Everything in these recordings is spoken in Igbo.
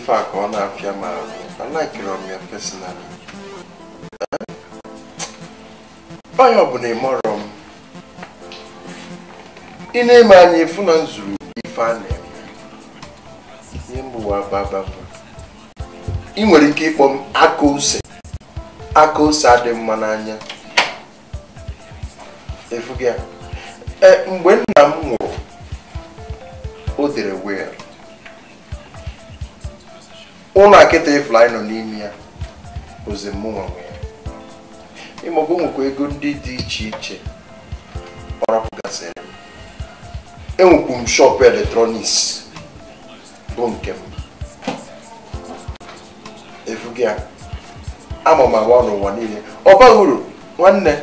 Ife a ka ọ na-afịa m arụ. Alaikiri m ya personally. Onye ọbụla ịmọrọ m. Ị na-eme anya efu na nzuru ife a na-eme. Ihe mbụwa baba bụ. Ị nwere ike ịkpọ m aka ose. Aka ose adị mma n'anya. Efu gị a. Mgbe nna m nwụrụ, o dere will. Ụlọ akịta ifuru anyị nọ n'ime ya, ozi mụ nwe ya. Ịmago nwekwa ego ndị dị iche iche ọ rapụgasịrị m. Enwekwu m shọpụ eletrọniks bụ nke m. Efu gị a, ama m agba n'ụwa niile. Ọ baghị uru, nwanne.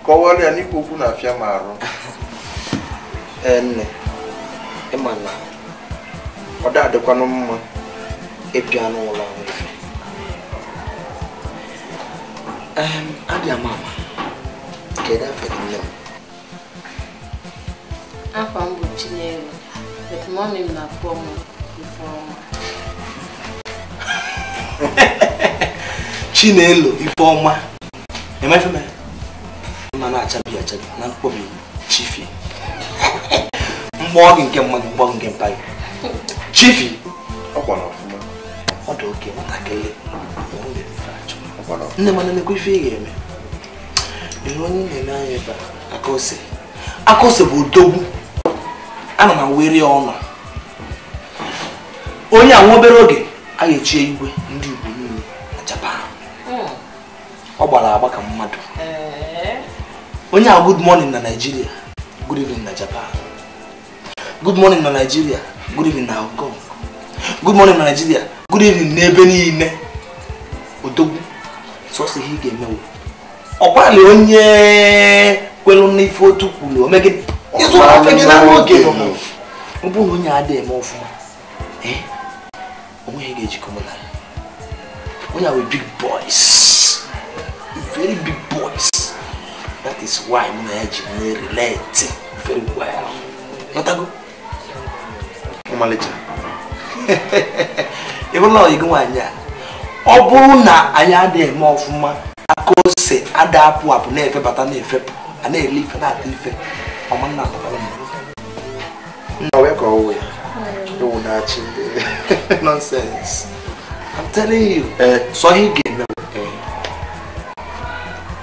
Kọwara ya n'ikwu okwu na-afịa m arụ. Nne, ịma na ọ da-adịkwanụ mma ịbịa n'ụlọ ahụ ife. Abịa m ama, kedu afọ gị nne m? Afọ m bụ Chinelo, but mommy m na-akpọ m Ifeọma. Chinelo Ifeọma. Eme ife mere? Ma na-achabi achabi na mkpọbi Chifi. Mkpọ gị nke mma gị, mkpọ gị nke mpa gị. Chifi. Ọ kwara ọfụma. Ọ dị oke nwatakịrị. Nne m na-ekwe ife ị ga-eme. Ihe onye na-eme anya ebe a, aka ose. Aka ose bụ odogwu. Ana m awere ya ọnụ. Onye a nwa obere oge a ga-echi igwe ndị Igbo niile na Japan. Ọ gbara agba ka mmadụ. Onye a good morning na Nigeria, good evening na Japan. Good morning na Nigeria, good evening na Hong Kong. Good morning na Nigeria, good evening n'ebe niile. Odogwu, sọsọ ihe ị ga-emewo. Ọ gbalị onye kwelu n'ife otu kwuru, o megide. Ịzụ afọ gị na oge nọ. Ọ bụrụ na onye adịghị eme ọfụma, onweghị ga-ejikọ mụ na ya. Onye a wee big boys. Very big boys. That is why mụ na ya ji na-relate very well. Ghọtago? Ọmalịcha. Ị bụrụ na ọyị gị nwaanyị a, ọ bụrụ na anyị adịghị eme ọfụma, aka ose ada apụ apụ na-efebata na-efepụ, a na-ele ife na-ata ife, ọma nna atakwara m. Nna wee ka ọ wụ ya. Ewu na-achị ndị nonsense. I'm telling you. Sọ ihe ị ga-eme bụ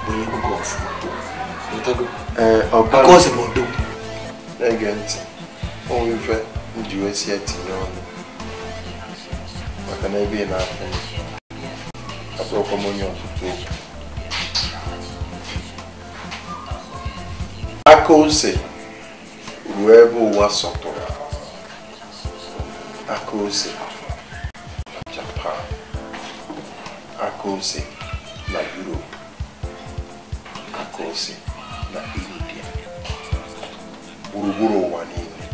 onye egwu gị ọfụma. Aka ose bụ odogwu. Na-ege ntị, o nwere ife m ji wee si etinye ọnụ maka na ebe ị na-afụ m, abụrụkwa m onye ọtụtụ okwu. Aka ose ruo ebe ụwa sọtụrụ. Aka ose na Japan, aka ose na Europe, aka ose na India, gburugburu ụwa niile.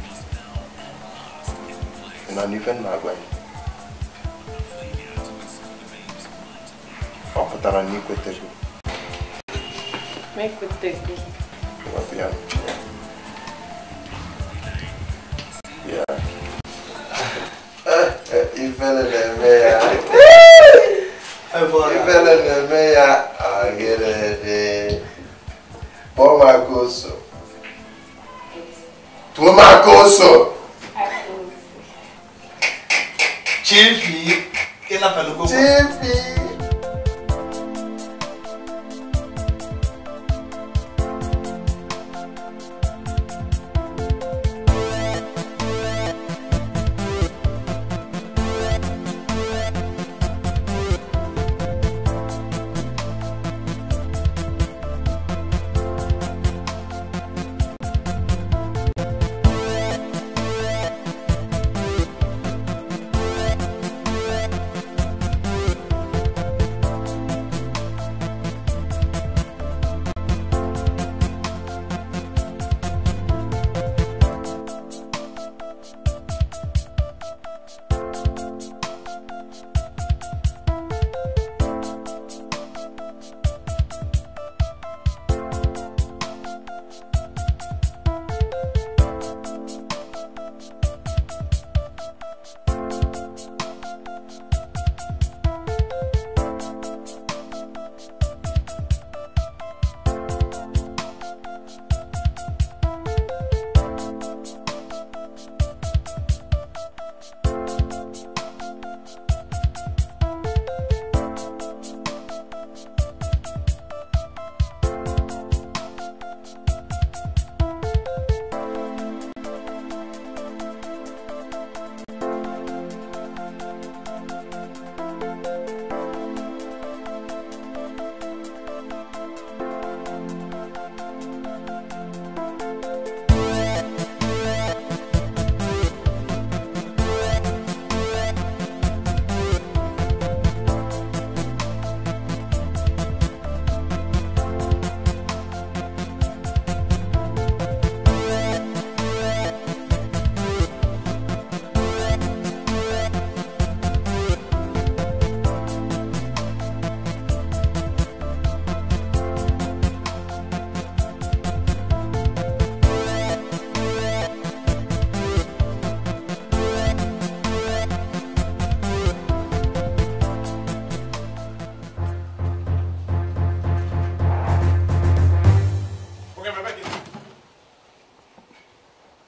Ị na-anụ ife m na-agwa gị? Ọ pụtara na ikwetego? M ekwetego. Ngwa bịa. Bịa. Ifele na-eme ya. Ifele na-eme ya. Agịrịdị. Kpọọ m aka ose. Tụọ m aka ose. Chifi. Chifi.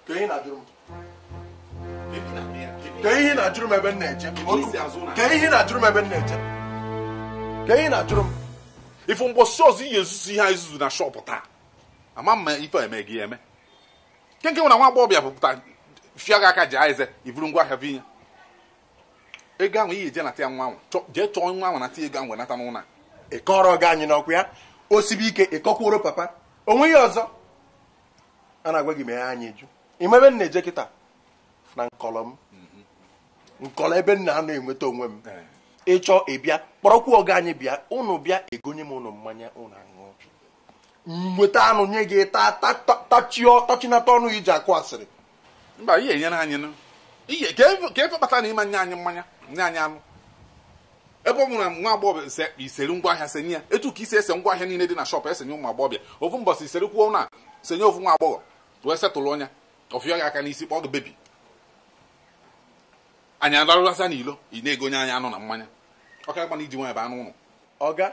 Ka ihe na-ajụrụ m? Ka ihe na-ajụrụ m ebe m na-eje? Ka ihe na-ajụrụ m ebe m na-eje? Ka ihe na-ajụrụ m? Ife mbọsị ọzọ ihe ezuzu ihe a ezuzu na shọpụ taa. Ama mma ife eme gị eme. Nke nwere nwa agbọghọbịa pụta fịa gị aka ji eze iburu ngwa ahịa vinye. Ego ahụ ihe eje nata ya nwa ahụ. Jee chọọ nwa ahụ nata ego ahụ wee nata n'ụlọ a. Ị kọrọ gị anyị n'ọkụ ya? O sibe ike ị kọkwuoro papa. O nweghị ọzọ. A na-agwa gị mee anyị eju. Ị ma ebe m na-eje kịta? Na nkọlọ m. Nkọlọ ebe m na-anọ enweta onwe m. Ị chọọ ị bịa kpọrọkwu ọga anyị bịa ụnụ bịa egonye m ụnụ mmanya ụnụ aṅụọ. Nweta anụ nye gị tachinata ọnụ iji akụ asịrị. Mba ihe enyere anyị nụ. Ihe ka efe kpata na ịma nye anyị mmanya nye anyị anụ. Ebe ọ bụrụ na nwa agbọghọbịa isere ngwa ahịa senye ya etu ka isi ese ngwa ahịa niile dị na shọpụ esenye ụmụ agbọghọbịa ofu mbọsị isere kwuo na senye ofu nwa agbọghọ wee setụlụ ọnya ọfịa gị aka n'isi kpọọ gị bebi. Anyị adarụlasa n'ilo ị na-egonye anyị anụ na mmanya ọka gba na iji nwa ebe anụ ụlọ. Ọga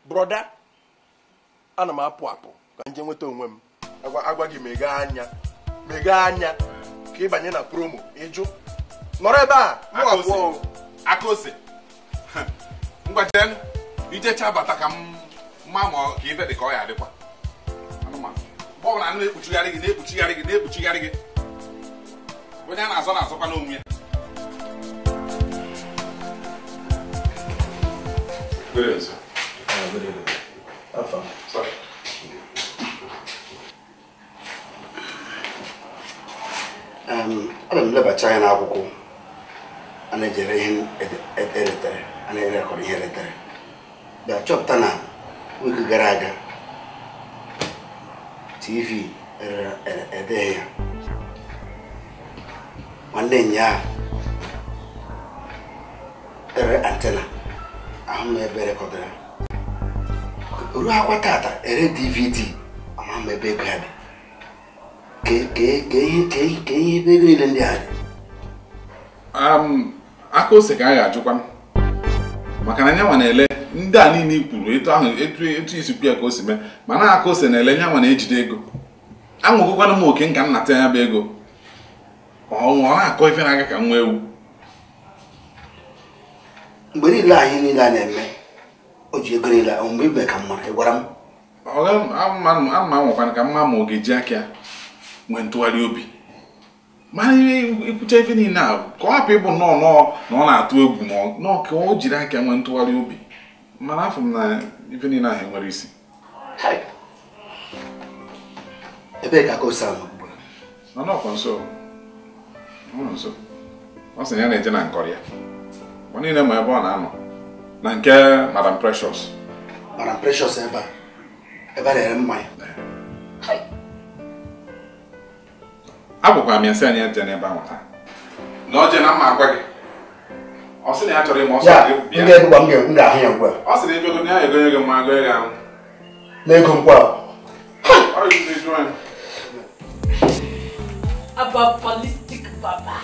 brọda ana m apụ apụ ka nje nweta onwe m. Agwa gị meghe anya meghe anya ka ị banye na promo ịjụ nọrọ ebe a mụ abụọ. Aka ose ngwa jee ijecha bata ka m mma ma ka ibe dị ka ọ ya adịkwa. Anụmanụ mgbe ọbụla anụ na-ekpuchigharị gị na-ekpuchigharị gị na-ekpuchigharị gị onye a na-azọ na-azọkwa n'onwe ya. Good evening, sir. Good evening. I'm fine. Sorry. Ana m lebacha anya n'akwụkwọ a na-ejere ihe eretere a na-erekọrọ ihe eretere bịa chọpụta na wiki gara aga TV edeghị ya nwanne nyaa ere antena ahụ m ebe rekọdara ruo akwa tata ere DVD ama m ebe ego ya dị ka ihe ebe ego niile ndị a dị. Aka ose ka a ga-ajụkwa maka na nyanwa na-ele ndị a niile i kwuru etu ahụ etu isi kwu ya ka o si mee mana aka ose na-ele nyanwa na-ejide ego. Anwụgokwana m oke nka nnata ya bụ ego ọ na-akọ ife na-aga ka nwa ewu. Mgbe niile anyị niile a na-eme o ji ego niile mgbe ibe ka mma ị gwara m ama nwekwana ka mma ma ọ ga-eji aka ya nwee ntụgharị obi mana ikwucha ife niile a ka ọ hapụ ịbụ nnọọ na ọ na-atụ egwu ma nọọ ka o jiri aka nwee ntụgharị obi mana afọ m na ife niile ahụ enwere isi. Ebee ka aka ose ahụ ugbu a? Ọ nọkwa nso nso ọ sị na ya na-eje na nkọrọ ya ọ niile ma ebe ọ na-anọ na nke Madam Precious. Madam Precious ebe a ebe a na-ere mmanya. Agwakwara m ya sị anyị eje n'ebe ahụ taa na ọ jee na mma agwa gị ọ sị na ya chọrọ ịma ọsọ gị bịa. M ga-ahụ ya ugbu a. Ọ sị na ebe ego ya egonye gị mma agụnye gị ahụ n'ego mkpa. Ọ yi jụọ ya. Apocalyptic baba.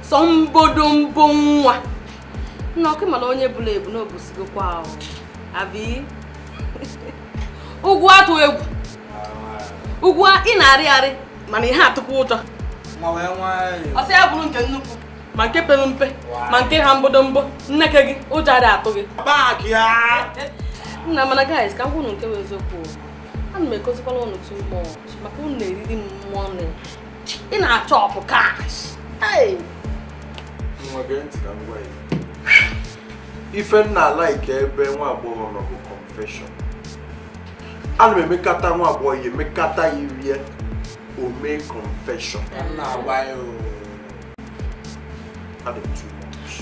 Sombodombo nwa. Nna ọkụ mana onye bụla ebu na obusigokwa ahụ. Abi? Ugwu atụ egwu. Ugwu ị na-arị arị mana ihe atụkwa ụjọ. Ọsị ya bụrụ nke nnukwu ma nke pere mpe ma nke ha mbodombo nneke gị ụjọ adị atụ gị. Nna mana guys ka m gwụ unu nke bụ eziokwu. Ana m ekozikwala unu too much maka unu na-eriri m money. Ị na-achọ ọpụ cash. Hey! Nwa gee ntị ka m gwa ya. Ife m na-alaike ebe nwa agbọghọ nọ bụ confession. Ana m emekata nwa agbọghọ ya emekata ya irie o mee confession. Adị m too much.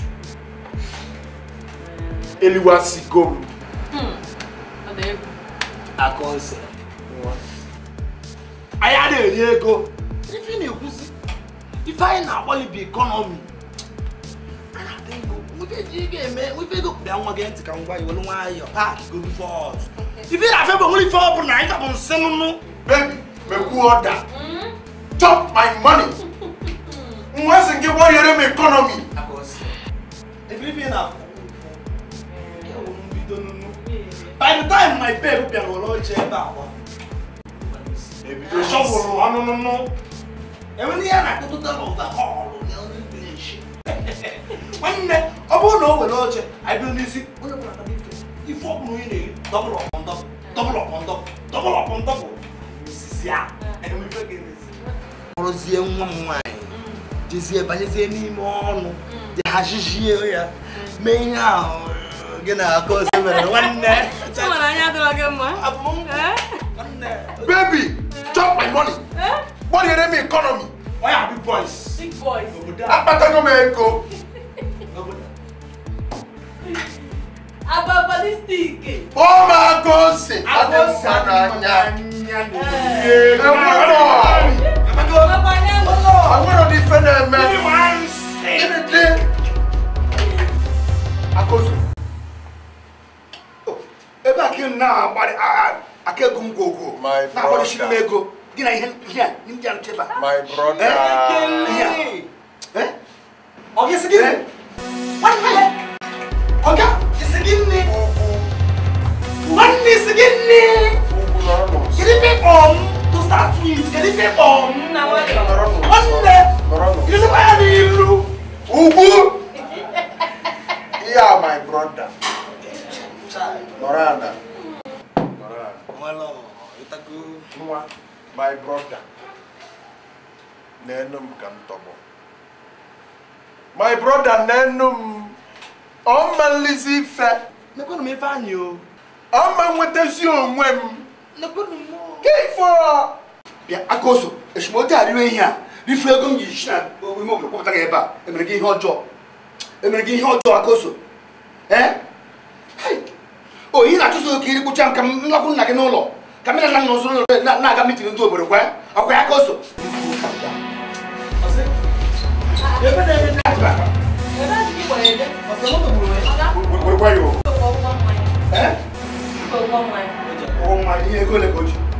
Eliwasigo m. Ọ dị egwu. Aka ose. Anyị adịghị eri ego. Ife ị na-ekwuzi ife anyị na-agbalị bụ ekọnọmi. A na-ata ego. Ife ji ga-eme ife ego bịa nwa gị ntị ka m gwa ya welu nwayọọ paakị godu fọs. Ife na-afịa bụ nwere ife ọ bụla anyị ka bụ nsị nụnụ. Baby, mekwu ọda. Chop my money. Nwa sị gị gbanyere m ekọnọmi. Aka ose. Ife ife na-afụ mbido nụnụ. By the time my babe bịara were oche ebe a gwa. Shọvụlụ ọnụnụnụ. Enwere ihe a na-akpọ total overhaul n'English. Nwanne, ọ bụrụ na o were oche, anyị bido n'isi, onye ọbụla taba ife. Ife ọ bụla onye na-eri, double upon double, double upon double, double upon double. Osisi a, enwe ife ga-emezi. Kpọrọzie nwa m nwaanyị, jezie banyezie n'ime ọnụ, je hazizie ya, mee ihe ahụ gị na Akose mere nwanne. Baby, chop my money. Money in the economy. Why are big boys? Big boys. Akpatago m ego. Ababalistic. Oh my God! Akose n'anya. Enwero dị ife na-eme. Gịnị dị? Akose. Ebe a ka ị na-agbarị aka ego m gwogwo. Na-agbarịchiri m ego. Gị na ihe a ndị a ncheba. My brother. Ọ ga-esi gịnị? Nwanne! Ọga, isi gịnị? Nwanne isi gịnị? Kedu ife ịkpọ m to start with? Kedu ife ịkpọ m? Nwanne! Kedu ife ya n'ilu? Ugwu! Ihe a my brother. Nọrọ ala. Nwa, my brother. Nenu m ka m tọgbọ. My brother nenu m. Ọ ma nlizi ife. Nekwenu m ife anyị o. Ọ ma nwetazi onwe m. Nekwenu m o. Ka ife ọ? Bịa, Akose, esemokwu arịrị ihe a. Rifu ego m ji si na ime obodo kpọpụta gị ebe a. Emere gị ihe ọjọọ. Emere gị ihe ọjọọ, Akose. Ee? O ihe na-achụso ka iri kpụcha m ka m lakwụ nna gị n'ụlọ. Ka m na nna m n'ụzọ na-aga mitin ndị obodo kwa. Ọkwa ya Akose.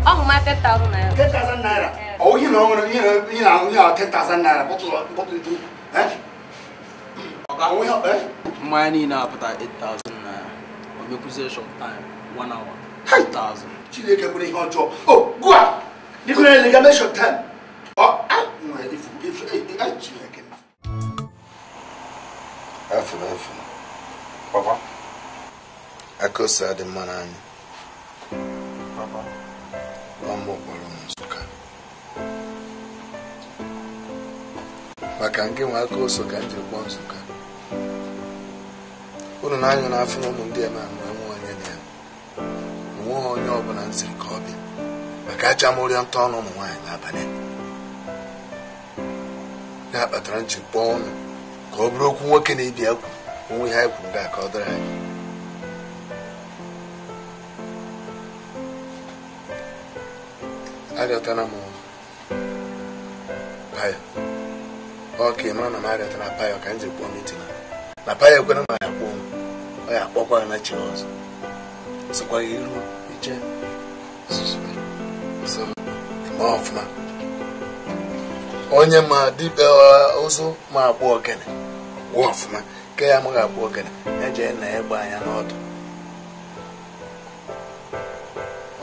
Ọ bụ ma 10,000 naira. 10,000 naira. Ọ ihe na ọ nwere ihe na ihe a 10,000 naira bọtụlụ itu. Mmanya niile apụta 8,000 naira. O mekwuzie short time, 1 hour. 8,000. Chineke kwere ihe ọjọọ. O, gụa! Dịkwa na ele short time. Ọ a nwere ifu ifu Chineke. Efu. Papa. Akose adị mma n'anya. Papa. Ọmụ kpọrọ m Nsụka. Maka nke nwe Akose ka m ji kpọọ Nsụka. Unu na-anya n'afọ na ụmụ ndị a na-anụ enwe onye na ya. Onweghị onye ọbụla m siri ka ọ bịa. Maka aja m ụrịọ ntọ ọnụ ụmụ nwaanyị n'abalị. Ya kpatara m ji kpọọ ụnụ ka ọ bụrụ okwu nwoke na-ebi ekwu onwe ihe anyị kwuru gaa ka ọ dịrị anyị. Arịọtana m Payo. Ọ ka ị mara na m arịọtana Payo ka m ji kpọọ mitin na Payo ekwere na ya kpọọ m. Ọ ya akpọkwa ya na chi ọzọ. Sịkwa ya iru ije eme ọfụma. Onye ma dibịa ụzụ ma akpọ ogene kwụọ ọfụma nke ya amaghị akpọ ogene ya jee na ya gba anya n'ọdụ.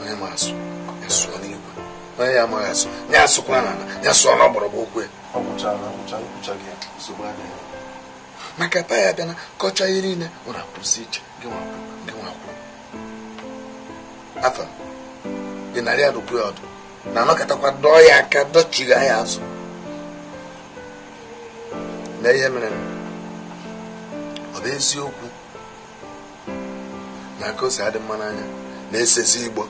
Onye ma asụ ya sụọ n'igwe. Onye ya amaghị asụ ya asụkwara n'ala ya sụọ n'ọgbọrọgwụ okwu ya. Maka Payo abịa kọchaa ihe niile ọ na-akwụsị iche gị nwakwụ afọ ị narị adụkwu ya ọdụ na anọkọtakwa dọọ ya aka dọchigha ya azụ. Na ihe mere ọ bụ eziokwu na Akose adị mma n'anya na-esezi igbo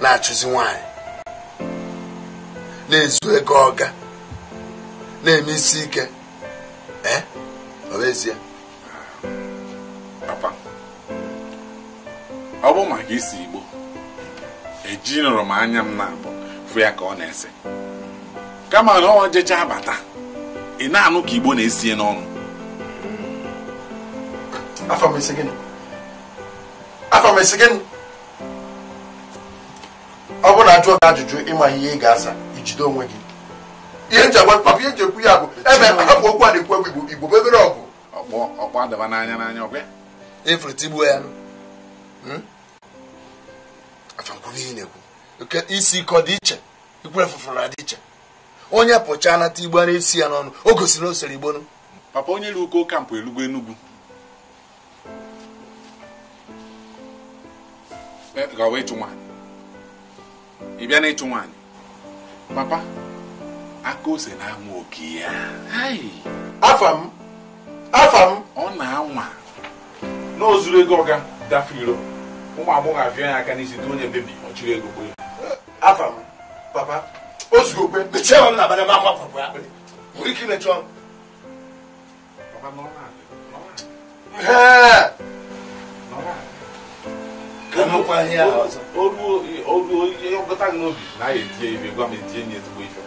na-achụzi nwaanyị na-ezu ego ọga na-eme isi ike. Ọ bụ ezie Papa, ọ bụ maka isi igbo ejinụrụ m anya m na-abụ fụ ya ka ọ na-ese kama na ọ jecha abata ị na-anụ ka igbo na-esie n'ọnụ. Afọ m esi gịnị? Afọ m esi gịnị? Ọ bụrụ na ajụọ gị ajụjụ ịma ihe ị ga-asa ijide onwe gị. Ihe nji agwa papa ihe nji ekwu ya bụ ebe hapụ okwu a na-ekwu egwu Igbo bụ ebere ọgụ. Ọkpọ adaba n'anya n'anya ọkwa ya. Efuru tigbuo ya nụ. Afa nkwuru ihe na-ekwu. Isi ike ọ dị iche, ikwere fụfụrụ adị iche. Onye pụcha anata igbo a na-esi ya n'ọnụ, o gosiri o sere igbo nụ. Papa onye ru uko kampụ elugo Enugu. Gawa ịchụ nwaanyị. Ị bịa na ịchụ nwaanyị. Papa, aka ose na-anwa oke ya. Afa m. Afa m. Ọ na-anwa. Na o zuru ego ọga dafe iro. Ụmụ agbọghọ afịa ya aka n'isi tụ onye bebi ọ chịrị ego kwe. Afa m. Papa, o zuru okwe. Mechie ọnụ na abalị m akwa akwụkwọ akpịrị. Nwere ike imechi ọnụ. Papa nọrọ ala. Ee. Nọrọ ala. O ruo ihe ọgọta gị n'obi na ya etinye ife gwa m etinye nye ezigbo ife.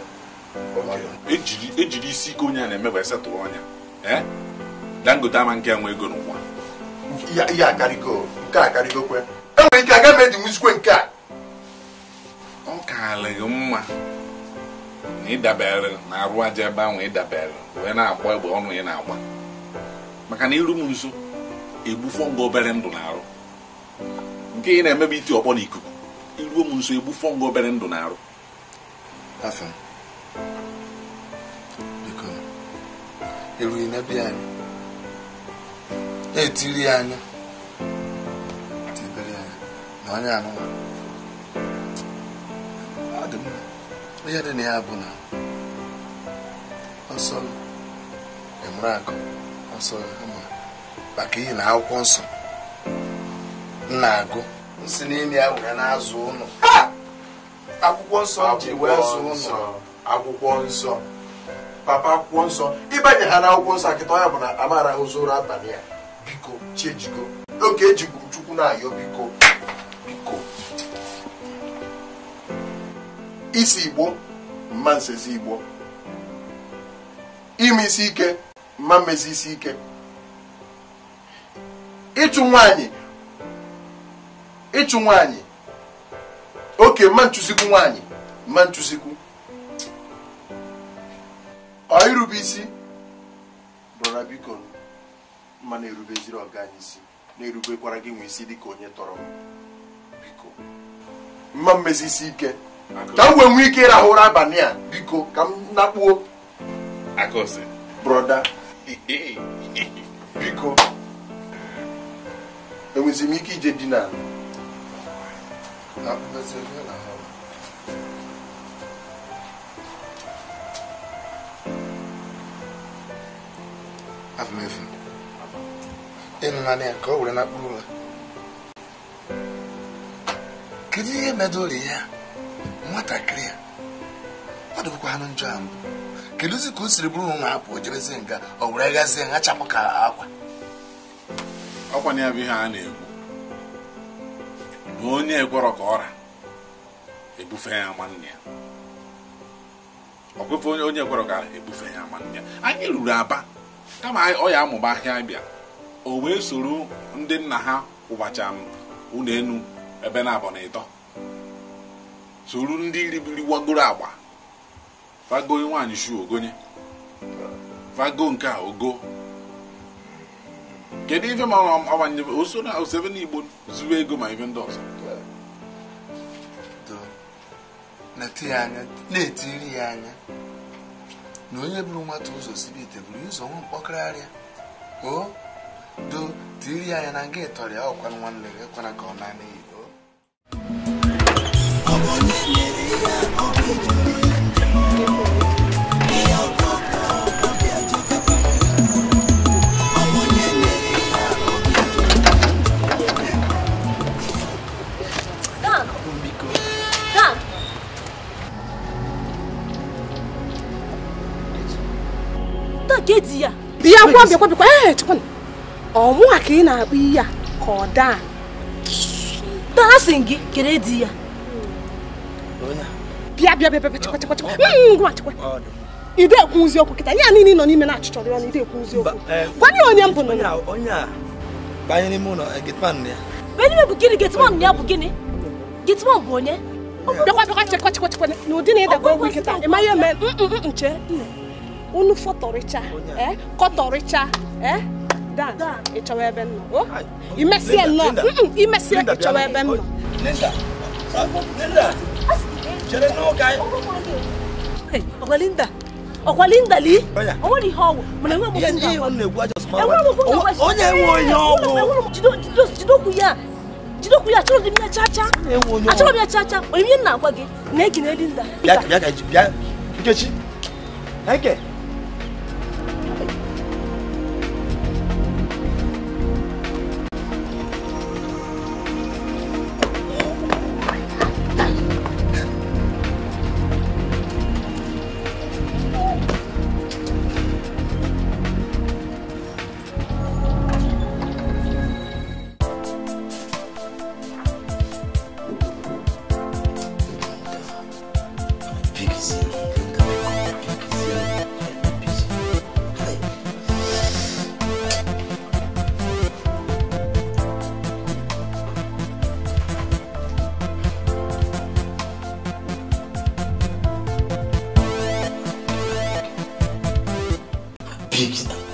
Ejiri isi ike onye a na-eme wee setụrụ ọnya. Dangote ama nke enwe ego n'ụwa. Ihe akarịgo nke akarịgo kwe. Enwere ike aga m eji nwuzikwe nke a. Ọ kaala gị mma na ịdabere na arụ aja ebe ahụ ịdabere wee na-agba egbe ọnụ ya na-agba. Maka na iru m nso egbufọ nga obere ndụ na-arụ. Nke ị na-emebe iti ọkpọ n'ikuku iruo m nso egbufọ nga obere ndụ na-arụ. Afa biko erughị n'ebe anyị na-etiri ya anya tibere ya na onye anụnwa ọ dị mma. Ihe dị na ya bụ na ọsọ emere akụ ọsọ ama maka ihe na akwụkwọ nsọ m na-agụ nsị n'ime ya were na-azụ ụnụ. Akwụkwọ nsọ ji wee zụ ụnụ. Akwụkwọ nsọ. Papa akwụkwọ nsọ ịbanye ha na akwụkwọ nsọ akịta ya bụ na amara ụzọ ụra abalị a. Biko chiejigo oge ejigbu m Chukwu na-ayọ biko biko. Isi igbo mma nsezi igbo. Ime isi ike mma mmezi isi ike. Ịchụ nwaanyị ịchụ nwaanyị oke mma nchụzikwu nwaanyị mma nchụzikwu. Ọ irube isi brọda biko mma na-erubeziri ọga anyị isi na-erubekwara gị nwe isi dịka onye tọrọ m. Biko mma mmezi isi ike ka m wee nwee ike ịrahụ ụra abalị a biko ka m nakpuo. Akose brọda biko enwezi m ike ije dina ala. Afọ ịnụnanị ya ka o were nakpuru ụra. Kedu ihe medụrụ ya nwatakịrị a? Ọ dịbụkwa anụ njọ a mbụ. Kedụzi ka o siri bụrụ na apụ o jebezie nga o were gazie nghachapụ ka akwa. Ọkwa na ya bụ ihe a na-ekwu na onye ekwerọ ka ọra ebufe ya nwanne ya. Ọkwefe onye ekwerọ ka ebufe ya nwanne ya. Anyị ruru Aba kama ọ ya amụba ahịa bịa o wee soro ndị nna ha kwụbacha m ụlọ enu ebe na-abọ na ịtọ soro ndị ribiri wagoro agba fago nwaanyị shu ogonye fago nke a ogo. Kedu ife ma ọbanye oso na osebe n'igbo zuru ego ma ife ndị ọzọ na-etiri ya anya na onye buru nwata ụzọ sibe ite buru ụzọ nwa mkpọkịrịarịa o do tiri ya anya na nga ịtọrọ ya ọkwa nwanne gị ekwana ka ọ naa n'iyi. Bịa kwa bịakwa bịakwa ee chekwa ọ mụ ka ị na-akpọ ihe a ka ọ daa. Daa sị gị kere di ya. Bịa bịa bịa bịa chekwa chekwa chekwa ngwa chekwa. Ide ekwu eziokwu kịta ya niile nọ n'ime na-achịchọrọ ọnụ ide ekwu eziokwu. Gwa nye onye mbụ nọ onye a banye n'ime ụlọ getman ya. Banye n'ime bụ gịnị getman ya bụ gịnị? Getman bụ onye? Bịakwa bịakwa chekwa chekwa chekwa n'ụdị na ịdakwa egwu kịta ị ma ihe mee nche nne. Unu fọtọrịcha kọtọrịcha Dan ịchọwa ebe m nọ. Imesie nnọọ imesie ịchọwa ebe m nọ. Linda. Linda. Chere no kai. Ọkwa Linda. Ọkwa Linda li. O nwere ihe ọwụ. Mana enwe m ihe ọ na-egwu ajọ small. Onye enwe onye ọwụ. Jidokwu ya. Jidokwu ya achọrọ m ya chacha. Achọrọ m ya chacha. Onye ihe m na-agwa gị na-egi na Linda. Bịa bịa ka bịa. Nkechi. Eke.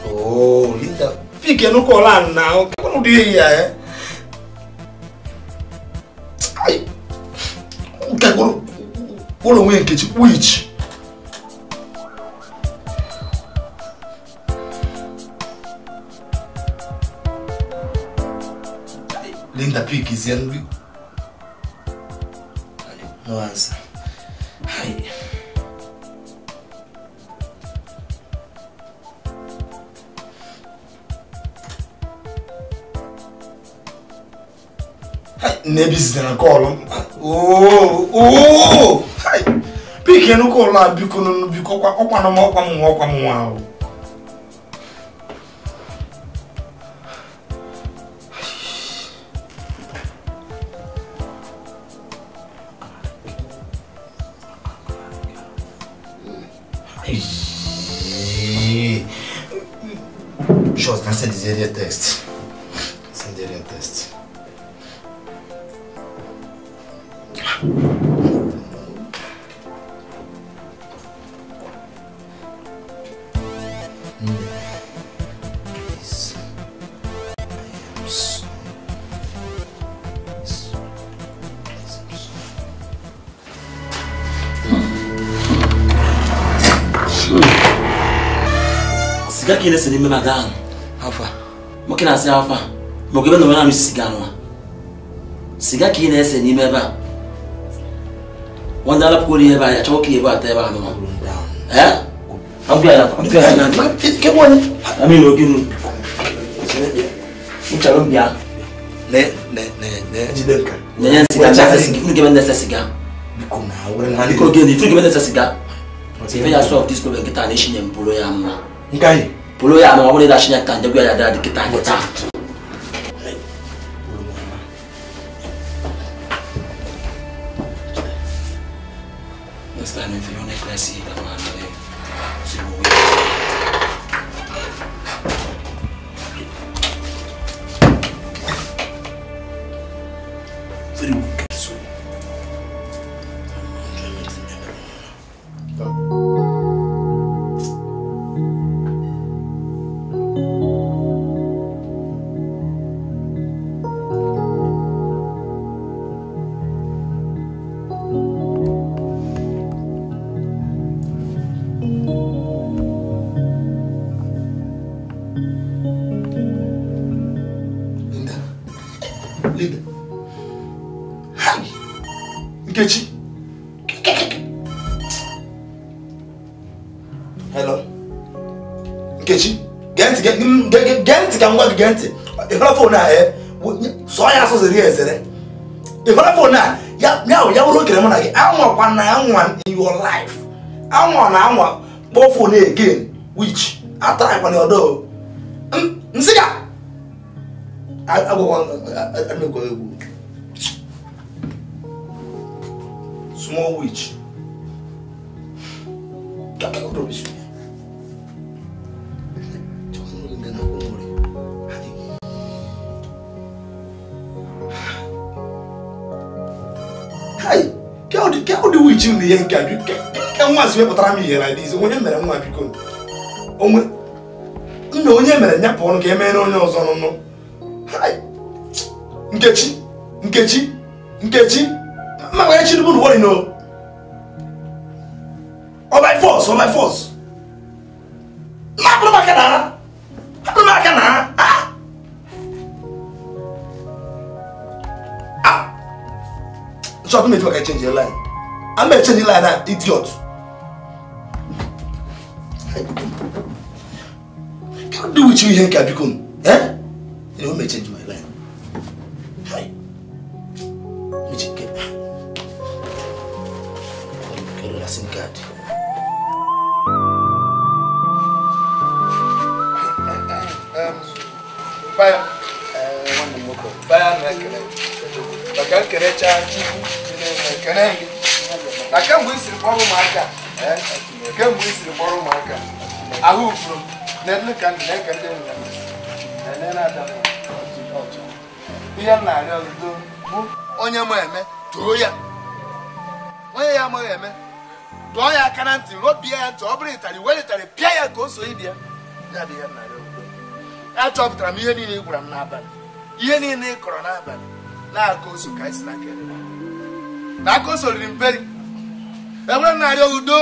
Oh, Linda, pick no call now. Come on, do here? I okay, go away and catch which. Linda, pick is in. No answer. Hi. Nebis na call. Oh, oh. Hi. Pick no call la biko no biko kwa okwa no okwa mu okwa mu wa o. Sure, can send this area text. Send the area text. Please, I am so sorry. Siga kile se nime madam. Alpha. Mokina se alpha. Mokibe no na mi siga no. Siga kile se nime ba. Wanda la puri eba ya choki eba ta eba no. Eh? I'm glad. I'm glad. Ke won. Ami no ginu. Uchalo bia. Ne ne ne ne jidenka. Ne yan siga cha siga. Funu ke ben siga. Biko na wure na. Biko geni funu ke ben siga. If you solve this problem kita na shinye mpolo ya mma. Nkai. Polo ya ma wole da shinye kan de ya da kita kita. Next time if you want to see that man see what. Very wicked soul. Linda. Hi. Nkechi. Hello. Nkechi. Get ka ngwa gị gee ntị. Ị hụrụ phone a eh? Sọ ya asụ zere ezere. Ị hụrụ phone a ya ya wụrụ okere mụ na gị anwakwa na anwa in your life. Anwa na anwa kpọọ phone again which atara kwa na ọdọ. Nsị ya. Agwagwa egwu. Small witch. Hi, can the witch in the end? Can once we put me here like this? Onye mere nwa biko. Onwe nna onye mere nyapụ ọnụ ka eme na onye ọzọ nụ. Hi. Nkechi, Nkechi, Nkechi. Mma gbanye Tinubu worry no. Or by force, or by force. Hapụrụ m aka na. Hapụrụ m aka na. Ah. Ah. So I'm going to change your line. I'm going to change your line now, idiot. Can't do with you here, Kabikun. Eh? You know, may change my line. Hi. Get a SIM card. Bye. Na kemgbe isiri kpọrọ ụmụaka, kemgbe isiri kpọrọ ụmụaka, ahụ furu m na ka ndị na-eke ndị nna ihe m na-arịọ udo bụ onye ma eme too ya, onye ya amaghị eme dọọ ya aka na ntị, rọbie ya ntị, ọ bụrụ ịtarị were ịtarị pịa ya ka o so ibi ya. Ya bụ ihe m na-arịọ udo. Achọpụtara m ihe niile ị gwara m n'abalị, ihe niile ị kọrọ n'abalị na-aka oso ka anyị si n'aka ere na aka oso riri mperi. Enwere m na-arịọ udo,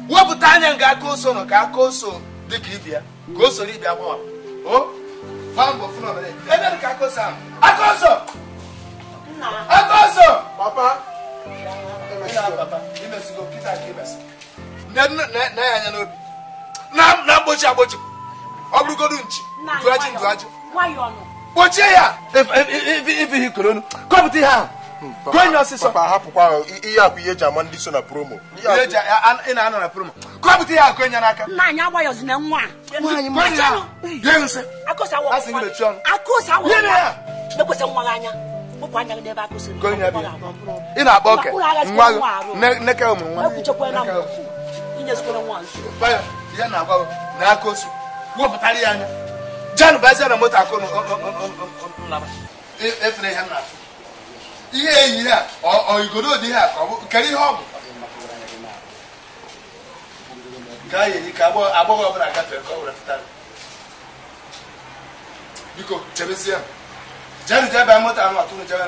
wepụta anya nga aka oso nọ ka aka oso dị ka ibia, ka o soro ibia gbawa. O gbaa mbọ fụ na obere ebe dị ka aka oso ahụ. Aka oso! Aka oso! Papa! Papa, imesigo kịta ka imesi. Na ya anya n'obi. Na mgbochi agbochi. Ọ bụrụgodu nchi, nduaji nduaji. Kpochie ya! Ife ihe koronu. Kọpụta ihe ahụ. Kwenye ọsịsọ. Papa, hapụkwa ihe akwa ihe eji ama ndị so na promo. Ị na-anọ na promo. Kọpụta ihe ahụ kwenye n'aka. Nna anyị agbanyọzi na nwa. Nwaanyị ya. Bịa nse. Asị gị mechie ọnụ. Mekwesị nwa gị anya. Wepụ anya gị n'ebe akụsị. Ị na-akpa oke. Nwa gị. Nneke ụmụ nwa. Inyezikwara nwa nso. Ihe na-agwa gị na aka osu. Wepụtara ya anya. Janụ bazie na moto akụ efere ihe m na-afụ. Ihe eyi a ọ igodo dị ihe a ka ọ bụ kedu ihe ọ bụ nke a eyi ka agbọghọ ọbụla gafere ka ọ were fụtara. Biko chebezie m. Janụ jee baa moto ahụ atụrụ jebe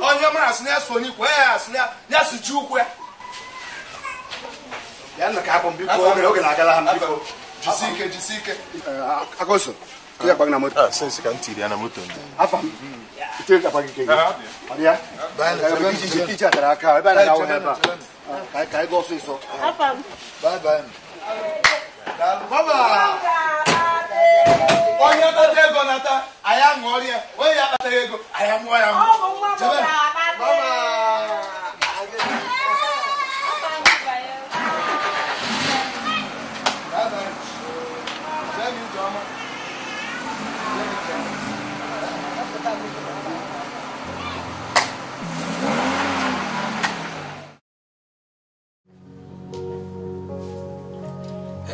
onye mara asụ na ya so onye ikwu ya asụ na ya sụchi ụkwụ ya. Ya nna ka hapụ m biko, oge na-agala ha m biko. Jisi ike, jisi ike. Akoso, tinye akpa gị na moto. Sensi ka m tiri ya na moto. Afa m. Itinye akpa gị nke gị. Ọ dị ya? Ije atara aka, ebe a na-awụ ebe a. Ka anyị gaa ọsịsọ. Afa m. Bye bye. Baba. Onye kpata ego nata, anyị aṅụọrọ ya. Onye ya akpataghị ego, anyị amụọ ya. Ọ bụ nwa m ga-akpata. Baba.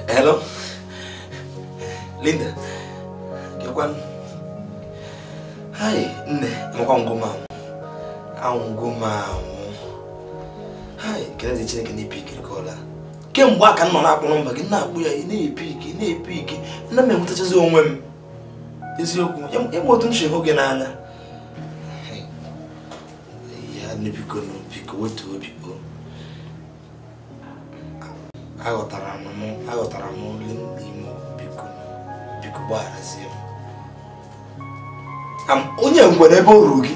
Hello? Linda. Kekwan. Hi, nne, emekwa ngoma. Angoma. Hi, kele dị Chineke na ipikiri kola. Kemgbe aka nọ na-akpọ nọmba gị na-akpụ ya, ị na-epiki, na-epiki. Nna m enwetachazi onwe m. Eziokwu, ịma otu m si hụ gị n'anya. Ya nne biko nụ, biko wetuo obi o. Aghọtara m n'ime biko biko gbagharazie m. Onye nwere ebe o ruru gị.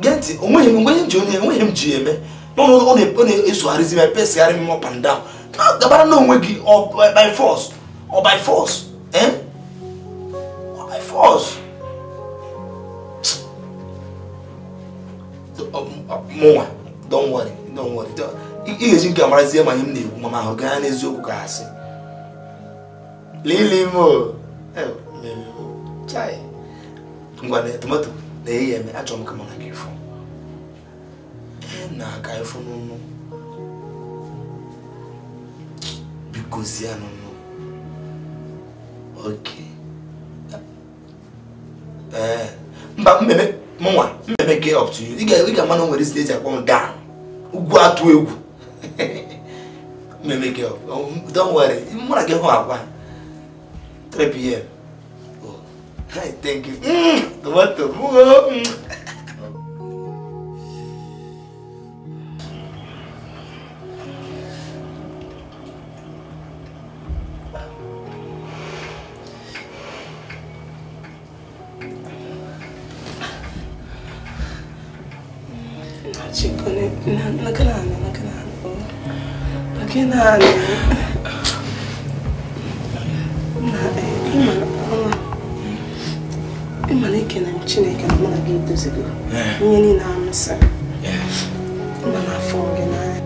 Gee ntị, onweghị m mgbe ji onye enweghị m ji eme. Ọ na-esogharịzi m pesịgharị m up and down. Gabara n'onwe gị by force or by force, eh? Or by force. Mụnwa, don't worry, don't worry. Ị ga-eji nke amarazie ma ihe m na-ekwu ma ahụ gaa n'eziokwu ka asị. Lili mo. Chai. Ngwa na tomato na eyi eme achọrọ m ka mụ na gị fụ. Na aka ịfụ n'ụnụ. Biko zie n'ụnụ. Okay. Mba mmemme mụnwa mmemme get up to you. Ị ga-ama na o nwere isi eji akpọ m down. Ugwu atụ egwu. Mmemme get up. Don't worry. Mụ na gị hụ akwa. 3 p.m. Oh, hi, thank you. Tomato. Chineke na mụ na gị edozigo ihe niile amasị m mana afọ gị n'anya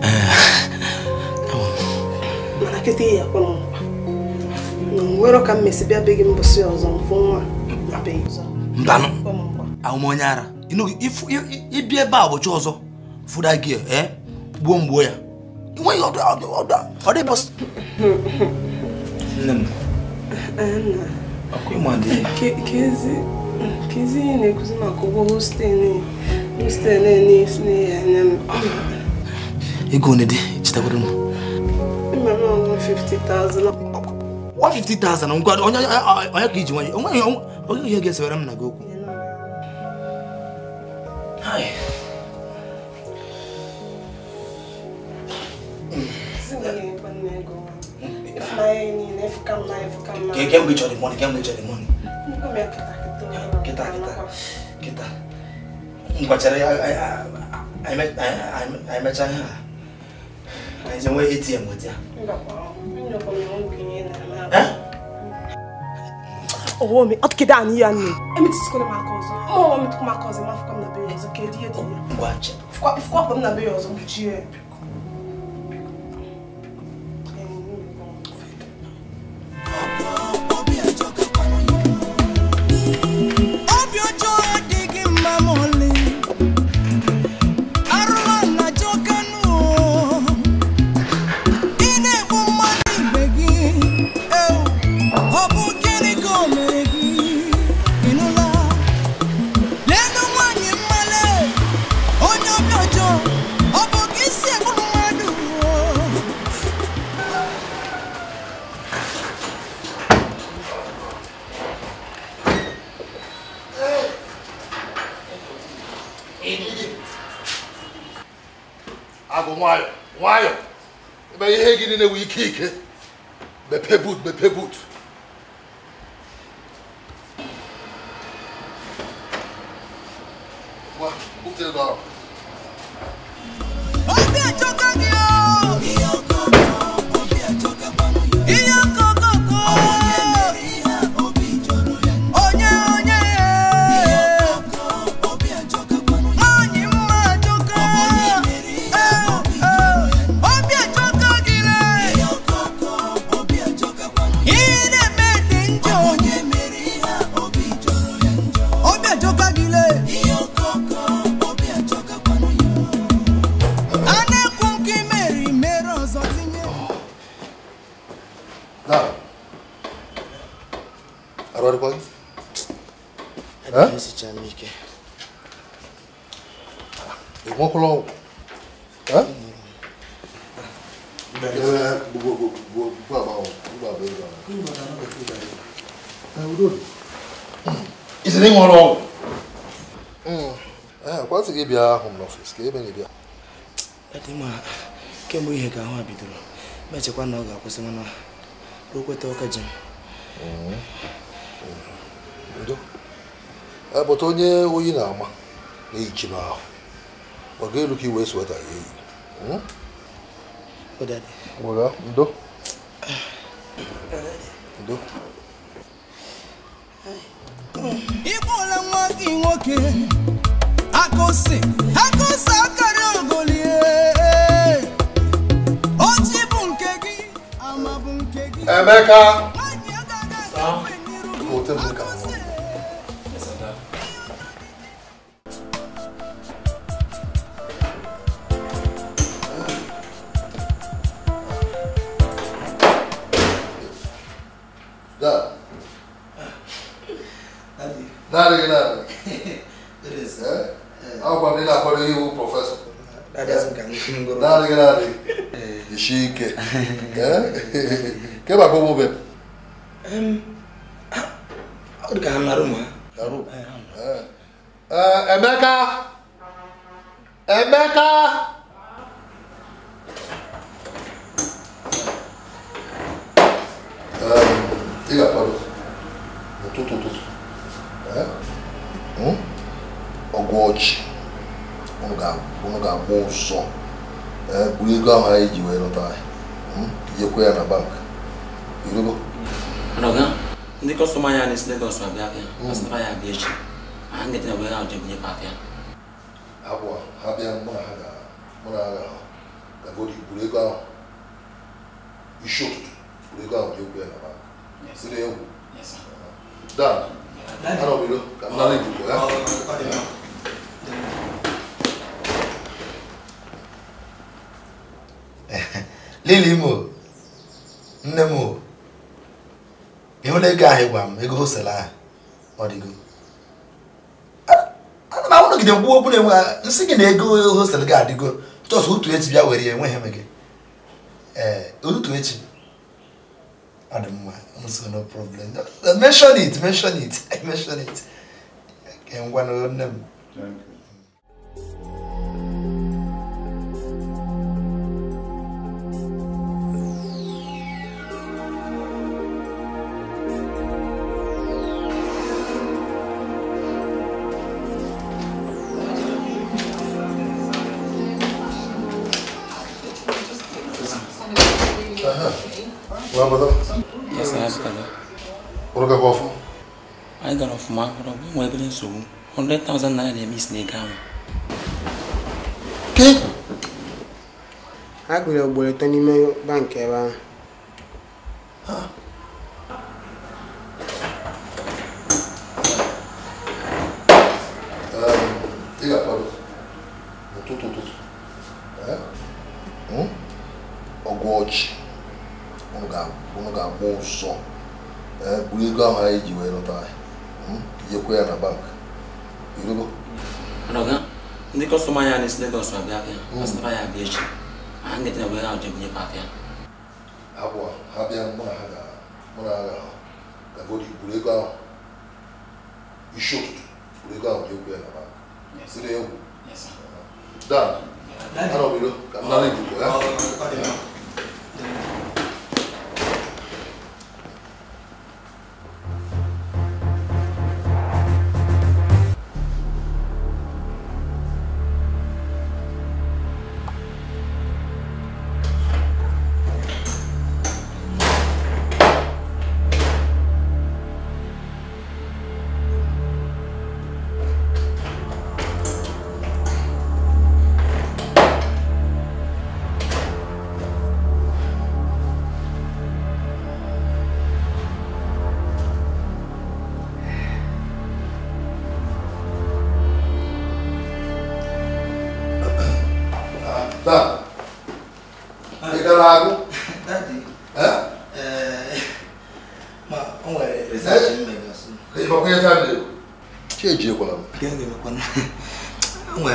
mana kịta ihe akwa m nkwa na nwere ka m mesi bịa be gị mbọsị ọzọ mfụ nwa na be gị mbanụ ahụ m onye ara ịbịa ebe a ụbọchị ọzọ fụda gị gbuo mgbuo ya enweghị ọ dị bọs nne m ọkụ ịma dị Kezi na-ekuzi maka ụgwọ hostel na-anya m. Ego one dị chetakwara m. 150,000. 150,000 ngwa onye onye ka iji nwanyị onweghị onye ihe ga-esewere m na gị okwu. Hai. Kemgbe chọrọ the money, kemgbe chọrọ the money. Kita. Ngwachere anyị mecha ihe a. Anyị je nwee ATM weta ya. Oh, me at keda ani ya ni. Emi ti sikole ma kozo. Mo mi tukuma kozo ma fukom na be yozo ke di di. Ngwache. Fukwa pom na be yozo buchi e. Nwayọ ebe ihe gị niile wụ ike ike mepee boot mepee boot. Ngwa butere n'ọrụ. Obi achọka gị o! Ihe okokoko! Onye onye! Nwanyị mma achọka! Obi achọka gị le! Ihe na-eme dị njọ! Obi achọka gị le! A na-ekwu nke imeri mere ọzọ tinye. Na. Arụ ọdịkwa gị? Esicha m ike. Ị ṅụọkwala ọgwụ? Ị sị na ị ṅụọla ọgwụ? Kwasị gị bịa ahụ m n'ọfịs ka ebe na-ebịa. Dị mma kemgbe ihe ka ahụ a bidoro ma echekwa na ọ ga-akwụsị mana o kweta ụka ji m. Ndo. Ebụta onye oyi na-ama na-eyichi m ahụ. Gbago elu ka i wee sweta ya eyi. Were, ndo. Ndo. Ịkpọla nwa gị nwoke akụsị akụsị akara ogolie ochi bụ nke gị ama bụ nke gị. Emeka. Ote m ka nwa. Da. Daddy. Daddy. Akwụkwọ ndị na-akwado iwu prọfesọ. Daddy daddy. Isi ike. Ke maka ụmụ be? Ọ dị ka ha nara ụmụ ha. Emeka! Emeka! Ị ga-akwado n'ụtụtụ ụtụtụ. Ọgwụ ọchị Unu ga-agba ụzọ buru ego ahụ anyị ji wee lọta anyị tinyekwa ya na bank. Irugo? Ọga, ndị kọstọma ya na-esi Lagos abịa afịa, kọstọma ya abịa echi. Ha ga-etinye wee ha jee bunyefe afịa. Abụọ, ha bịa mụ na ha ga-agodi buru ego ahụ isi ụtụtụ buru ego ahụ jee ya na bank. Siri egwu. Dan, anọ m ilo ka m nara ikuku ya. Lili mo, nne mo, ịhụla ego ahụ gwa m, ego hostel ahụ, ọ dịgo. Ana m ahụ nọgide kwuo okwu na-enwe nsị gị na ego hostel gị adịgo, chọsụ otu echi bịa were ya enweghị m gị. Ee, otu echi. Ọ dị mma, nso no problem. Mention it, mention it, mention it. Ngwa na nne m. Yes, I have got. I got off my nsogbu 100,000 naira na-eme isi na ego ahụ. Ha gụrụ ugboro atọ n'ime bankị ebe ahụ. Ị ga-akpado n'ụtụtụ ụtụtụ. Ọgwụ ọchị. Unu ga-agba ụzọ buru ego ahụ anyị ji wee lọta anyị tinyekwa ya na bank. Irugo? Ọga, ndị kọstọma ya na-esi Lagos abịa afịa, kọstọma ya abịa echi. Ha ga-etinye wee ha jee bunyefe afịa. Abụọ, ha bịa mụ na ha ga-agodi buru ego ahụ isi ụtụtụ buru ego ahụ jee ya na bank. Siri egwu. Dan, anọ m ilo ka m nara ikuku ya.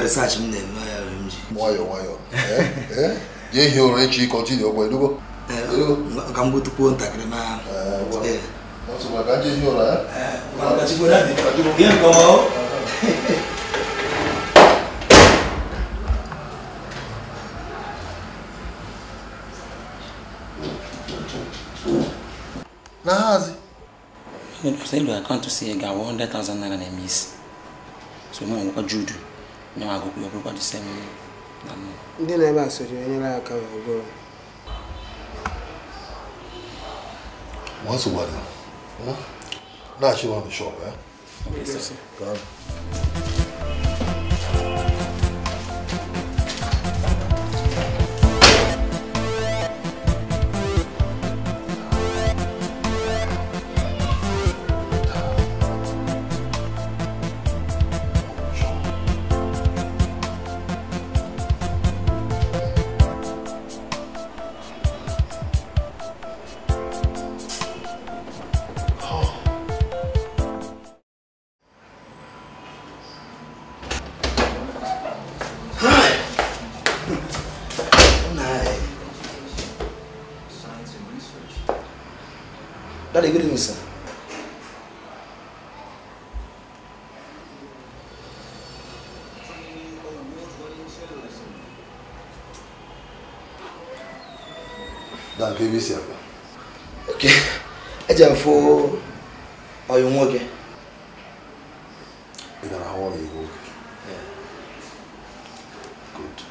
Research m na-eme ya m ji nwayọ nwayọ jee hie ụra echi kọntinu ọgwụ enugo ka m gbutukwuo ntakịrị ma ka jee hie ụra ya. Na hazi elu akaụntụ si ya ga 100,000 naira na-eme isi so mụ nwekwa Jude. Ndị na-ebe a soro enyere aka wee gụrụ. Once a while, na-achị on the shop, eh? Okay, sir. Daddy, good evening, sir. Dan KBC. Okay. Eje mfo oyo nwoke. Ị gara ahụ ọrụ iwu nwoke. Good.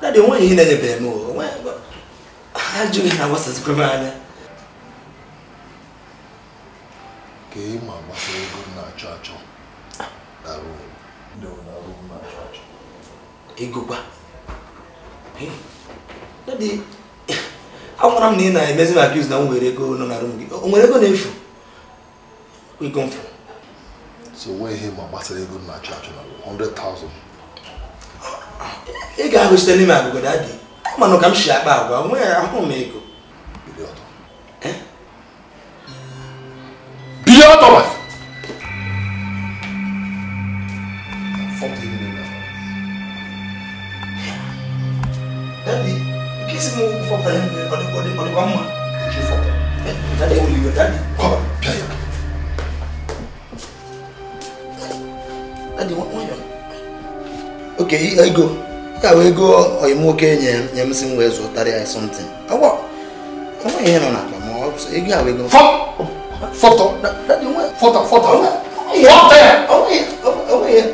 Daddy, onwe ihe na-enyebe m o. Ajụghị na gbasazikwa m anya. Ka ị ma gbasara ego m na-achọ achọ na rum na-achọ achọ. Ego kwa? Daddy, agwara m na ị na-emezi m accuse na m nwere ego nọ na rum gị. O nwere ego na-efu? Ego mfu. So nwee ihe ma gbasara ego m na-achọ achọ na 100,000. Ị ga-ahụ site n'ime agụgụ daddy. Mana ka m si akpa agwa, nwee ahụ m ego. Bilie ọtọ. Bilie ọtọ ma! Daddy, nke isi m fọpụtara ihe ọ dịkwa mma. Daddy, eweliwe daddy. Kwaba, pịa ya. Daddy, nwayọọ. Okay, ego. Ya wee ego oyi nwoke nye m si m wee zụtara ya something. Ọgwọ onwe ihe nọ n'akpa ma ọ ego a wee ego. Fọtọ. Fọtọ, fọtọ. Fọtọ ya. Onwe ihe.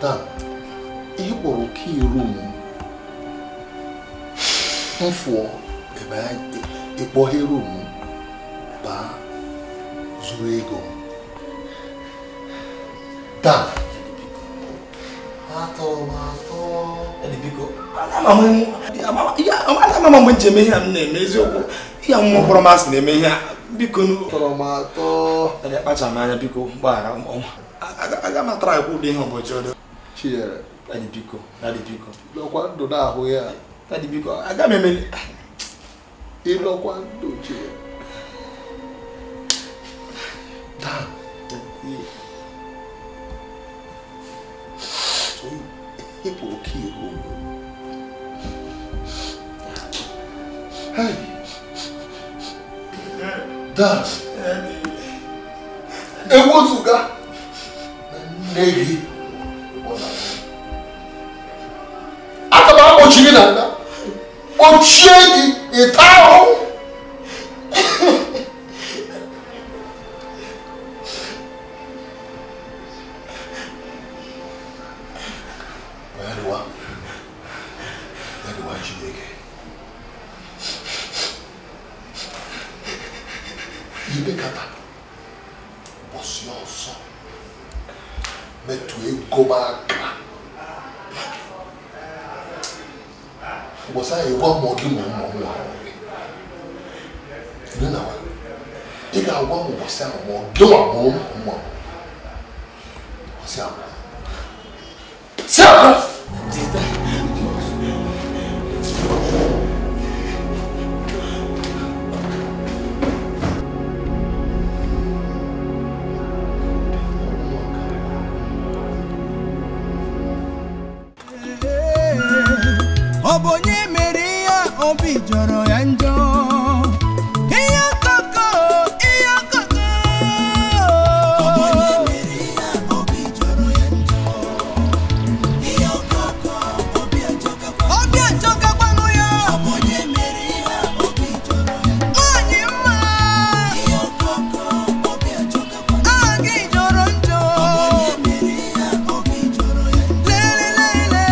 Dan, ihe kpọrọ key room m fụọ ebe ịkpọghe room baa zuru ego m. Dan, atọ m atọ. Biko, ama mgbe njem ihe a m na-eme eziokwu. Ihe mmụọ kpọrọ m asị na-eme ihe a. Biko tọrọ m atọ. Akpacha m anya biko gbaghara ọnwa. Aga m atara ekwu ụdị ihe ụbọchị ọdụ. Chinyere. Daddy biko, daddy biko. Lọkwa ndụ na-ahụ ya. Daddy biko, aga m emeli. Ịlọkwa ndụ Chinyere. Dan. So ịkpụ oke iru. Hey. Dan. Ewozuga na nne gị. Aka m akpọchi gị na nga kpọchie gị ịta ahụ. Ya dịwa Chineke. Ibekata ụbọchị ọzọ metụ ego m aka. Ụbọchị ahụ ịgwa mmụọ gị mụrụ mmụọ nwa gị. Ị ga-agwa m ụbọchị ahụ ma ọ gị nwa mụrụ mmụọ. Ụbọchị ahụ. Si ahụ! Ọ bụ onye mere ihe obi jọrọ ya njọ. Ihe ọkọkọ, ihe ọkọkọ. Ọ bụ onye mere ihe obi jọrọ ya njọ. Ihe ọkọkọ, obi ajọkakwanụ. Obi ajọkakwanụ ya. Ọ bụ onye mere ihe obi jọrọ ya njọ. Nwaanyị mma. Ihe ọkọkọ, obi ajọkakwanụ. Aha gị jọrọ njọ. Ọ bụ onye mere ihe obi jọrọ ya njọ. Lelelele.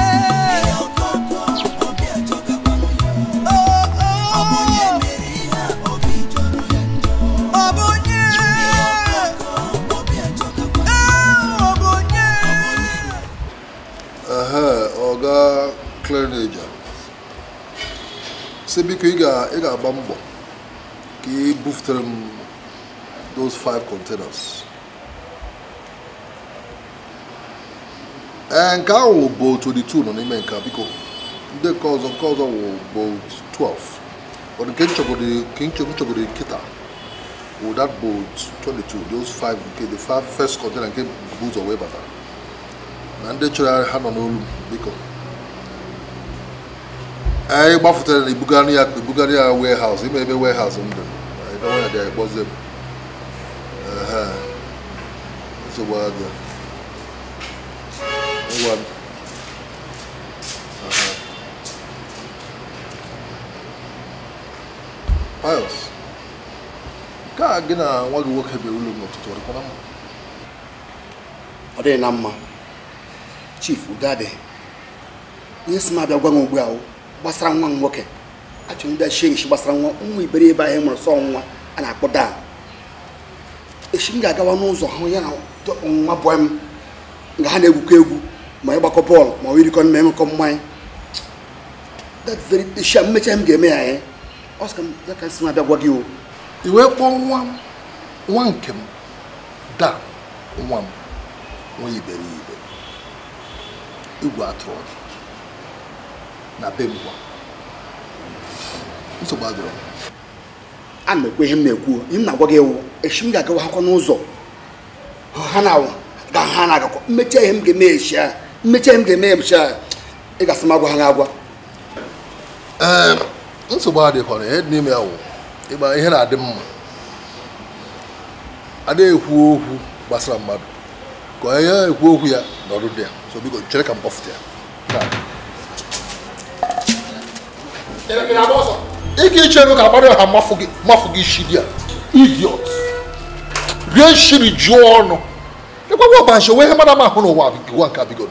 Ihe ọkọkọ, obi ajọkakwanụ ya. Si biko ị ga-agba mbọ ka ị bufutere m those 5 containers. Ee, nke ahụ bụ 22 nọ n'ime nke a biko. Ndị nke ọzọ wụ bolt 12. But nke nchọgodi nkịta wụ that bolt 22, those 5 nke the 5 first container nke bụ ụzọ wee bata. Na ndị chọrọ ha nọ n'olu biko. Anyị gbafutere na ibugara ya warehouse, ime ebe warehouse m dị. Anyị ya dị anyị m. Nsogbu adị. Ngwa. Pius, nke a gị na nwa gị nwoke bịara ụlọ m n'ụtụtụ, ọ dịkwa na mma? Ọ dịghị na mma. Chief, udo adịghị. Ihe si m abịa gwa m ugbu a gbasara nwa m nwoke. Achọrọ m ịbịa shie nshi gbasara nwa ụmụ iberibe ahụ mụrụ sọ nwa a na-akpọ Dan. Echi m ga-agawa n'ụzọ hụ ya na nwa bọị m nga ha na-egwukọ egwu ma ịgbakọ bọọlụ ma ọ irikọ mma ịṅụkọ mmanya. That very echi a mmecha m ga-eme ya ọ sị ka m si m abịa gwa gị o. I wee kpọọ nwa nke m Dan, nwa m nwa iberibe igwe atụrụ gị na be m gwa. Nsogbu adịrọ. A na-ekwu ihe m na-ekwu, ihe m na-agwa gị ewu echi m ga-agawa akwa n'ụzọ ha na-awụ ga ha na-agakọ mmecha ihe m ga-eme echi a mmecha ihe m ga-eme echi a ị ga-asị m agwa ha na-agwa. Ee, nsogbu adịkwana. Ihe dị n'ime ya wụ ịgba ihe na-adị mma adịghị ekwu okwu gbasara mmadụ ka onye ekwu okwu ya nọdụ dị ya. So biko chere ka m kpọfụta ya. Ị ga-eche ego ka agbara ha mafụ gị isi dị ya. Idiot. Rie nshiri jụọ ọnụ. Ịkwagwa ọbanshi onwe ihe mmadụ ama ahụ n'ụwa ụwa nke abigoro.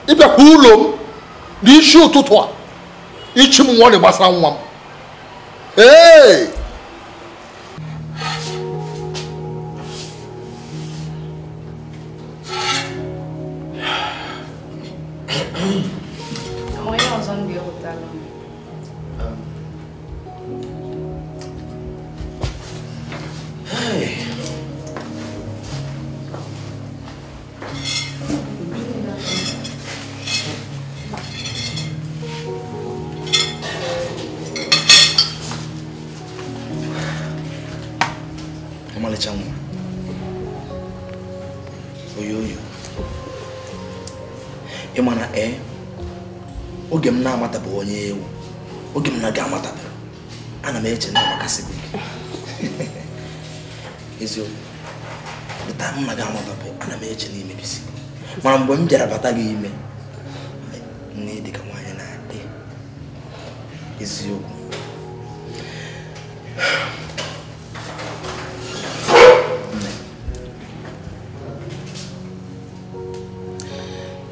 Ịbịakwa ụlọ m n'isi ụtụtụ a ichi m nwa na gbasara nwa m. Ee! Ọmalịcha nwa oyoyo, ị ma na oge m na-amatabeghị onye ewu, oge m na-aga amatabeghị, ana m eche na amakasị gị. Eziokwu, dịta m na-aga amatabeghị, ana m eche na imebisi. Mana mgbe m bịara bata gị ime, nne dị ka nwaanyị na-adị. Eziokwu.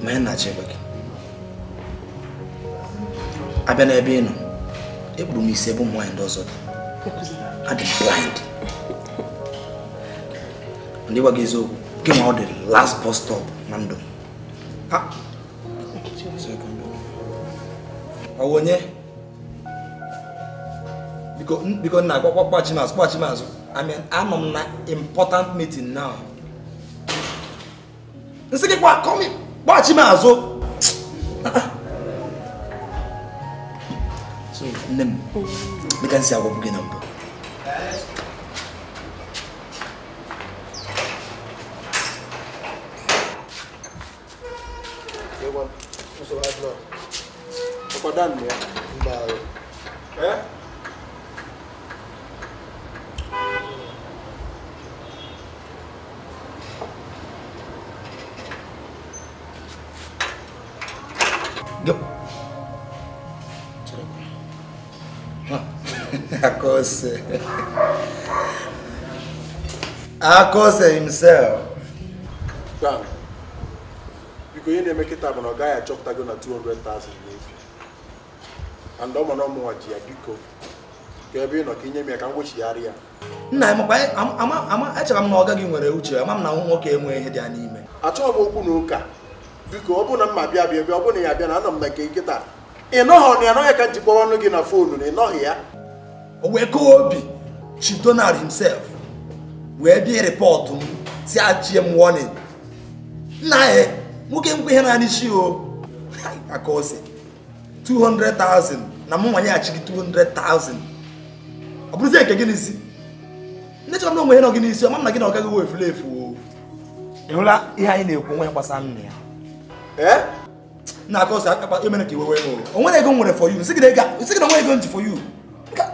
Ma ya na-achọ ịgwa gị, abịa n'ebe ị nọ, ekpuru m isi ebe ụmụ nwaanyị ndị ọzọ dị. Adị m blind. Ndị gwa gị eziokwu, gị ma ọ dị last bus stop na ndụ m. Ọ wụ onye? Biko nna kpọkpọkpọchi m azụ, kpọchi m azụ. I mean, anọ m na important meeting now. Nsị gị kwa, come in. Kpọchi m azụ. So, nne m, dịka m si agwabụ gị na mbụ. Akose. Akose himself. Dan, biko ihe na-eme kịta bụ na ọ gaghị achọpụtago na 200,000 n'efu. And ọ ma na ọmụnwa ji ya biko ka ebe ị nọ ka inye m ya ka m gwochigharị ya. Nna ama echere m na ọ gaghị nwere uche, ama m na nwoke enwe ihe dị ya n'ime. Achọghị m okwu na ụka. Biko ọ bụrụ na mma bịa bịa bịa ọ bụrụ na ya bịa na anọ m na nke nkịta. Ị nọghọ na ya nọghị ka njikwa ọnụ gị na foonu na ị nọghị ya. O wee kọọ obi Chief Donald himself wee bịa rịpọtụ m si achie m warning. Nna ya nwoke nkwe ihe na isi o aka ose 200,000 na mụ nwanye achị gị 200,000 ọ bụrụzie nke gị n'isi ndị chọrọ na onwe ihe nọ gị n'isi ọma m na gị na ọ gaghị wee efuru efu o. Ị hụla ihe anyị na-ekwu nwe gbasara nna ya. Na aka ose akpa emere ka iwe wee m o nwere ego m nwere for you sị gị na onwe ego m ji for you. Ka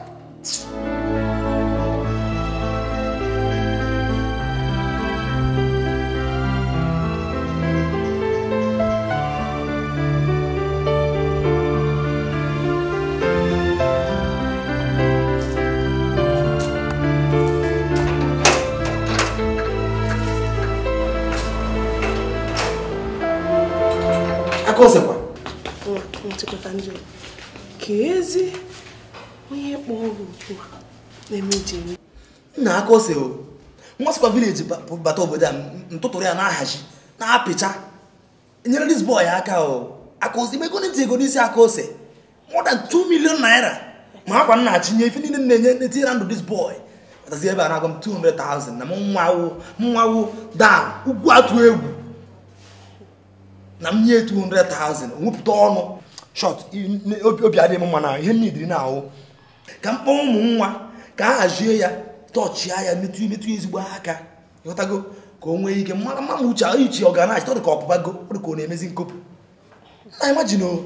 ezi onye kpọọ gị ugbu a na-eme njem nna aka ose o nwa sịkwa village bata obodo a ntụtụrụ ya na-ahazi na-apịcha enyere this boy aka o aka ose ime ego ntị ego n'isi aka ose more than 2 million naira ma akwa nna achinye ife niile na-enye na-etinye na ndụ this boy batazi ebe a na-agwa m 200,000 na m nwawo daa ugwu atụ egwu na m nye 200,000 wepụta ọnụ shot obi adịghị m mma na ihe niile na ahụ ka m kpọọ ụmụ nwa ka a hazie ya tọchịa ya metụ metụ ezigbo aka ịghọtago ka o nwee ike mma mma m uche uche ọ ga na-achị ọ dị ka ọpụbago ọ dị ka ọ na-emezi nkopụ na imagine o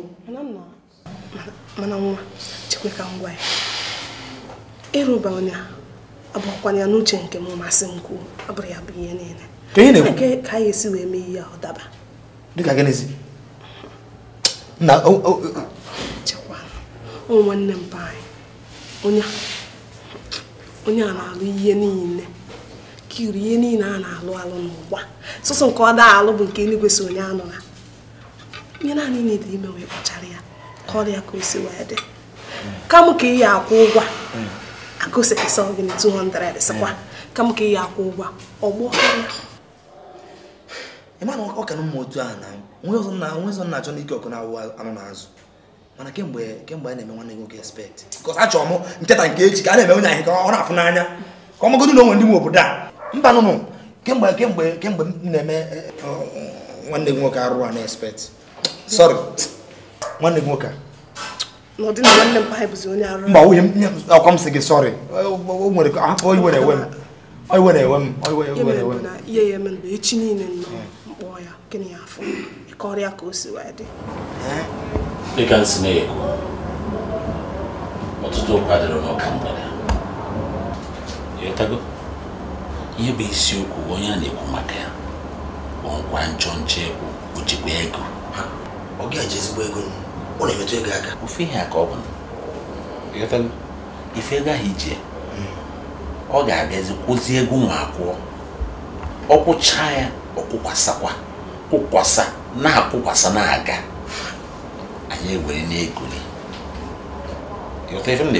mana nwa chekwe ka ngwa ya ịrụba onye abụkwana ya n'uche nke m masị m kwuo ọ bụrụ ya bụ ihe niile ka ihe na-ekwu ka anyị esi wee mee ihe ọ daba dịka gịnịzi na chekwa ụmụ nwanne m anyị onye a na-alụ ihe niile kiri ihe niile a na-alụ alụ n'ụwa sọsọ nke ọ daa alụ bụ nke eluigwe si onye anọ na ihe naanị niile ime wee kpọchara ya kọrọ ya ka o si wee dị kam ka ihe akwụ ụgwọ akụsikịsọ gị na 200 sịkwa kam ka ihe akwụ ụgwọ ọgbọ karịa. Ị ma na ọ ka na mma otu ahụ na onwe ọzọ na-achọ n'ike ọkụ na-awụ anụ na-azụ mana kemgbe anyị na-eme nwanne gị nwoke expect because achọrọ m nketa nke echi ka a na-eme onye ahụ ka ọ na-afụ n'anya ka ọ magodu na onwe ndị nwe obodo a mba nụnụ kemgbe m na-eme nwanne gị nwoke arụ a na expect sorry nwanne gị nwoke a mba nwunye m ọkwa m sị gị sorry o nwere hapụ iwe na-ewe m iwe na-ewe m iwe na-ewe m ihe ya eme mgbe echi niile nnọọ mkpọ ya gịnị ya afọ ịkọrọ ya ka o si wee dị. Dịka nsị na-ekwu ọtụtụ okwu adịrọ n'ọka mgbede ịghọtago ihe bụ isiokwu onye a na-ekwu maka ya bụ nkwa nchọ nchọ ekwu o jikwa ego ọ ga-eji ezigbo ego ọ na-emetụ ego aka ofe ihe a ka ọ bụ ịghọtago ife ego ahụ iji ọ ga-abịazi kwụzie ego nwa akwụọ ọ kwụchaa ya ọ kwụkwasakwa kwụkwasa na-akwụkwasa na-aga anyị ewere na-egoli ịghọta ife m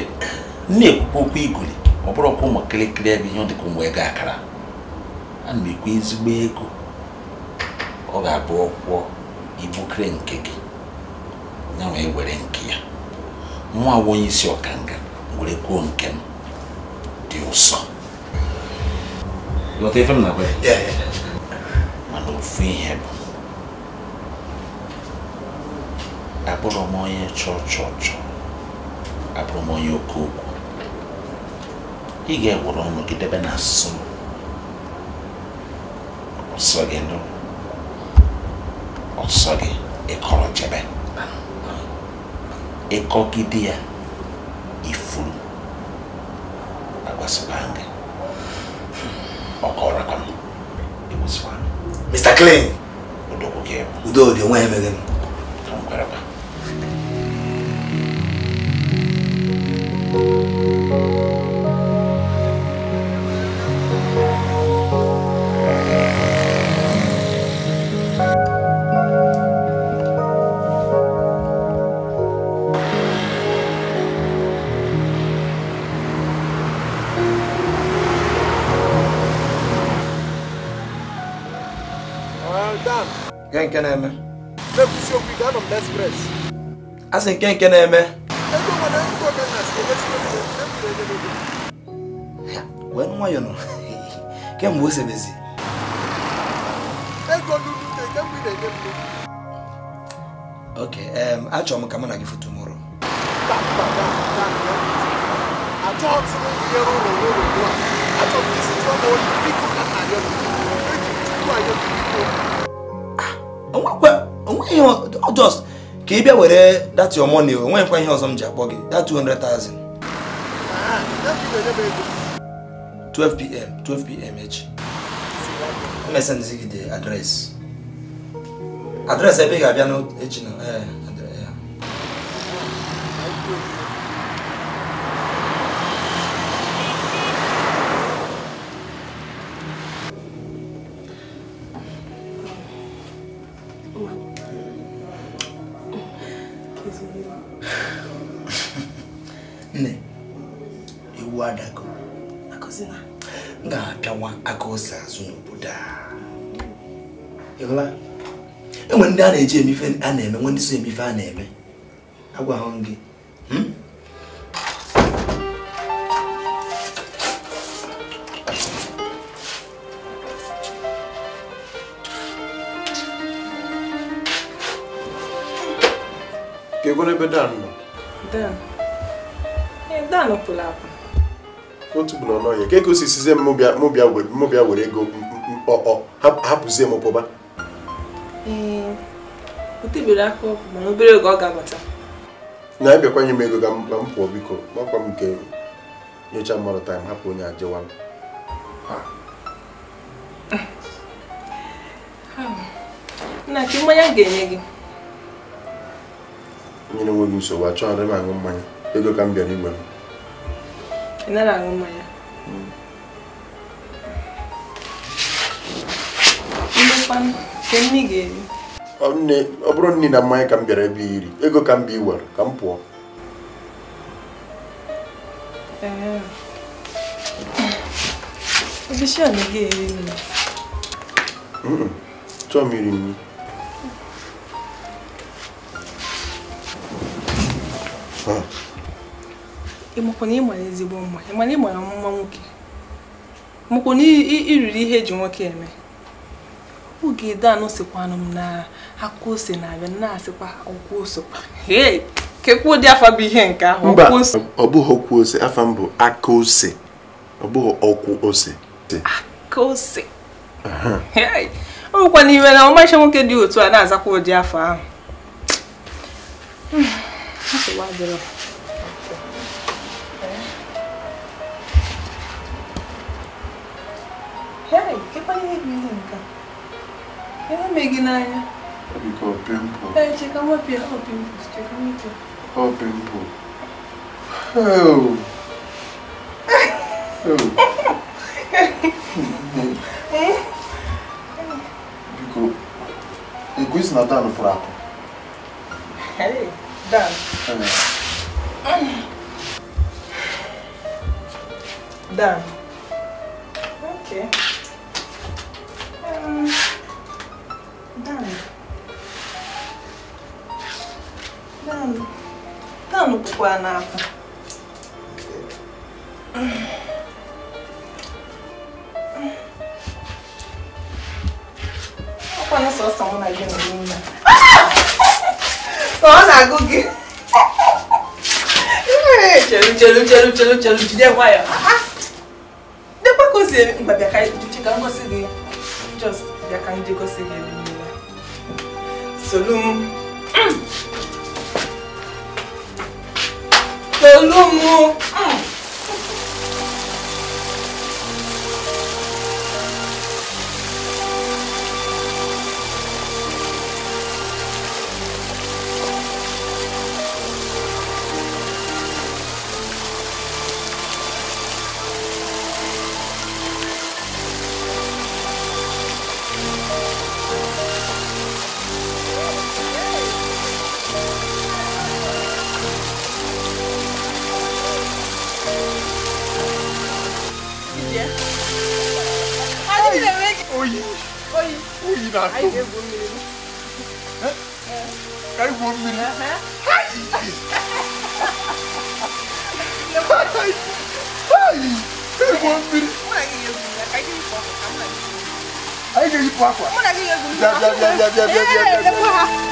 na-ekwukwa okwu igoli ọ bụrụ ọkwa ụmụ kịrịkịrị ebe ihe ọ dịka ụmụ ego akara ana m ekwu ezigbo ego ọ ga-abụ ọkwụọ igbukere nke gị ya wee were nke ya nwa onye isi ọkanga were kwuo nke m dị ụsọ ịghọta ife m na-agwa ya mana ofu ihe bụ abụrụ m onye chọọ abụrụ m onye oke okwu ị ga-ewere ọnụ gị debe na asụ ọsọ gị nụ ọsọ gị ịkọrọ jebe ịkọgide ya ifuru agwasịkwa gị ọkọrọkwa m egwusịkwa Mr. Clean odogwu gị udo dị onwe ya emeghe m nkwerekwa. Nke na-eme na-ekwusi okwu ike, anọ m n'express. A sị nke nke na-eme. Ego nwere ego ka nna si emesi ego. Wee nwayọọ nọ. Kemgbe o sebezi. Ego dudu dị kemgbe ị na-enye m. Okay, achọrọ m ka mụ na gị fụ tomorrow. Achọghị m nyere ụlọ n'ụlọ ugbu a. Achọrọ m isi tụọ m oyi biko ka nna ya eji tupu anyị biko. Onweghị ihe just ka ị bịa were that your money, onweghịkwa ihe ọzọ m ji akpọ gị that 200,000. 12 p.m. 12 p.m. echi. M send gị the address. Address ebe ị ga-abịa n'echi na address ya. Nne, ewu adago. M ga-apịawa aka ose azụ n'obodo a. Ị hụla? Enwe ndị a na-eji eme ife a na-eme, nwe ndị so eme ife a na-eme. Agwa hụ gị. Ka ego n'ebe Dan nọ? Dan? Dan pụrụ apụ. Otu bụ na ọ nọghị. Ka ego si sizie m mụ bịa were ego hapụzie m pụba. Ee, o tebere aka ọpụ mana obere oge ọ ga-abata. Na ebịakwanye m ego ka m pụọ biko, makwa m nke nyocha mmadụ taịm hapụ onye ajewa m. Nna, ka mmanya ga-enye gị? Nyere nwe gị nsogbu, achọghị m aṅụ mmanya. Ego ka m bịara igwe m. Ị nara aṅụ mmanya? Ndekwanụ, ke nne ga-eri? Ọ bụrụ nne na mmanya ka m bịara ebe iri, ego ka m bịa iwere, ka m pụọ. Ee. Obishi a na ga-eri nri? Chọọ m iri nri. Ị makwa na ị mara ezigbo mma, ị mara ị mara mma nwoke. Makwa na ị riri ihe eji nwoke eme. Oge Dan sikwanụ m na aka ose na-abịa na-asịkwa ọkwụ ose. Hey, kekwa ụdị afa bụ ihe nke ahụ. Mba, ọ bụghị ọkwụ ose, afa m bụ aka ose. Ọ bụghị ọkwụ ose. Aka ose. Hey, ọ bụkwa n'ime na ọmarịcha nwoke dị otu a na-azakwa ụdị afọ ahụ. Nsogbu adịrọ. Hey, kekwa ihe bụ ihe nke a? Ihe mee gị n'anya? Biko, pimple. Ee, cheka nwepụ ya, ọ pimples, cheka nwepụ ya. Ọ pimple. Oh. Oh. Biko, ekwesị na Dan pụrụ apụ. Hey, Dan. Dan. Okay. Dan. Dan. Dan pụkwa n'afọ. Ọkwa na sọsọ mụ na gị nọ n'ime. Ọ na-agụ gị. Chelu chelu chelu chelu chelu jide nwayọọ. Dekwa ka o si eme mgbe bịa ka ka m gosi gị. Just bịa ka m je gosi gị ebe niile. Solu m. Solu m. Oyi. Oyi. Oyi na-atụ. Ka anyị gwuo mmiri. Ka anyị gwuo mmiri. Anyị ga-eyipụ akwa. Bịa bịa bịa bịa bịa bịa bịa bịa.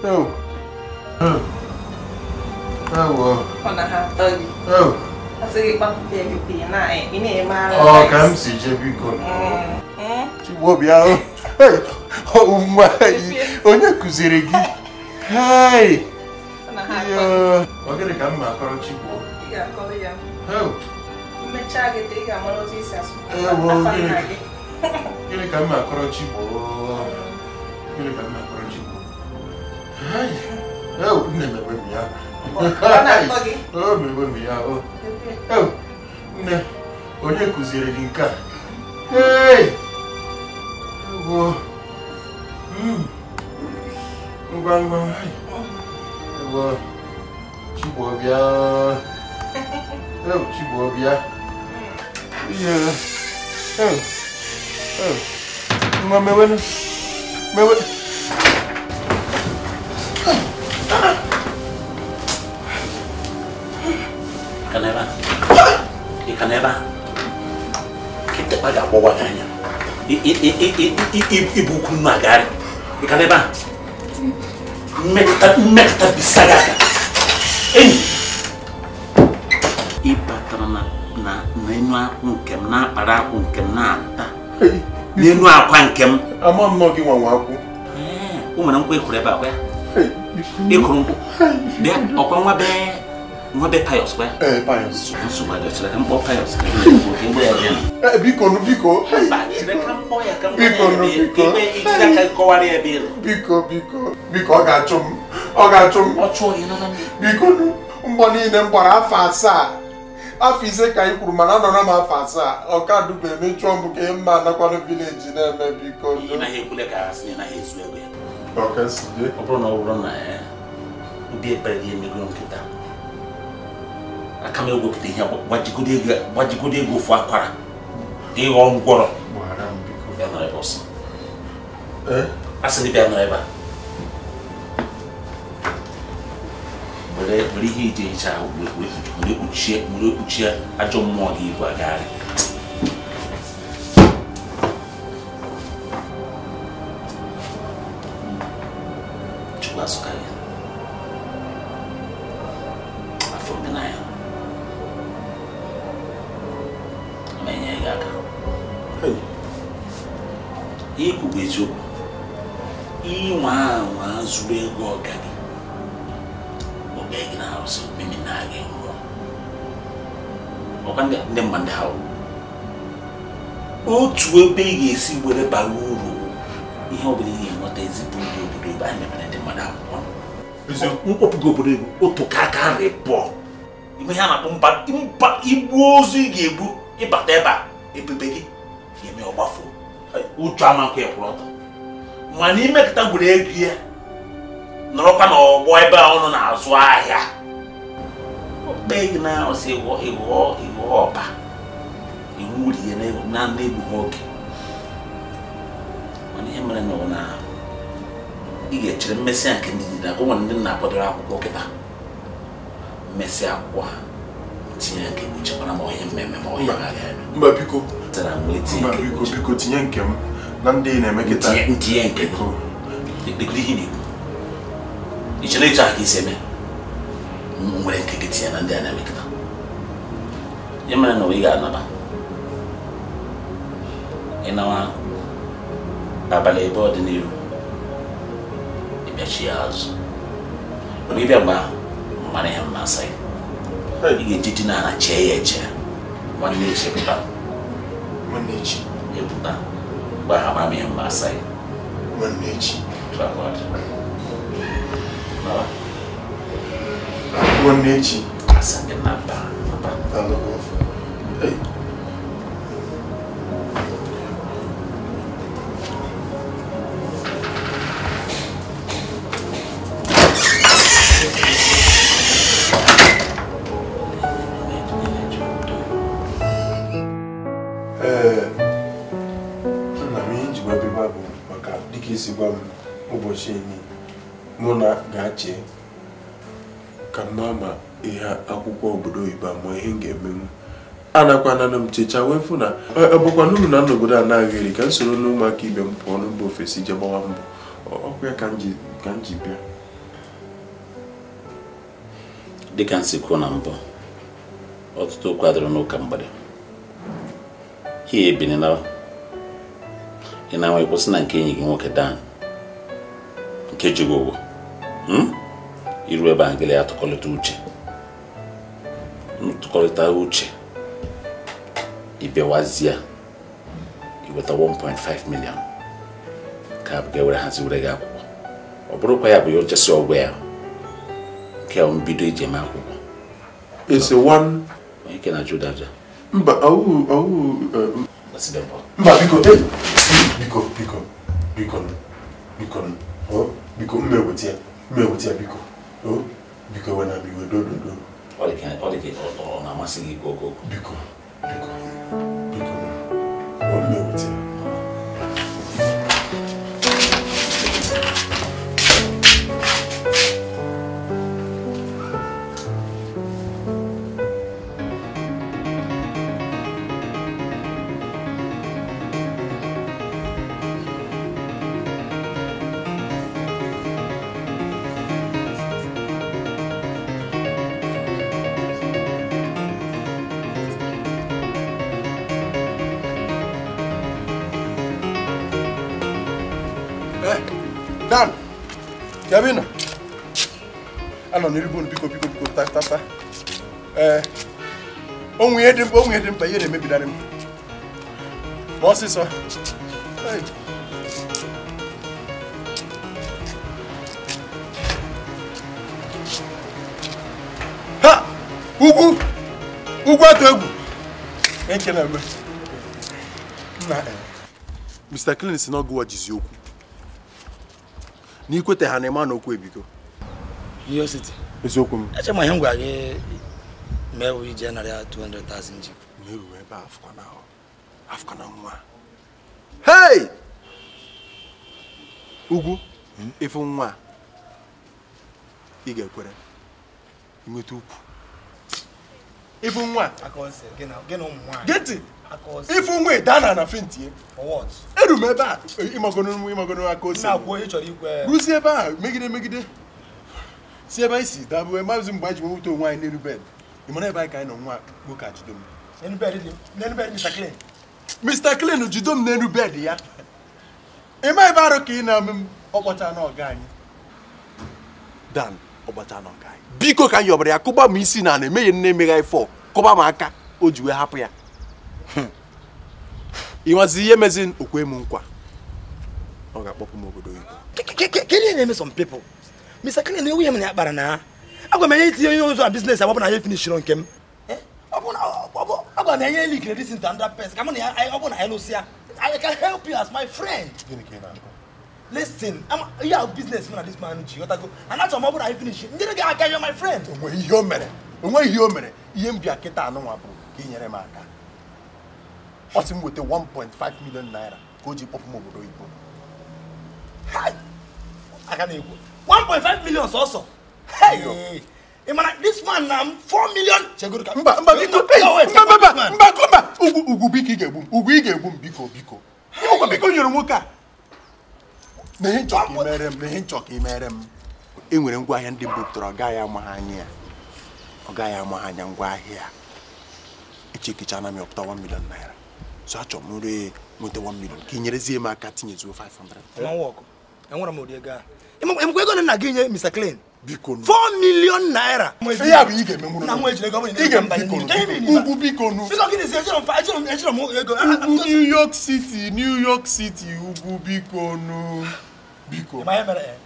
Ọ ka m si jee biko. Chigbo bịa. Onye kụziri gị? Hey! Ọ gịnị ka m ma akọrọ Chigbo? Ị ga-akọrọ ya. Mmechaa gị ị ga-amara otu isi asụ. Gịnị ka m ma akọrọ Chigbo? Gịnị ka m ma akọrọ Chigbo? Nne m enwe m ya. O mewe m ya. Nne, onye kụziri gị nke a? Hey! Ngwa ngwa. Ewo. Chigbo bịa. Chigbo bịa. Ihe. Nwa mewe. Mewe. Ị ka n'ebe a? Kịtịkpa ga-agbọwa gị anya. Ibu ukwu nnu agagharị. Ị ka n'ebe a? Mmekọta bisa gị aka. Enyi! Ị batara na n'enu akwụ nke m, na-akpara akwụ nke m, na-ata. N'enu akwa nke m. Ama m nọ gị nwanwe akwụ. O nwere nkwụ ịkụrụ ebe a, kwa ya? Ịkụrụ nkwụ. Bịa, ọkwa nwa bee. Nwa be Pius kwa? Pius. Nsogbu adị, chere ka m kpọọ Pius ka egbe ya bịa. Biko nụ, biko. Chere ka m kpọọ ya ka m biko nụ, biko. Ebe ijiji aka kọwara ya ebe ị nọ. Biko, biko. Biko, ọ ga-achụ m. Ọ ga-achụ m. Ọ chụọ gị nọ na Biko nụ, mgbọ niile m gbara afọ 7. Afọ 5 ka anyị kwuru mana anọrọ m afọ 7. Ọ ka dube emechụọ m ka ihe mma anakwanụ vileji na-eme biko nụ. Ị naghị ekwule ka asị na ị naghị ezu ego ya. Ọ ka si dị. Ọ bụrụ na ọ bụrụ na obi ekpere gị emegoro nkịta. Aka m ewepụta ihe gbajigodo ego ofu akwara ka ịghọ ngwọrọ. Bịa nọrọ ebe ọsọ. A sị gị bịa nọrọ ebe a. Were ihe iji hicha ahụ were kpuchie ajọ mmụọ gị ibu agagharị. Chukwu asụka gị. Afọ gị n'anya. Ikwu bụ eziokwu. Inwe anwa zuru ego ọga gị. Ọba gị na arụsị mimi na gị nwụọ. Ọkwa ndị mma ndị ha otu ebe ị ga-esi were bara uru ihe ọ bụla ị ga-enweta ezigbo ndị obodo ebe anyị mepere ndị mmadụ akwụkwọ. Mkpọpụgo obodo ego otu ka aka rịpọ. Ime ihe a na-akpọ mba igbu ozu ị ga-egbu ịbata ebe a ebebe gị ga-eme ọgbafo. Ụjọ ama nkwa kwụrụ ọtọ. Mana imekọta gwere ego ya nọrọkwa n'ọgbọ ebe a ọnụ na-azụ ahịa. Okpe gị na ọsị ịghọ ọba iwu rie na na-egbughị oge. Mana ihe mere na ọ na ị ga-echere mmesị nke ndị dị na nwere ndị na-akwadoro akwụkwọ kịta. Mmesị akwụkwọ ha tinye nke uche mara ma onye mmemme ma onye agaghị eme. Mba biko. Mba biko biko tinye nke m na ndị na-eme kịta. Ntinye nke gị. Dịgide ihe na-ekwu. Ị chere etu ahụ ka isi eme? M nwere nke gị tinye na ndị a na-eme kịta. Ihe mere na ị ga-anaba. Ịnawa abalị ebe ọ dị n'iru. Ịbịachi ya azụ. Mgbe ị bịa mgbe ahụ, mara ihe m na-asa gị. Ị ga-eji ji n'ala chee ya eche. Nwanne echi pụta. Nwanne echi. Ịpụta. Mgbe ahụ mara m ihe m na-asa gị. Nwanne echi. Nwanne echi. Asa gị na mba. Hey. Gwa m ụbọchị enyi mụ na ga-ache ka m ma ihe akwụkwọ obodo oyibo ma ihe m ga-emenwu anakwana m checha wee fụ na ọ bụkwa n'uru na n'obodo a na-aghị eri ka m soro n'ụmụaka ibe m pụọ n'mba ofesi jee gbawa mbọ ọkwa ya ka m ji bịa. Dịka nsi kwuo na mbụ, ọtụtụ okwu adịrọ n'ụka mgbede. Ihe ebinila ị na-enwe kwụsị na nke enyi gị nwoke Dan nke ji gị ụgwọ. Iru ebe ahụ gịlị ya tụkọlịta uche. Ntụkọrịta uche ịbịawazie iweta 1.5 million ka a ga-ewere haziwere gị akwụkwọ. Ọ bụrụkwa ya bụ ya ochesi ọgwụ ya nke mbido iji eme akwụkwọ. It's a one. Onye ke na-ajụ ụda. Mba, ọwụ mba biko biko biko biko biko biko mmeweta ya biko biko wena m iwe dododo. Ọ dị ka ọ na-amasị gị ikwu okwu. Biko biko biko ọ mmeweta ya. Dan, Kevin, anọ n'iribu biko biko biko ta ta ta. Onwe ihe dị mkpa ihe na-emebidara m. Ma ọsịsọ. Ha! Ugwu! Ugwu atụ egwu! Nke na-eme. Nna Mr. Clean si na ọgụwa jizi okwu. N'ikwete ha na-eme na okwu ebigo. New York City. Eziokwu m. Eche ma ihe m gwara gị mee wụ ije narị 200,000 ji. Na-eru ebe a afụkwa na nwa. Hey! Ugwu, ịfụ nwa ị ga-ekwere inweta ukwu. Ịfụ nwa. Gịnị? Ịfụ nwa ịda na fentie. Eru m ebe a ịmagono aka ose. Rụzie ebe a megide si ebe anyị si dabụ maazị mgbe anyị ji nweta onwe anyị n'elu bed. Ị mara ebe anyị ka anyị nọ nwa nwoke a jido m. N'elu bed Mr. Clean. Mr. Clean jido m n'elu bed ya. Ị ma ebe arụ ka ị na-eme m ọkpọcha na ọga anyị. Dan ọkpọcha na ọga anyị. Biko ka anyị yọbara ya kụba m isi na na-emeghe nne emegha ifọ kụba m aka o ji wee hapụ ya. Ịnwazi ihe mezi okwe m nkwa. Ọ ga-akpọpụ m obodo oyibo. Kedu na-eme some people? Mr. Clean na-ewu ihe m na-akpara na agwa m enye itinye onye ụzọ na biznes agbapụ na ya finishiro nke m. Agwa m enye likere this into another person. Ka mụ na ya ọ bụ na ya lụsịa. I can help you as my friend. Gịnị ka ị na-akọ? Listen, you have business man this man ji ghọtago. And achọrọ m ọ bụrụ na anyị finish. Ndị gị aka you're my friend. Onwe ihe o mere. Onwe ihe o mere. Ihe m bịa kịta anụnwa bụ ka ị nyere m aka. Ọ sị m weta 1.5 million naira ka o ji kpọpụ m obodo oyibo. Aka na-ekwu 1.5 million sọsọ. Hey! Ị mara this man na 4 million. Mba mba biko mba mba mba mba ugwu biko ị ga-egbu m. Ugwu ị ga-egbu m biko biko. Ugwu biko nyere nwoke a. Na ihe nchọ ka ị mere m, na ihe nchọ ka ị mere m. E nwere ngwaahịa ndị m bupụtara ọ gaghị ama ha anya ya. Ọ gaghị ama ha anya ngwaahịa. Echekicha na m ọpụta 1 million naira. So achọrọ m nre nweta 1 million ka ị nyerezie m aka tinyezuo 500. Enwere m ụdị ego a. Ịmakwa ego na gị nye Mr. Clean? Biko 4 million naira. Ihe a bụ ị ga-emenwuru. Na nwa ejiri ego ọ bụla Ị ga biko nu. Ugwu biko nu. Biko gịnị si ejiri m ego. Ugwu New York City, New York City, ugwu biko nu. Biko. Ma ihe mere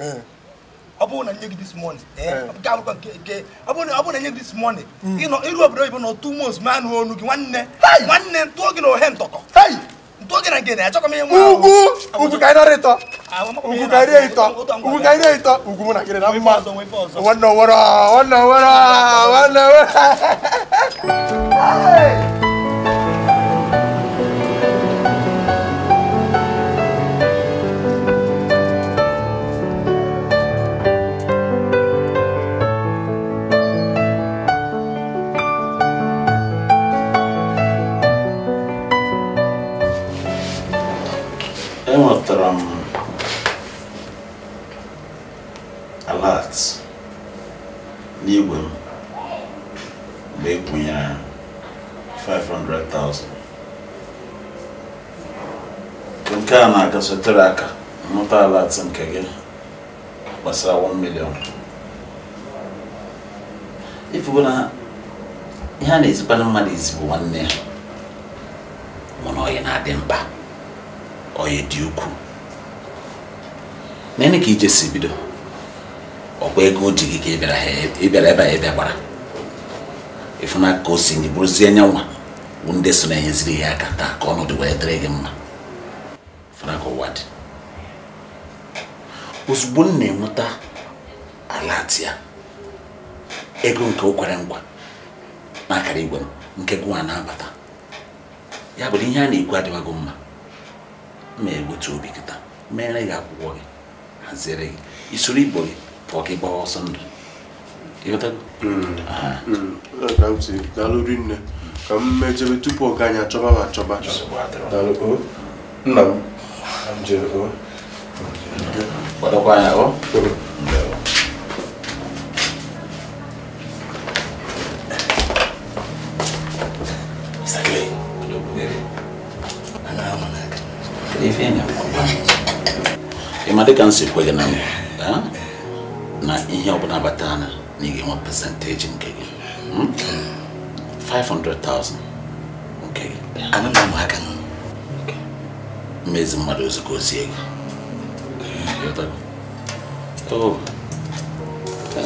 ọ bụrụ na nye gị this money, nke akwụkwọ nke ọ bụrụ na nye gị this money, ịnọ iru obodo oyibo nọ 2 months ma anụ onu gị nwanne. Nwanne ntụọ gị na ohe ntọkọ. Ntụọ gị na nke na achọkwa m ihe nwa. Ugwu ugwu ka anyị nara ịtọ. Ugwu ka anyị ịtọ. Ugwu ka anyị ịtọ. Ugwu mụ na gị na mma. Nwanne owere, nwanne owere, nwanne owere. Enwetara m alert n'igwe m Mgbe ị kwụnyere 500,000. Nke a na-agasotere aka mmụta ala atụ nke gị gbasara 1 million. Ifugo na ihe a na-ezikwana mmadụ ezi bụ nwanne ya, mana ọyị na-adị mkpa, ọyị dị ukwuu. Nene ka ije si bido, ọkwa ego ji gị ka ị bịara ebe a ị bịa gbara. Ifuna ka o si nye bụrụzie nyanwa bụ ndị so na-enyeziri ya aka taa ka ọnọdụ wee dịrị gị mma. Ifuna ka ụwa dị. Ozugbo m na-enweta ala ya, ego nke o kwere nkwa n'akara igwe m nke gụwa na-abata. Ya bụ ihe a na-ekwu adịwago mma. M na-ewetu obi kịta, mere gị akwụkwọ gị, haziere gị, isoro igbo gị ka ọ gị gbawa ọsọ ndụ. Ịghọtago? Ka m si daalụ rinne, ka m mejebe tupu ọ ga anyị achọba m achọba. Daalụ o. Nna m, m jere o. Kwadokwa anya o. Ị ma dịka m si kwe gị na nkwa na ihe ọbụla batara na ị ga-enwe percentage nke gị 500,000 nke gị. Ana m aka mmezi mmadụ ozugbo ozi ego. Oh,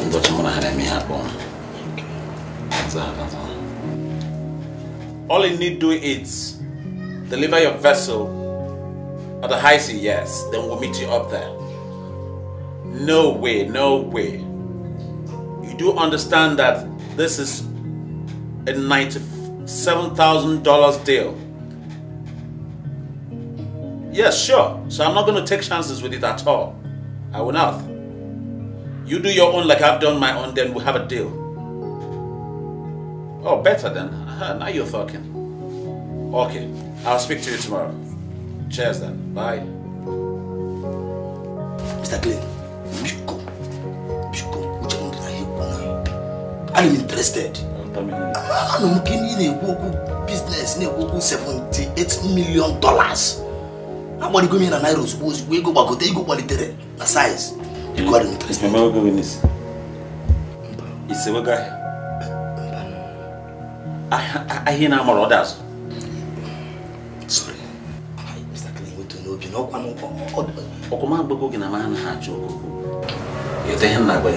ndọchi mụ na ha na-eme ihe akpọ. All you need do is deliver your vessel at the high sea, yes, then we'll meet you up there. No way, no way. You do understand that this is a $97,000 deal. Yes, sure. So I'm not going to take chances with it at all. I will not. You do your own like I've done my own, then we'll have a deal. Oh, better then. Now you're talking. Okay, I'll speak to you tomorrow. Cheers then. Bye. Mr. Glenn, Biko, I'm interested. I'm looking in a business, in a $78 million. I'm going to go in and I we go back to go quality size. You got interested. It's a guy. I hear now more others. Sorry. Mr. Glenn, we don't know. Okoma gbogbo gị na ma na achọ okwu. Ete ihe na gwa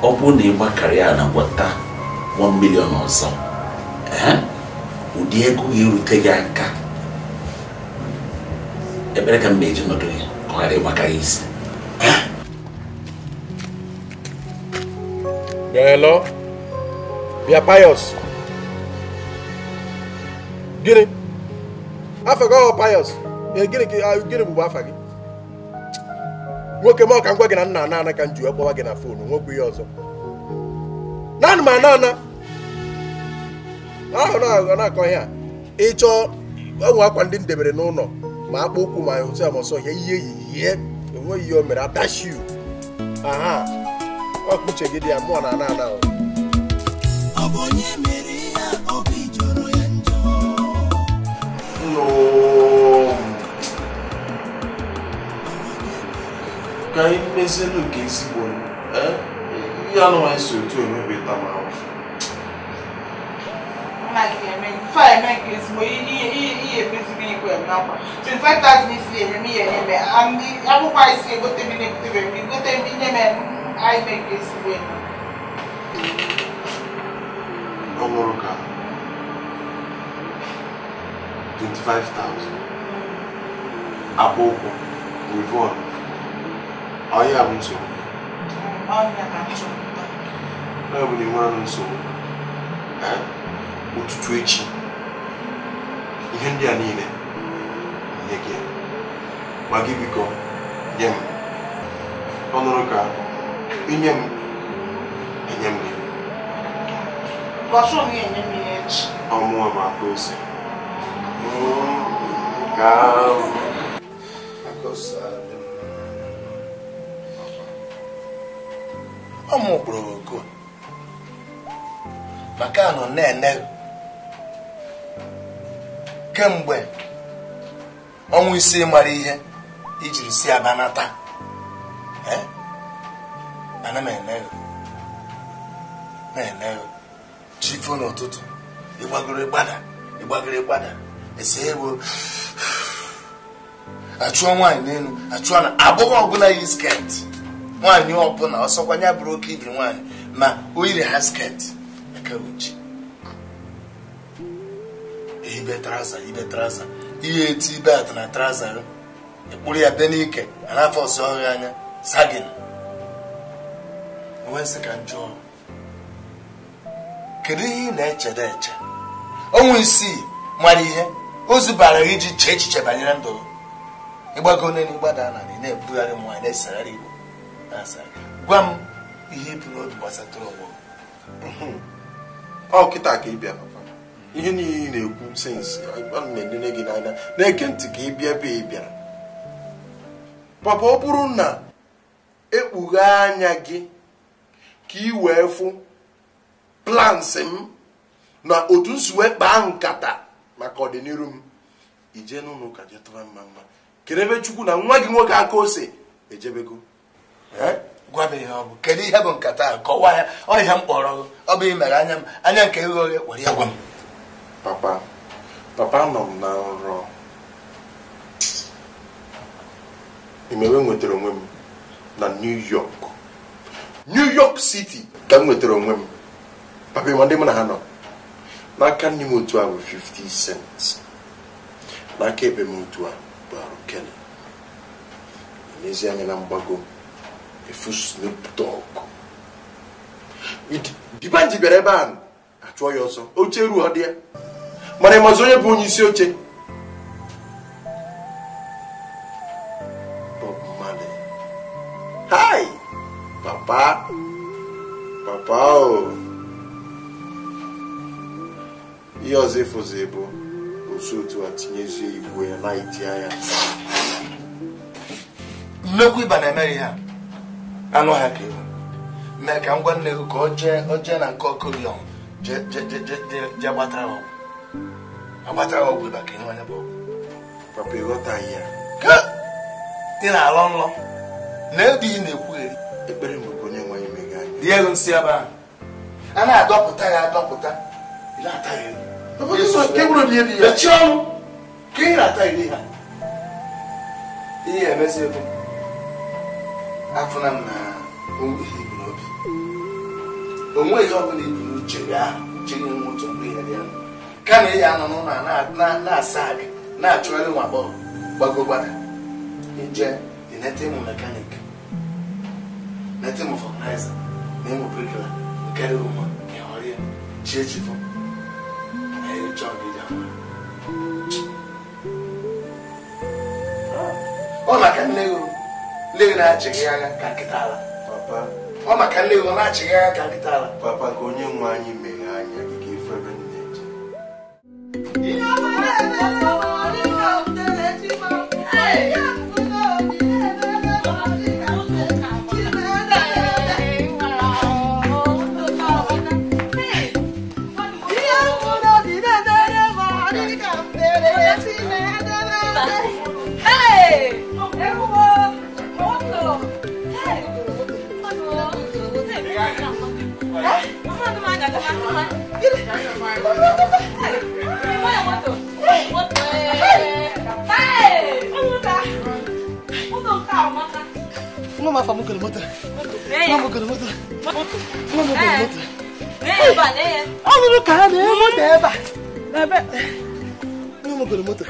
ọ bụ na ịgba karịa na gwata 1 million ọzọ. Ụdị ego ga-erute gị aka. Ebere ka m meji nọdụ gị ka ọ ghara ịgbaka gị isi. Hello? Bịa Pius. Gịnị? Afa gị ọ Pius? Gịnị bụbu afa gị? Nwoke m ọ ka m gwa gị na nna ana ana ka m ji wee kpọwa gị na foonu nwekwu ihe ọzọ. Naanị m ana ana. Ahụ na-akọ ihe a. Ị chọọ enwe akwa ndị m debere n'ụlọ ma akpụ ụkwụ ma otu a ma ọsọ ihe ihe yie enweghị ihe o mere adashiu. Aha. Ọ uche gị dị ya mụọ na ana ana o. Ọ bụ onye mere ya obi jọrọ ya njọ. Ka anyị mezienụ nke ezigbo ihe anụmanụ si otu emebita m ahụ. Nna gị ga-eme ife a eme nke ezigbo ihe emezigbo igwe nakwa 25,000 isi enye m ihe enye m akwụkwọ anyị si egote m na-egote m egote m inye m anyị mee nke ezigbo eme. Ọ nwụrụ ka 25,000 akpa ụkwụ wivon. Ọ ya bụ nsogbu. Ọ ya ka m chọpụta. Ọ bụ na ị nwere nsogbu. Ụtụtụ echi ihe ndị a niile nye gị ma gị biko nye m ọ nụrụ ka inye m enye m gị. Ọmụọ bụ aka ose. Ka ọmụ kpọrọ oku. Maka anọ na-ene kemgbe ọnwa isii mara ihe ijiri si aba nata. Ana m ene na-ene chi fo n'ụtụtụ ịgbagoro ịgbada ịgbagoro ịgbada ese ewo achụọ nwaanyị n'elu achụọ na agbọghọ ọbụla yi sket nwaanyị ọbụla ọsọkwa ya bụrụ oke ibiri nwaanyị ma o yiri ha sket aka uchi ibe traza ihe eti ibe atụ na traza ekpuru ya be n'ike a na-afọ ọsọ ọhịa anya sagin onwe nsị ka njọ. Kedu ihe ị na-echede eche? Ọnwa isii mara ihe o zubara iji chee echiche banyere ndụ ịgbago n'elu ịgbada na na-ebugharị m nwaanyị na-esegharị igbo gwa m ihe ibu n'obi gbasatụrụ onwe ọ kịta ka ị bịa papa. Ihe niile ị na-ekwu sensị ana m enene gị n'anya na-ege ntị ka ị bịa ebe ị bịara papa. Ọ bụrụ na ekpughe anya gị ka ị wee fụ plans m na otu m si wee kpaa nkata maka ọdịnihu m ije n'ụlọ ụka jee tụwa mma mma kedebe Chukwu na nwa gị nwoke aka ose ejebego. Gwa m ihe ọ bụ, kedu ihe bụ nkata a? Kọwaa ya. Ọ ihe m kpọrọ gị, ọ bụ ị mere anya m anya nke ghe oghe were ya gwa m. Papa, papa nọ m na nrọ imewe nwetara onwe m na New York, New York City ka m nwetara onwe m. Papa, ịma ndị mụ na ha nọ n'aka nne m otu a bụ 50 cents, n'aka ekpe m otu a bụ R. Kelly, n'ezi anya na mgbago efu Snoop Dogg. Dibanji bịara ebe a achụọ ya ọsọ oche ruo ọ dị ya mana ịmazi onye bụ onye isi oche? Bob Marley. Hi papa, papa o ihe ọzọ ịfụzi bụ osu otu a tinyezie igwe ya na iti anya. Nnekwu ịba na-emere ha anụ ọhịa ka ewu mee ka ngwa nne gị ka ọ jee na nke ọkụlion jee gbatara ọgwụ agbatara ọgwụ ịba ka ịnwe anya bụ ọgwụ. Papa, ịghọtaghị ya. Ka ị na-alọ nlọ na ebe ị na-ekwugheri ekpere m bụ onye nwe anyị mega anyị rie ego nsị ebe ahụ a na-adọpụta ya adọpụta ị na-ataghị mechie ọnụ ka ị na-ataghị ha ihe emezi ego afụna m na ihe ibu n'obi onwe ihe ọbụla ibu n'uche gị ahụ uche gị nwe otu mgbe ihe dị ya kama ị ya anọ n'ụlọ na-asa gị na-achụgharị nwa agbọghọ gbago gbada ije nete ịmụ mekanik nete ịmụ fọkụnaiza na ịmụ brikla nke dị ụmụ ịhọrọ ya chi echifụ na ericha ọgịja ọ maka nne gị nne gị na-achịghị agha ka nkịta ala. Papa, ọ maka nne gị ọ na-achịghị agha ka nkịta ala. Papa, ka onye nwe anyị meghe anya gị ka ife ebe nne eje. Nwa m afọ m goro moto. Nwa m goro moto. Nwa m goro moto. Ọ nụrụ ka ha na-enwe moto ebe a. Nwa m goro moto.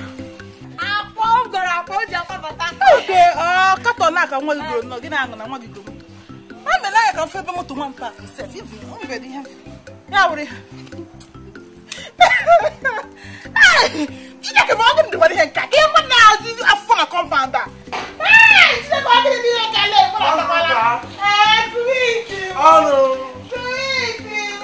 Oke, ọ katọn a ka nwa gị goro nọ gị na-aṅụ na nwa gị goro moto. A mere anya ka m febe moto nwa m paakị sef ivu o nwere ihe ya wụrụ ya. Chineke ma ọ gị m dịkwara ihe nka ka ịma na-azụ afụfụ na kọmpaụnd a. Chineke ọ gịnị dị ihe ka lee mụ na atakwala. Ee, swiiti m. Swiiti m.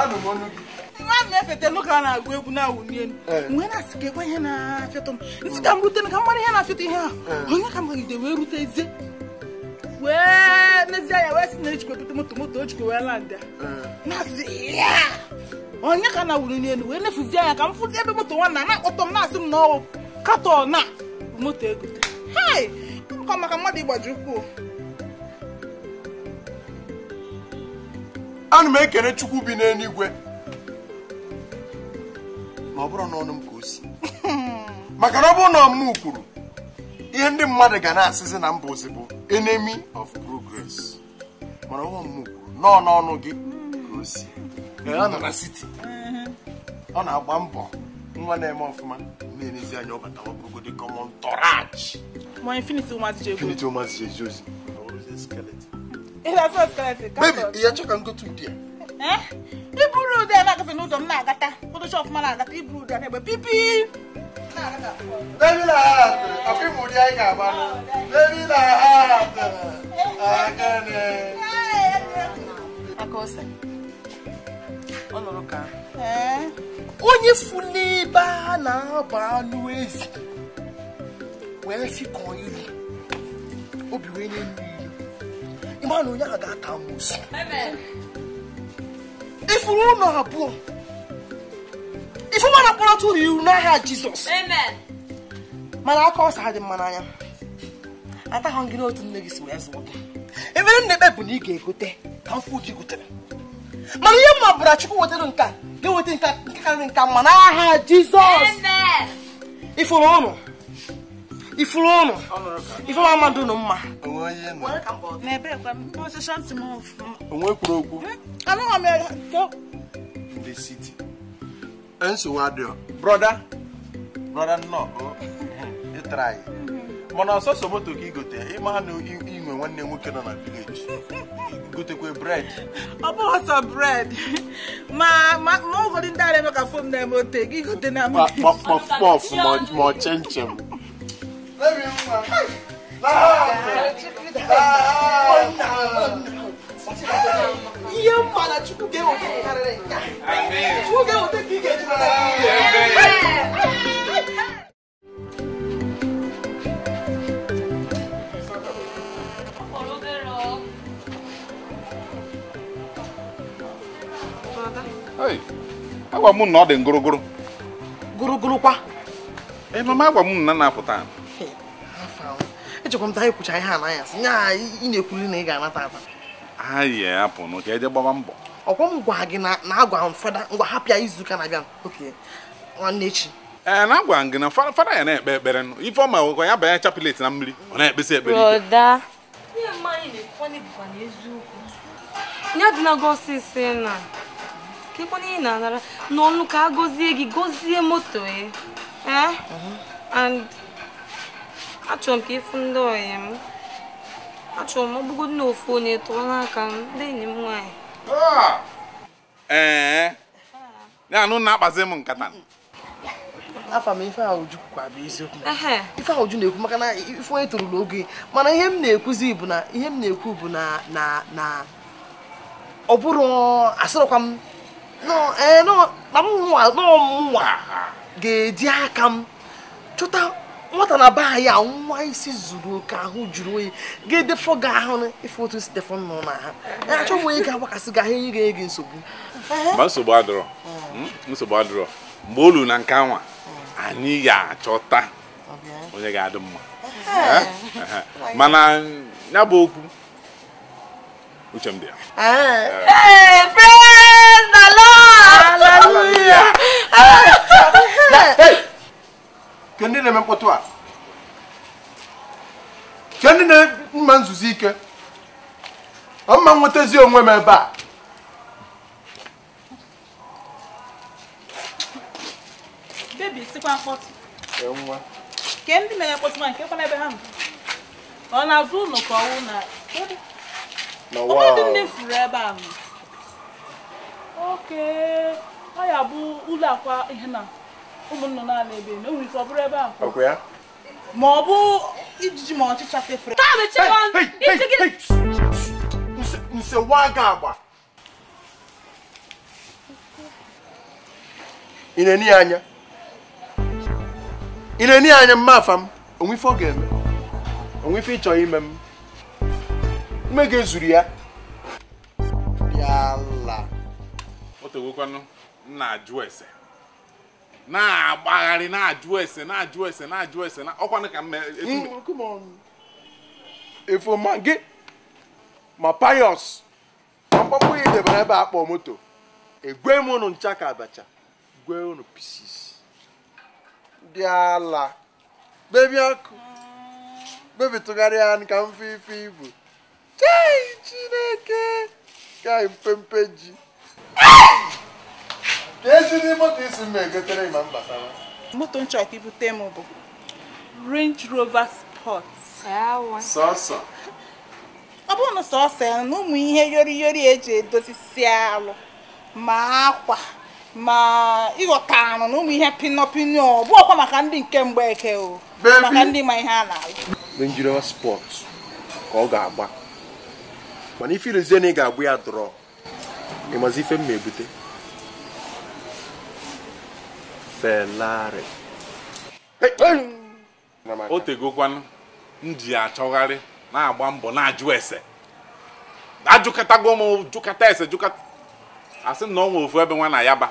Anụ m ọnụ gị. Nwa m na-efete n'ụka a na-agụ egwu na-awụli elu. Mgbe na-asị ka ekwe ihe na-afịatọ m. Nsị ka m rute ka m mara ihe na-afịatọ ihe ahụ. Onye ka m gagide wee rute ezie. Wee n'ezie ya wee sị na ejikwa jikwa moto moto o jikwa wee land ya. Na-asị ya. Onye ka na wuru n'elu wee nefuzi anya ka m fụzi ebe moto nwanna na-akpọtọ m na-asị m na ọ katọ na moto egote. Hei! Nkọ maka mmadụ ịgbaji ụkwụ. Ana m ekele Chukwu bi n'eluigwe. Ma ọ bụrụ n'ọnụ m ka o si. Maka na ọ bụrụ na m kwuru ihe ndị mmadụ ga na-asịzi na mba ozi bụ enemy of progress. Mana ọ m kwuru nọ n'ọnụ gị ka o si. Ọ nọ na city. Ọ na-agba mbọ nwa na-eme ọfụma na-enezi anya ọ bata ọ bụrụgodị common torach. Ma Infinity ụmụazị ji ego. Infinity ụmụazị ji ezi ozi. Ọ bụrụzie skeleton. Baby, you can go to there. Eh? Iburu there na gafe n'ụzọ m na-agata. Photoshop m na-agata iburu there na-egbe pipi. Baby la heart. Afi mu di ai ga ba. Baby la heart. Akane. Akose. Ọnọrọ ka. Eh? Onye fule ba na ba anụ ezi. Wee fikọ ilu. Obi wee na-enu. Imanu ya ga-ata amosu. Amen. Ifuru ụlọ abụọ. Ifu mana kpọrọ tụrụ iru n'aha Jizọs. Amen. Mana aka ọsa dị mma n'anya. Atahụ gị n'otu nne gị si wee zụọ gị. Ebere m na-ekpe bụ na ị ga-egote ka m fụ ji gotere. Mana ihe mma bụra Chukwu wetara nke a ga-eweta nke karịrị nka mma n'aha Jizọs. Amen. Ifuru ụnụ. Ifuru ụnụ. Ife mama dunu mma. Onwe kwuru okwu. Ndị city. Nsogbu adịọ. Brother, brother nnọọ, ị try. Mana ọsọsọ moto ka igote, ịma na inwe nwanne nwoke nọ na village. Gotekwe bread. Ọ bụ ọsọ bread. Ma ụfọdụ ndị ara eme ka fom na-eme ote gị gote na Puff puff ma chem chem. Ihe mma na Chukwu ga-eweta karịrị nke a. Chukwu ga-eweta ka ị ga-eji mara ihe. Hey, agwa m na ọ dị ngụrụgụrụ. Gụrụgụrụ kwa? Ee, mama agwa m na na-apụta. Echekwa m taa ikwucha ihe anaghị asị nya ị na-ekwuli na ị ga-anata ata. Ayi apụ nụ ka eje gbaba mbọ. Ọkwa m gwa gị na agwa m fada ngwa hapụ ya izu ụka na-abịa. Oke nwanne echi. Ee, na agwa m gị na fada ya na-ekpe ekpere nụ. Ife ọma nwekwa ya banye chapilet na mmiri ọ na-ekpesi ekpere ike. Broda, ihe mma anyị na-ekwukwa bụkwa n'eziokwu. Ya dị na gị ọsịsọ na ka ịkwana ihe na-anara n'ọnụ ka a gọzie gị gọzie moto ya. Eh? And achọrọ m ka ịfụ ndị ọyị m. Achọrọ m ọ bụgodị na ofu onye tụọ n'aka m ndị enyi m nwaanyị. Ee, ya anụ na-akpazi m nkata. Afa m ife ahụ Uju kwa bụ eziokwu. Ife ahụ Uju na-ekwu maka na ife onye toro n'oge mana ihe m na-ekwuzi bụ na ihe m na-ekwu bụ na na na ọ bụrụ asịrọkwa m na mụnwa ga-eji aka m chọta nwata na be anyị a nwa isi zuru oke ahụ juru oyi ga-edefọ gị ahụ ife otu si defọ nnụ na ha achọ m onye ga-agbakasị gị ahụ enyi ga-enye gị nsogbu. Mba nsogbu adịrọ. Nsogbu adịrọ. Mgbe olu na nke anwa anyị ga-achọta onye ga-adị mma. Mana ya bụ okwu uche m dị ya. Hey, praise the Lord! Hallelujah! Hey! Ke ndị na-eme mkpọtụ a? Ke ndị na-mma nzuzo ike? Ọ mma nwetazi onwe m ebe a. Baby, sikwa mkpọtụ. Ke ndị na-eme mkpọtụ ma nke kwana ebe ha nọ? Ọ na-azụ ụlọ ka ọwụ na Ọ ndị furu ebe a nọ. Oke, ọ ya bụ ụlọ akwa ihe na ụmụnna na-ala ebe na o nwere ike ọ bụrụ ebe ahụ. Ọkwa ya? Ma ọ bụ ijiji ma ọchịcha fefere. Nsewa ga-agba. Ị na-eni ya anya? Ị na-eni ya anya mma afa m? Onwe ife ọ ga-eme? Onwe ife ị chọrọ ime m? Mme ga-ezuru ya. Ndị ala. O tegokwanụ na-ajụ ese. Na-agbagharị na-ajụ ese na-ajụ ese na-ajụ ese na ọkwanụ ka m come on. Efo ma gị ma Pius ma mkpọmkpọ ya debere ebe a kpọọ moto egwe m unu ncha ka abacha gwe unu pieces. Ndị ala. Baby ọkụ. Baby tụgharịa ka m fe ife ibu. Chai Chineke ka mpempe ji. Ka moto isi m egotere ma m batara. Moto nchọ ka ibute m bụ Range Rover Sport. Sọsọ. Ọ bụrụ na sọsọ ya na ụmụ ihe yori yori eji edozisi alụ ma akwa ma ịghọta anụ na ụmụ ihe pino pino ọ bụ ọkwa maka ndị nke mgbeke o maka ndị ma ihe a na-alụ. Range Rover Sport ka ọ ga-agba. Mana ife irezie na ị ga-agba ya drọ. Ịmazi ife m ma ebute. Ferrari. O tegokwanụ m ji achọgharị na-agba mbọ na-ajụ ese. Ajụkatago m jụkata ese jụkata. Asị m na ọ nwe ofu ebe nwa na Yaba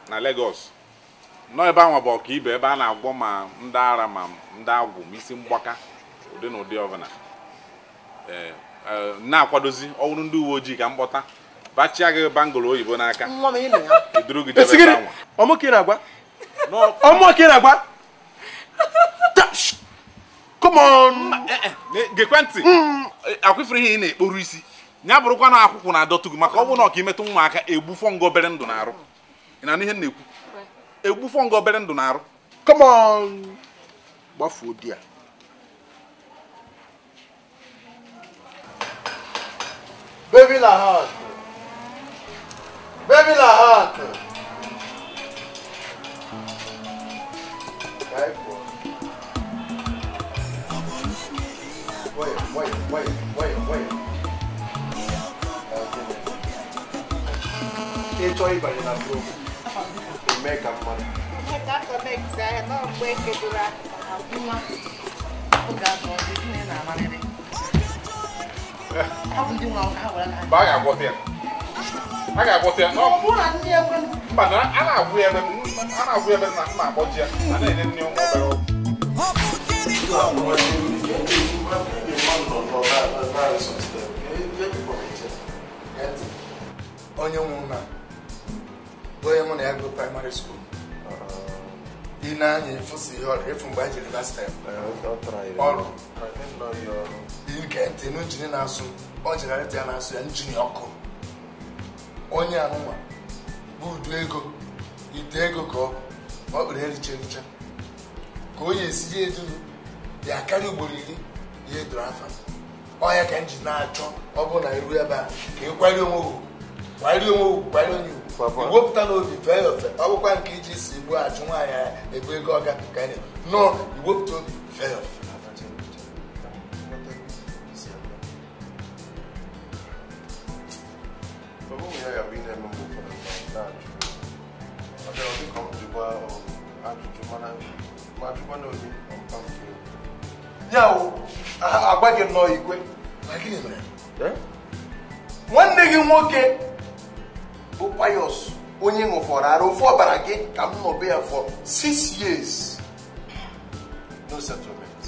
na Lagos. Nọ ebe anwa bụ ọkaibe ebe a na-agwọ ma ndị ara ma ndị agwụ ma isi mgbaka ụdị na ụdị ọbụla. Na-akwadozi ọwụrụ ndị uwe ojii ka m kpọta bachia gị bangolo oyibo n'aka. Eduru gị jebe ebe anwa. Ọmụ ka ị na-agwa? Ọmụ ka ị na-agwa? Come on! Gekwe ntị. Akwụfere ihe ị na-ekporu isi. Ya bụrụkwa na akwụkwụ na-adọtụ gị maka ọ bụrụ na ọ ka imetụ nwa aka egbufọ ngọ obere ndụ na-arụ. Ị na-anụ ihe m na-ekwu? Egbufọ ngọ obere ndụ na-arụ. Come on! Gbafuo di ya. Baby la heart. Baby la heart. Wait, wait, wait, wait. Ịchọ ịbanye na promo. Eme ka mmadụ. Mba, a ga-agwọta ya. A ga-agwọta ya. Mba, na a na-agwụ ya ebe a na-agwụ ya ebe na mma akpọji ya. A na-enye nne ụmụ obere ọgwụ. Onye nwụrụ na onye mụ na ya gụrụ praịmarị skuul ị na-anya efusi ihe ọrụ efu mgbe anyị jiri last time ọrụ nke ntị n'injin na-asụ ọ jenaretọ ya na-asụ ya injin ọkụ onye anụnwa bụ udu ego ite ego ka ọ bụ ọ kpere ericha ericha ka onye esi ya eduru ya karịa ugboro iri ya edoro afa ọnya ka injin na-achọ ọ bụrụ na eru ebe a ka ị kwari onwe ugwu kwari onwe ugwu kwari onye ugwu iwepụta n'obi fee ya ofe ọ bụkwa nke iji si igbu achụ nwaanyị ya ebu ego ọga ka anyị nọọ iwepụta obi fee ya ofe. Agwa gị nnọọ igwe. Nwanne gị nwoke bụ Pius onye ṅụfọrọ ara ofe ọbara gị ka m nọ be ya for 6 years. No settlement.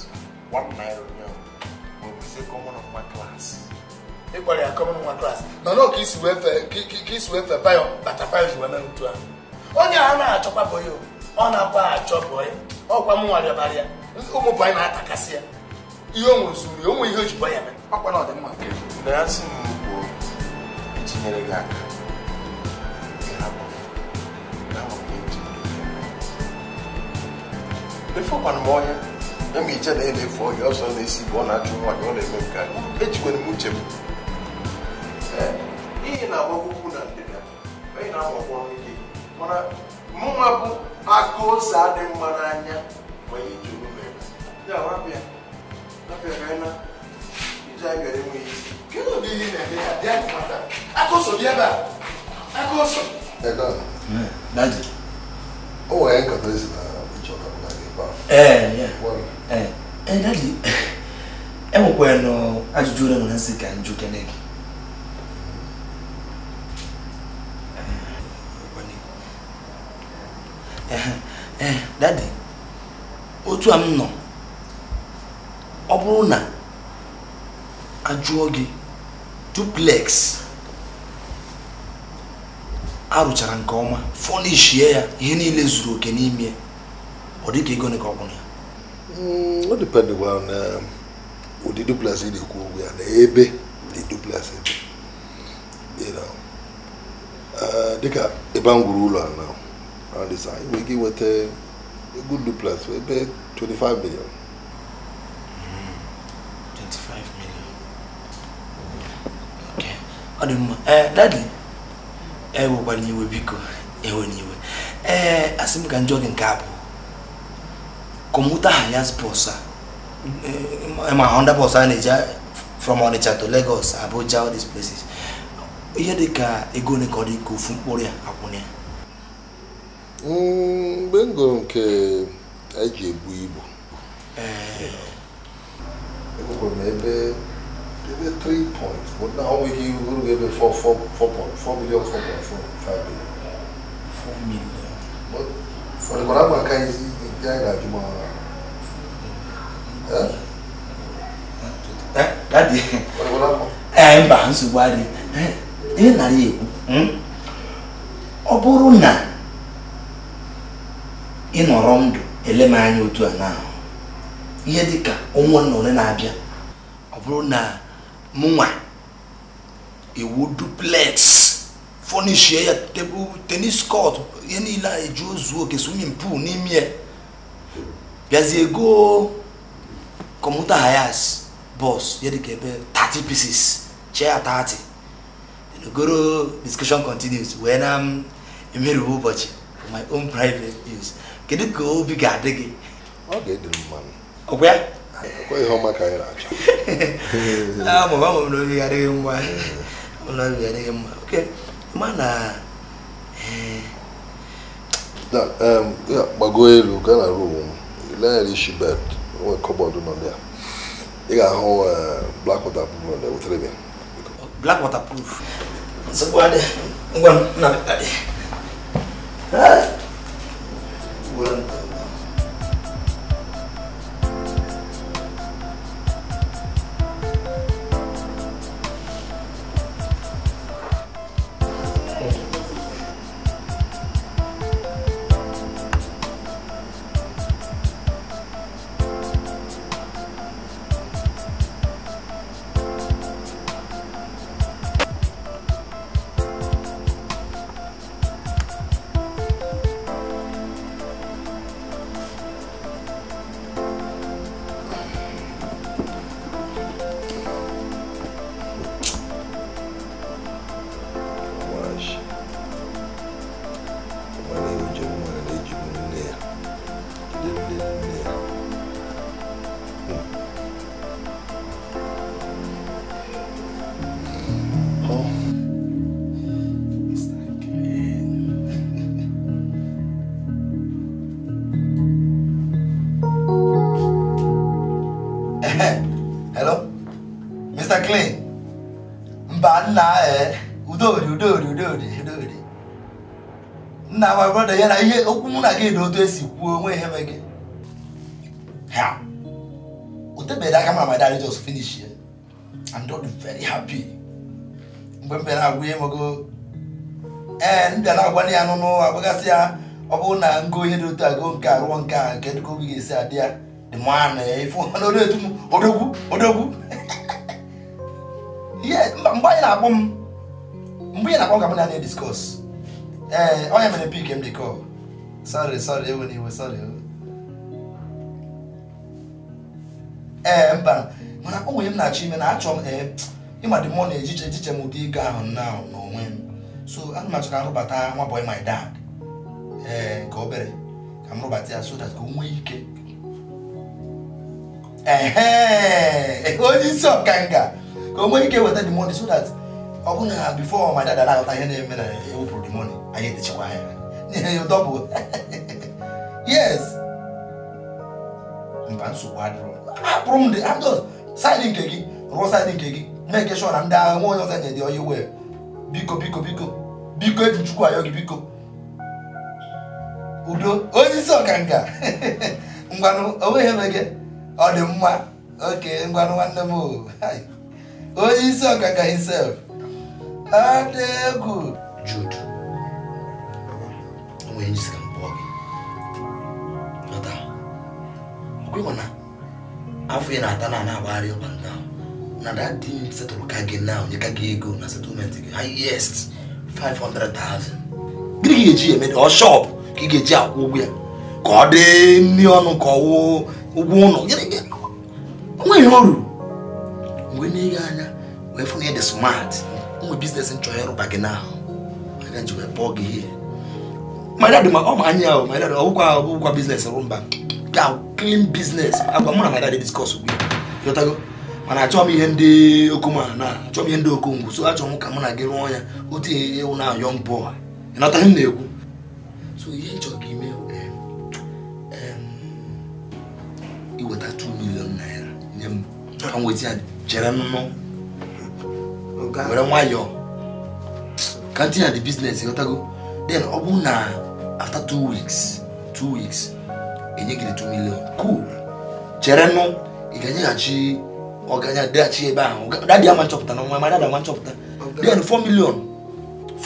₦1 ụnyaahụ. Ma ọ bụzie common of my class. Ịkpọrọ ya common nwa class. Mana ọ ka isi wee fee Pius bata Pius wee mee ntu ahụ. Onye a na-achọkwa bọyị o. Ọ na-akwa achọ bọyị. Ọkwa m nwere ya. Ụmụ bọyị na-atakasị ya. Ihe o nwere zuru ya, o nwere ihe o ji bọyị eme. Ọkwa na ọ dị mma. Na ya sị m kwuo itinyere gị aka. Efokwana m ọhịa ema iche na na-efu ọhịa ọsọ na-esi bụ ọ na-achụ nwaanyị ọ na-eme nke a ejikwere m uche m ihe na-agbagwo ugwu na ndịda onye na-agbakwa ọrụ ike mana mụnwa bụ aka ose adị mma n'anya ma ihe iji omume ya rapịa rapịa ka anyị na ije anyị bịara enweghị isi. Kedu ụdị ihe na-eme ya bịa nwata aka ose bịa ebe a aka ose. Daddy. O nwere nkata esi na Daddy, enwekwara nụ ajụjụ ole nwere nsị ka njụ kene gị. Daddy, otu a m nọ, ọ bụrụ na ajụọ gị duplex arụchara nke ọma, fọnishie ya, ihe niile zuru oke n'ime, ọ dị ka ego ka ọ bụ ya. Ọ dependịkwa na ụdị duplex ị na-ekwu okwu ya na ebe ụdị duplex dị. You know, dịka ebe m gwuru ụlọ a na ị nwere ike inweta good duplex ebe 25 million. 25 million. Okay. Ọ dị mma. Daddy, ewekwala iwe biko, ewena iwe. Asị m ka njọ gị nke abụọ. Kọmputa Hiace bus a, ma Honda bus a na-eji from Onitsha to Lagos, Abuja, all these places. Ihe dị ka ego ole ka ọ dị ka ofu mkpụrụ ya akwụna ya? Mgbe m gụrụ nke eji ebu ibu, egwukwara m ebe 3 point, but now we can go to ebe 4 million, 4.5 million. 4 million. But for the Barama ka isi ndị anyị na-ajụ ma Daddy, mba, nsogbu adịghị. Ihe nara ekwu, ọ bụrụ na ị nọrọ ndụ ele m anya otu a na ihe dị ka ọnwa na ole na-abịa, ọ bụrụ na mụnwa ewu duplex fọnishie ya, tebụl tenis court, ihe niile a eju ozu oke, swimming pool n'ime ya, bịazie go kọmputa Hiace bus ihe dị ka ebe 30 pieces, chair 30. Goro discussion continues when I'm emerụ ụbọchị for my own private use. Kedu ka obi ga-adị gị? Ọ ga-edị mma. Ọkwa ya? Ọkwa ihe ọma ka anyị na-achọ. Ma ọ bụ na obi ga-adị gị mma. Ọ na obi ga-adị gị mma. Okay. Ma na gbago elu gaa na room, lee ya isi bed, nwee kọbọọdụ nọ ya. Ị ga-ahụ black waterproof na ewetara m ya. Black waterproof. Nsogbu adị. Ngwa m na adị. Hello, Mr. Clean. Mba nna udori udori udori udori. Nna my brother ya na ihe okwu mụ na gị dị otu esi kwuo onwe ihe mee gị. Ha. Otebere aka ma my daddy just finish here. I'm not very happy. Mgbe m bịara agwa ihe mogo ndị a na-agwa ya nụnụ agbagasị ya ọ bụrụ na ngo ihe dị otu a go nke a rụọ nke a nke dịka obi ga-esi adị ya. The man if odogwu odogwu. Yeah, mgbe anyị na-akpọ m mgbe ị na-akpọ ka m na discuss. Onye mere pick m the call. Sorry, sorry, ewe sorry. Mba, mana o nwere m na-achọ ime na achọ m ịma the money ejiche m ụdị ego ahụ now n'onwe m. So ana m achọ ka arụbata nwa boy my dad. Ka obere ka m rụbata ya so that ka o nwee ike. Onye isi ọkanga ka o nwee ike weta the money so that ọ bụ na before my dad na-aghọta ihe na-eme na ewepụrụ the money anyị edechekwa ya double. Yes, mba nsogbu adịrọ. Hapụrụ m side nke gị rụọ side nke gị make sure na ndị agha nwe onye ọzọ nye dị onye wee biko biko biko biko eji Chukwu ayọ gị biko. Udo onye isi ọkanga ngwanụ onweghị eme gị ọ dị mma oke ngwanụ nwanne m onye isi ọkanga himself adị egwu Jude onwe njisi ka m kpọọ gị ghọta ọkwa na afọ ị na-ata na na-agbagharị up and down na that thing setụrụ ka gị na onye ka gị ego na settlement gị highest 500,000 gịnị ka ị ga-eji eme ọ shop ka ị ga-eji akwụ ụgwọ ya ka ọ dị nri ọnụ ka ọ wụ ụgwọ ụlọ gịnị onwe ihe o ruru mgbe na-ege anya wee fụ na ị dị smart nwe biznes m chọrọ ịrụba gị na aga nji wee kpọọ gị ihe my dad ma ọ ma anya ahụ my dad ọwụkwa biznes rụmba ga clean business agwa mụ na my dad discuss ugbu ya ghọtago mana achọghị m ihe ndị okoma na achọghị m ihe ndị okongwu so achọrọ m ka mụ na gị rụọ ya otu ewu na young boy ịnọta ihe m na-ekwu so ihe m chọrọ ka ime iweta 2 million naira nye m ka m weta ya chere nnụ were nwayọọ ka m tinye the business ghọtago then ọ bụrụ na after 2 weeks 2 weeks enye gị 2 million cool chere nụ ị ga-enyeghachi ọganya deghachi ebe ahụ dadi ama nchọpụta na nwa ma dada nwa nchọpụta then 4 million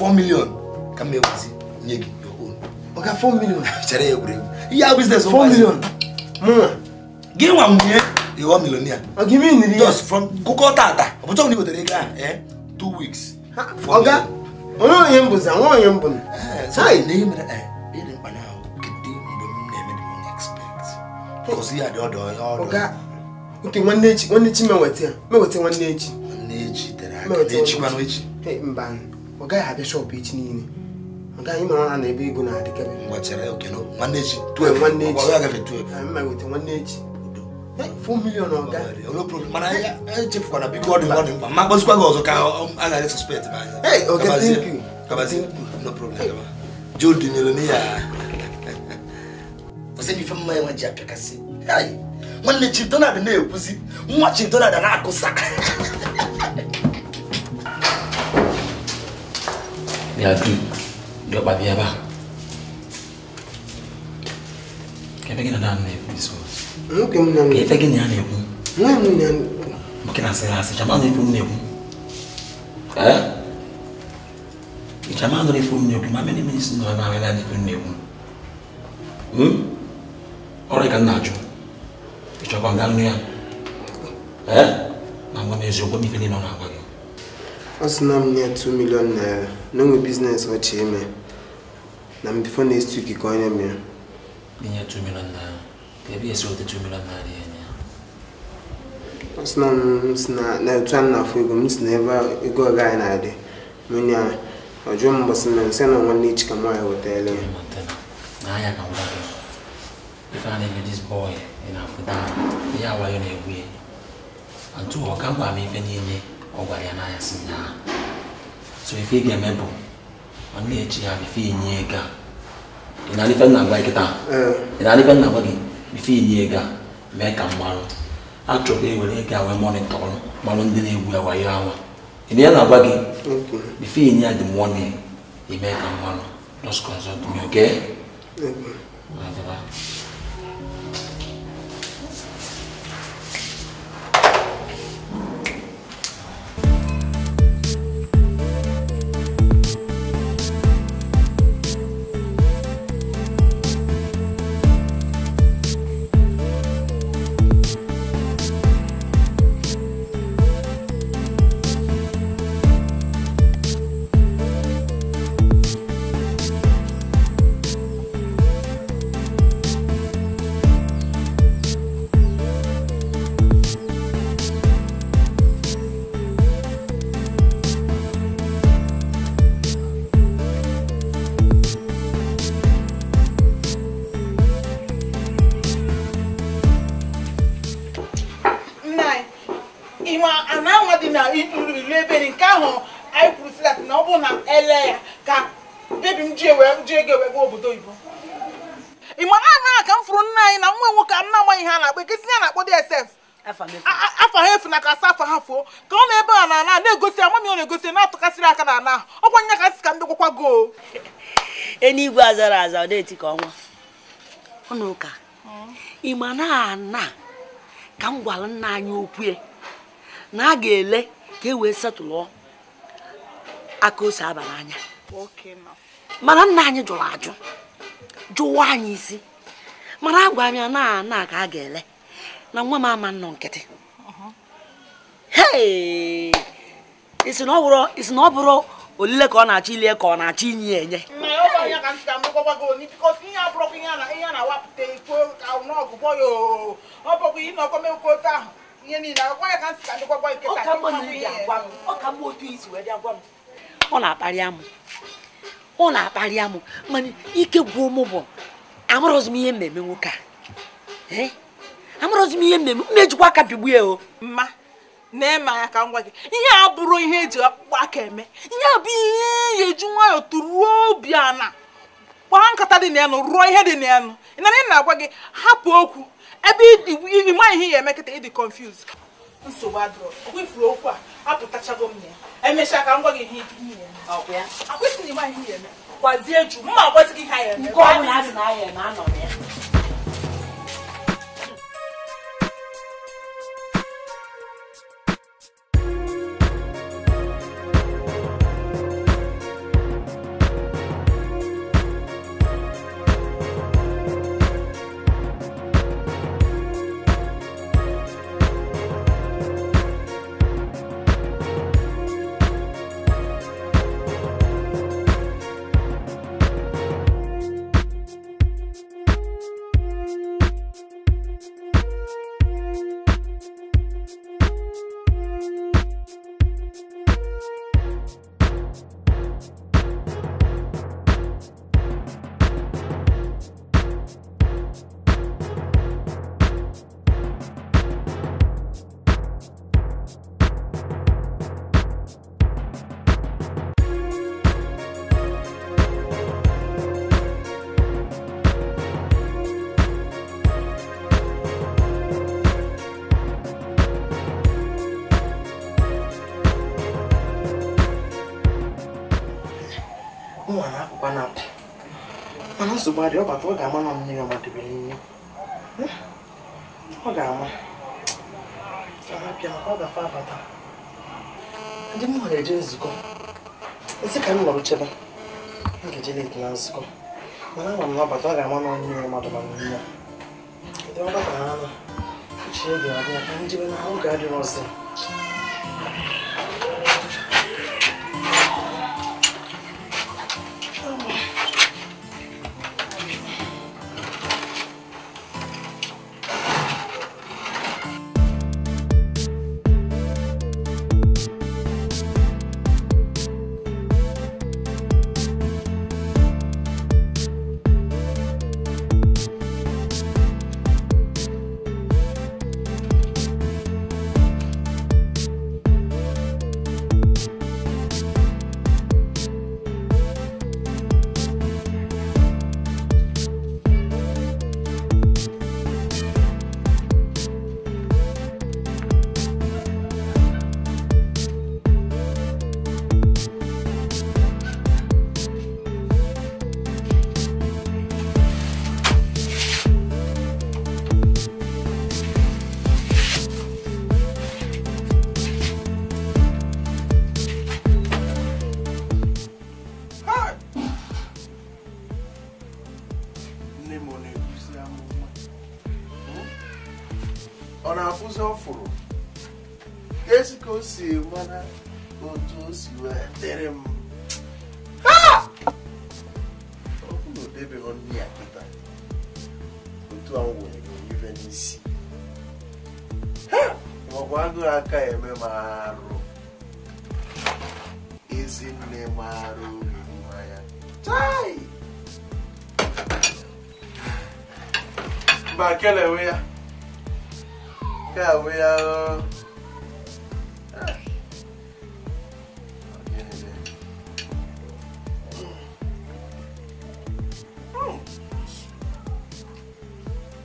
4 million ka m ewezi nye gị your own Oga 4 million chere ya egwuregwu ihe a business 4 million mụnwa gị nwa nwunye ịghọ millionaire just from gụkọ tata ọ bụchọ na ị wetara ego ahụ 2 weeks Oga onye onye m bụzi nwa onye m bụ so na ihe mere ịdị mkpa na ahụ kedu mgbe m na-eme the money expect because ihe a dị ọdọ Oga nke nwanne echi meweta ya meweta nwanne echi tere aka echikwanụ echi mba ọ gaghị abịa shọpụ echi niile ọ gaghị mara na ebe ego na-adịkebe ngwa chere oke no nwanne echi 12 nwanne echi ọ gafe 12 meweta nwanne echi 4 million ọga no problem mana echefukwana biko ọ dị mkpa ma kpọzikwa gị ọzọ ka a ghara suspect ma anya hey okay thank you kabazie no problem kaba Jude millionaire ọsị ife mmanya nwa ji apịakasị nwanne Chief Donald na-ekwuzi nwa Chief Donald na-akụsa bịa du dọkpa bịa ebe a ka ebe gị na na-ekwu isi ka ife gị na ya na-ekwu nwoke na-asịrị asị chama na ife m na-ekwu chama nụrụ ife m na-ekwu ma many minutes nọ ebe ahụ na ife m na-ekwu ọrụ ka m na-ajụ ịchọkwa nga nụ ya na ngwa m eziokwu m ife niile ọ na-agwa gị ọ sị na m nye 2 million naira na onwe biznes ọchị ime na m before next week ka onye m ya inye 2 million naira ka ebe esi weta 2 million naira ya nye ọ sị na m si na otu a na-afụ ego m si na ebe ego ọga anyị na-adị onye a ọ jụọ m mbọsị na nsị na nwanne echi ka m nwaanyị wetara ya n'anya ka m gwa gị ife a na-eme this boy ị na-afụ down ihe awayo na-egwu ya antụ ọ ka gwa m ife niile ọ gwara ya n'anya si nyaa so ife ị ga-eme bụ ọ na-echi ya ife inye ego a ị na-alụ ife nna gwa gị kịta ị na-alụ ife nna gwa gị ife inye ego a mee ka m marụ achọrọ ewere ego a wee mọnịtọrụ marụ ndị na-egwu ya wayo anwa ị na ya na-agwa gị ife inye ya dị money ime ka m marụ just consult me okay? Ị mara ana ka m fụrụ nna anyị na nwa nwoke m na-amaghị ihe a na-akpọ ekesi ya na-akpọ DSF afa ha efu na ka asa afa ha fuo ka ọ na-ebe a na ana na-egosi amami ọ na-egosi na-atụkasịrị aka na ana ọkwa nya ka sị ka ndị gwakwa go enigwe azara aza ọ na-eti ka ọnwa Ọnụka ịma na ana ka m gwara nna anyị okwu na a ga-ele ka e wee setụlụ aka ose aba n'anya. Mana nna anyị jụrụ ajụ jụwa anyị isi mana agwa m ya na ana ka a ga-ele na nwa m ama nnọ nkịtị. Hey! Isi na ọ bụrụ olile ka ọ na-achọ ilie ka ọ na-achọ inye ya enye. Ọ na-akparị amụ. Ọ na-akparị amụ mana ike gwụ mụ bụ amarọzi m ihe mmemme nwoke a. Amarọzi m ihe mmemme m ejikwa aka bigbu ya o. Mma na-eme anya ka m gwa gị ihe a bụrụ ihe eji akpụkpọ aka eme ihe a bụ ihe eji nwayọọ tụruo obi ana kpaa nkata dị n'elu rụọ ihe dị n'elu ị na na-agwa gị hapụ okwu ebe ịma ihe ya eme kịta ịdị confused nsogbu adịrọ ọkwa ifuru okwu a apụtachago m ya emechaa ka m gwa gị ihe ya akwụsị na ịma ihe ya eme gwazie ju mma agwazi gị ihe ya eme nke ọ bụla a sị na ya eme anọ ya. Mana nsogbu adị ọ bata ọ ga-ama na mmiri ọma debere nne ọ ga-ama ọ maka ọ gafe abata ndị m nwere eje nzukọ nsị ka m nọrọ chebe m ga-eje leti na nzukọ mana ama m na ọ bata ọ ga-ama na mmiri ọma dọba nne ya ndị ọ batara anya uche ya ga-adị ya ka m jebe na oge adịrọ ọzọ. Ọ na-afụzi ọfụrụ esi ka o si mana otu o si wee dịrị m ọ bụ na o debeghị nne ya kịta otu a nwere ife n'isi maọbụ agụụ aka eme m arụ ezinne m arụ obi mmanya chai mba kelewe ya. We are.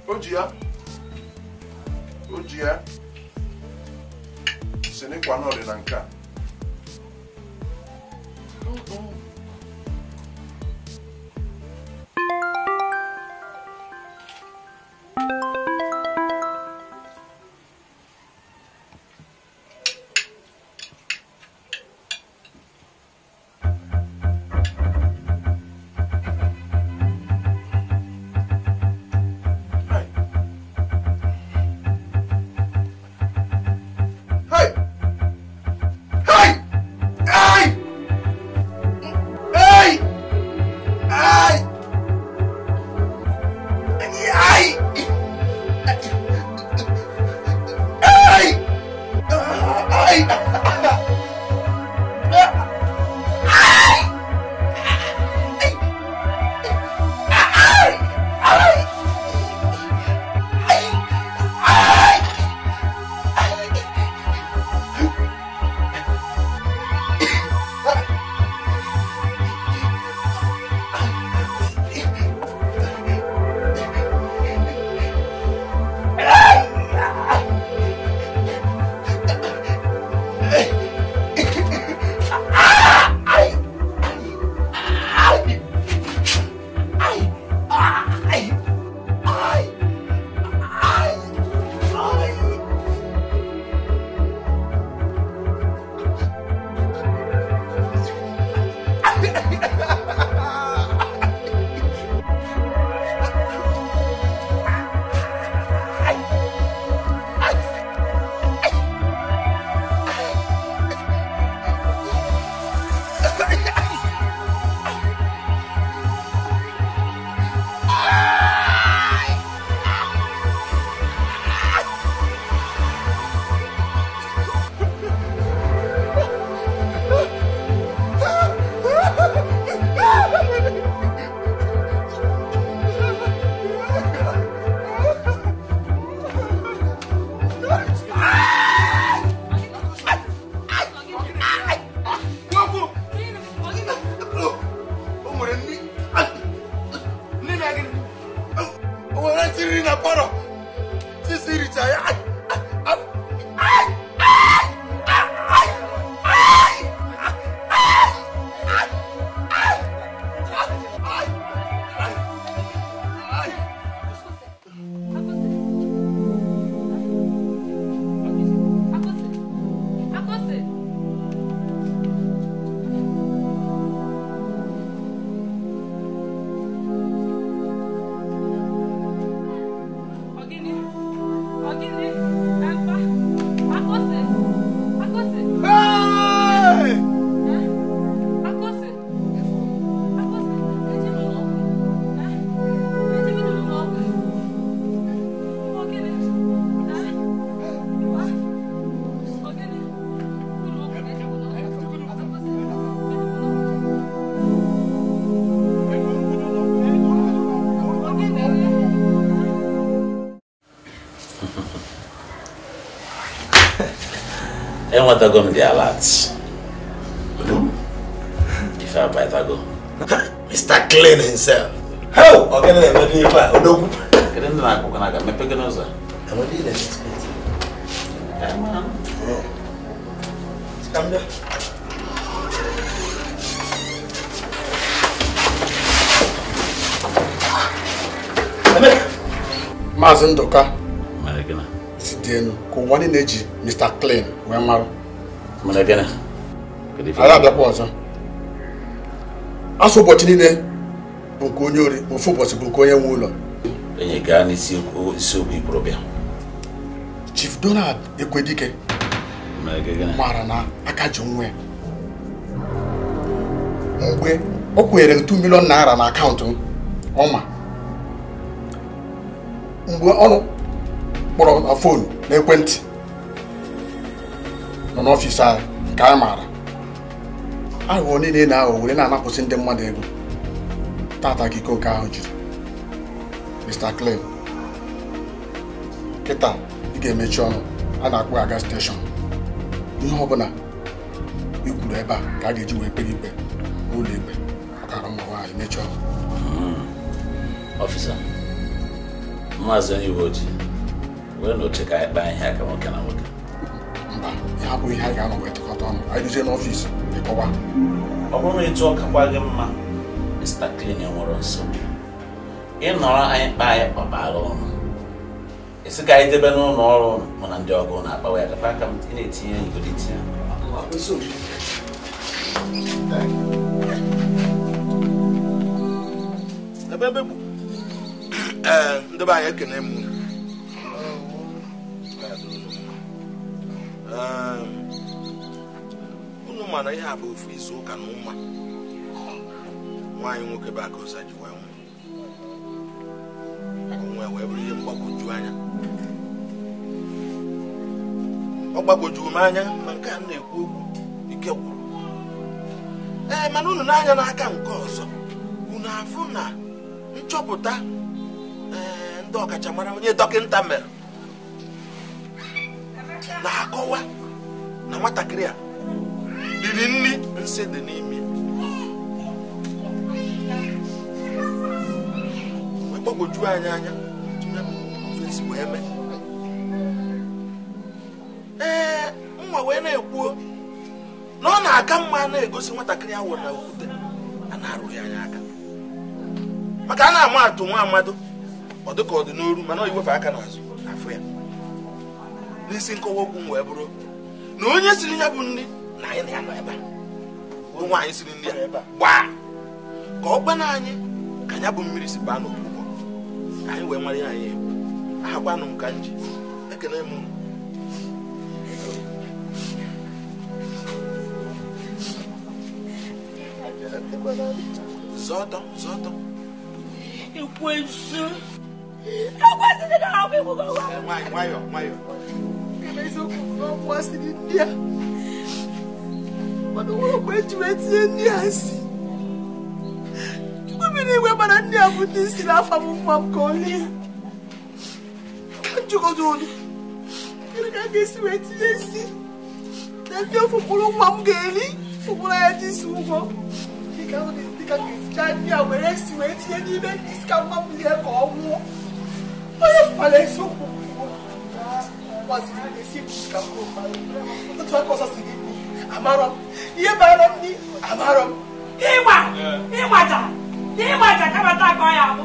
O ji ya si n'ịkwa na ọdịna nke a. Enwetago m dị alert. Ife abatago. Mr. Clean himself. How? Ọ gịnị na-eme n'ife a? Odogwu. Kedu ndị na-akụkọ n'aka? Mepe gị n'ụzọ. Enwere ihe na-expect. Come here. Maazị Ndụka si dị elu ka ụwa niile eji Mr. Clean wee mara. Ala abịakwa ọzọ. Asụ ụbọchị niile bụ nke onye ori, ofu ụbọchị bụ nke onye nwe ụlọ. Enyi gaa n'isiokwu ikorobịa. Chief Donald Ekwedike mara na aka ji nwe mgbe o kwenyere 2 million naira na akaụntụ ọma mgbe ọnụ kpọrọ na fon na ekwentị nọ n'ọfịs anyị nke anyị maara aghụghọ niile na-aghọ were na-anapụsị ndị mmadụ ego tata ka iko nke ahụ jiri Mr. Clean kịta ị ga-emechi ọnụ a na-akpọ aga steshọn ihe ọ bụla i kwuru ebe a ka a ga-eji wee kpere ikpe n'ụlọ ikpe ọkara mma nwaanyị mechie ọnụ. Ọfịsa, maazị onye uwe ojii were na oche ka anyị kpaa ihe aka nwoke na nwoke. Mba, ya abụghị ihe anyị ga-anọ wee tụkọta ọnụ anyị duzie n'ọfịs ịkọwa. Ọ bụrụ na ịtụ ọka kwa gị mma, Mr. Clean nwere nsogbu ị nọrọ anyị kpaa anyị kpọbara ọnụ esi ka anyị debe n'ụlọ ọrụ mụ na ndị ọgụ na-akpawa ya kapa aka m ị na-etinye igodo itinye. Ebe bụ ndị be anyị ekene m unu mana ihe a bụ ofu izu ụka na ụma nwaanyị nwoke bụ Akụsa ji wee nwụ onwe wee bụrụ ihe mgbagwoju anya. Ọ gbagwojuru m anya ma nke a na-ekwu okwu ike gwụrụ. Ee, mana unu n'anya n'aka nke ọzọ unu afụ na nchọpụta ndị ọkachamara onye dọkịta mere na-akọwa na nwatakịrị a riri nri nsị dị n'ime wee gbagwojuo anyị anya wee mee. Ee, nwa wee na-ekwuo na ọ na-aka mma na-egosi nwatakịrị awọ na okwute a na-arụghị anya aka maka a na-ama atụ nwa amado ọ dịka ọ dị n'oru mana ọ iwefe aka n'azụ afụ ya n'isi nkọwa okwu m wee bụrụ na onye siri ya bụ nri na anyị na ya nọ ebe a bụ nwaanyị siri nri ya gbaa ka ọ gbana anyị ka ya bụ mmiri si baa n'okpukpọ ka anyị wee mara ihe anyị ekwu. Ahakwanụ m ka nji ekene m unu. Zọtọ zọtọ Ekwensu ekwensu dị na-ahụ igbu gị ọgwa. Nwayọ nwayọ nwayọ. Eziokwu na ọ masịrị ndị a mana nwere mgbe eji wee tinye ndị a si Chukwu mere igwe mana ndị a bụ ndị si n'afa m nwa m ka ọ lie ka m jụgodo olu gịnị ka a ga-esi wee tinye isi na ndị ofu mkpụrụ nwa m ga-eri fụkpụrụ ya ji isi ụgwọ dịka m ga-esicha ndị a were esi wee tinye n'ime isi ka nwa m lie ka ọ nwụọ onye fụkwara eziokwu otu aka ọzọ si gị amarọ m ihe bara nri amarọ m ịgba ịgbaja ịgbaja kabata akọ ya abụ.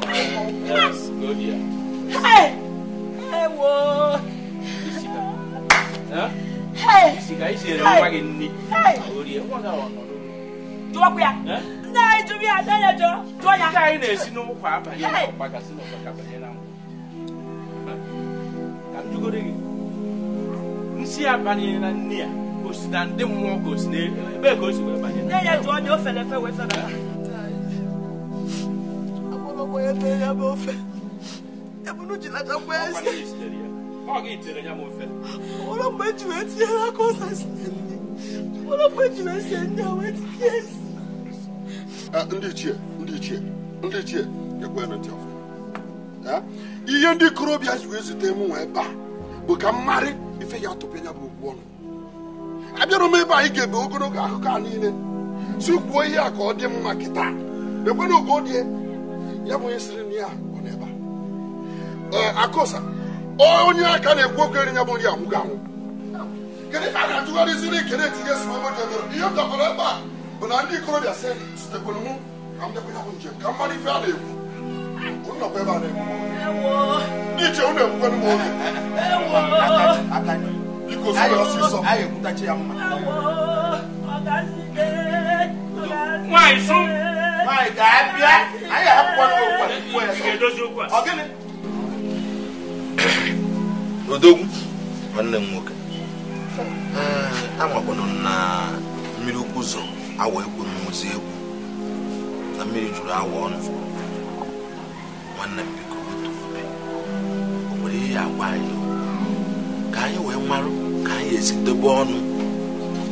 Ewo jụọkwa ya ndị anyị jụrụ ya ndị anyị jụọ jụọ ya ndị anyị na-esi n'ụkwa abanye n'ụkwa gasị n'ụkwa ka banye na nkwụ ka m jụgoro gị nsị abanye na nne ya o si na ndị mmụọ ka o si n'ebe ka o si wee banye nne ya jụọ ya ofe lefe wee febata agbọrọ m onye tere ya bụ ofe ebunu ji lachakwa eze ọ gị tere ya m ofe ụlọ mgbe eji wee tinye aka ụsa si nne ụlọ mgbe eji wee sie ndị a wee tinye esi. Ndị ichie ekwe ntị ọfụma. Ihe ndị ikorobịa ji wee zute mụ nwa ebe a bụ ka mmarị ife ya tụpụ ya bụ okwu ọnụ. Abịara m ebe anyị ga-ebe ogologo akụkọ a niile si kwuo ihe a ka ọ dị mma kịta ekwe na oge dị ya bụ onye sịrị na ya ọ n'ebe a Akosa onye aka na-ekwu okwu eri ya bụ nri anwụ ga-anwụ kedu ife a na-atụgharịziri ekele etinye si ebe dị ebere ihe m dakwara ebe a bụ na ndị ikorobịa sị sitekwara mụ ka m bịakwa ya bụ njem ka m mara ife a na-ekwu unu nọkwa ebe a na-ekwu ndị iche unu ekwukwanụ m oge biko sị ọsịsọ nwaanyị sụ nwaanyị ga-abịa anyị ahapụkwana okwu a ọ gịnị Odogwu nwanne m nwoke amakwanụ na mmiri ukwu zo awa ekwu n'ozi egwu na mmiri juru awa ọnụ nwanne m biko otu obi o nwere ihe agwa anyị ka anyị wee marụ ka anyị esi dobe ọnụ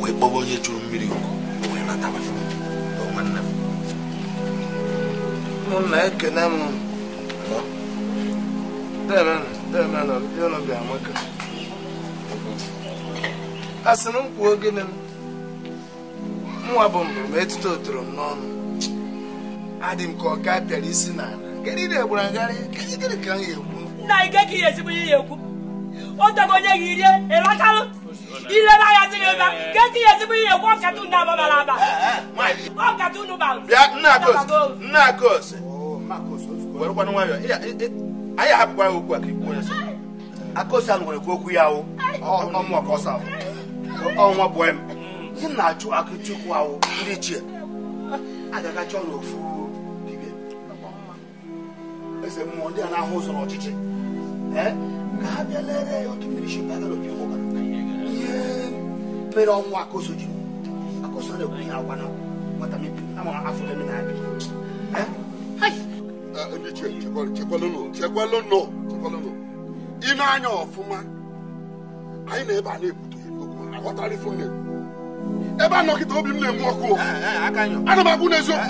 wee kpọba onye juru mmiri ukwu wee nataba nwanne m mụ na ekene m a sị na m kwuo gịnị m nwa bụ mbụ ma etuto toro m n'ọnụ adị m ka ọka pịara isi n'ala kedu ị na-egbara ngharị gịnị ka m ga-ekwu nna ike ka ihe ezigbo ihe ekwu o tego onye gị rie ịlachalụ ilere anya sị gị ebe ke ka ihe ezigbo ihe ekwu ọkatụ ndị ababara aba ọkatụ unu bara bịa nna Akose werekwanụ nwayọọ anyị ahapụkwa ya okwu a ka ikwu onye sọ Akose ahụ nwere okwu ya ahụ ọmụọ ka ọsọ ahụ ọnwa bụ m ihe m na-achụ akụchukwu ahụ ndị ichie agaga chọọ n'ofu dibịa eze mmụọ ndị a na-ahụ ụzọ n'ọchịchị ka ha bịa lere ya otu mmiri si baga n'opi ụgbọgara ihe mere ọnwụ Akose jiri Akose na-ekwu ihe agwa na nwata mebi ama afọ eme na-abịa ndị ichie chekwalụnụ ị na-anya ọfụma anyị na ebe a na-ekwute okwu aghọtara ifu nne ebe a nọkịta obi m na-enwu ọkụ ana m agwụ n'eziokwu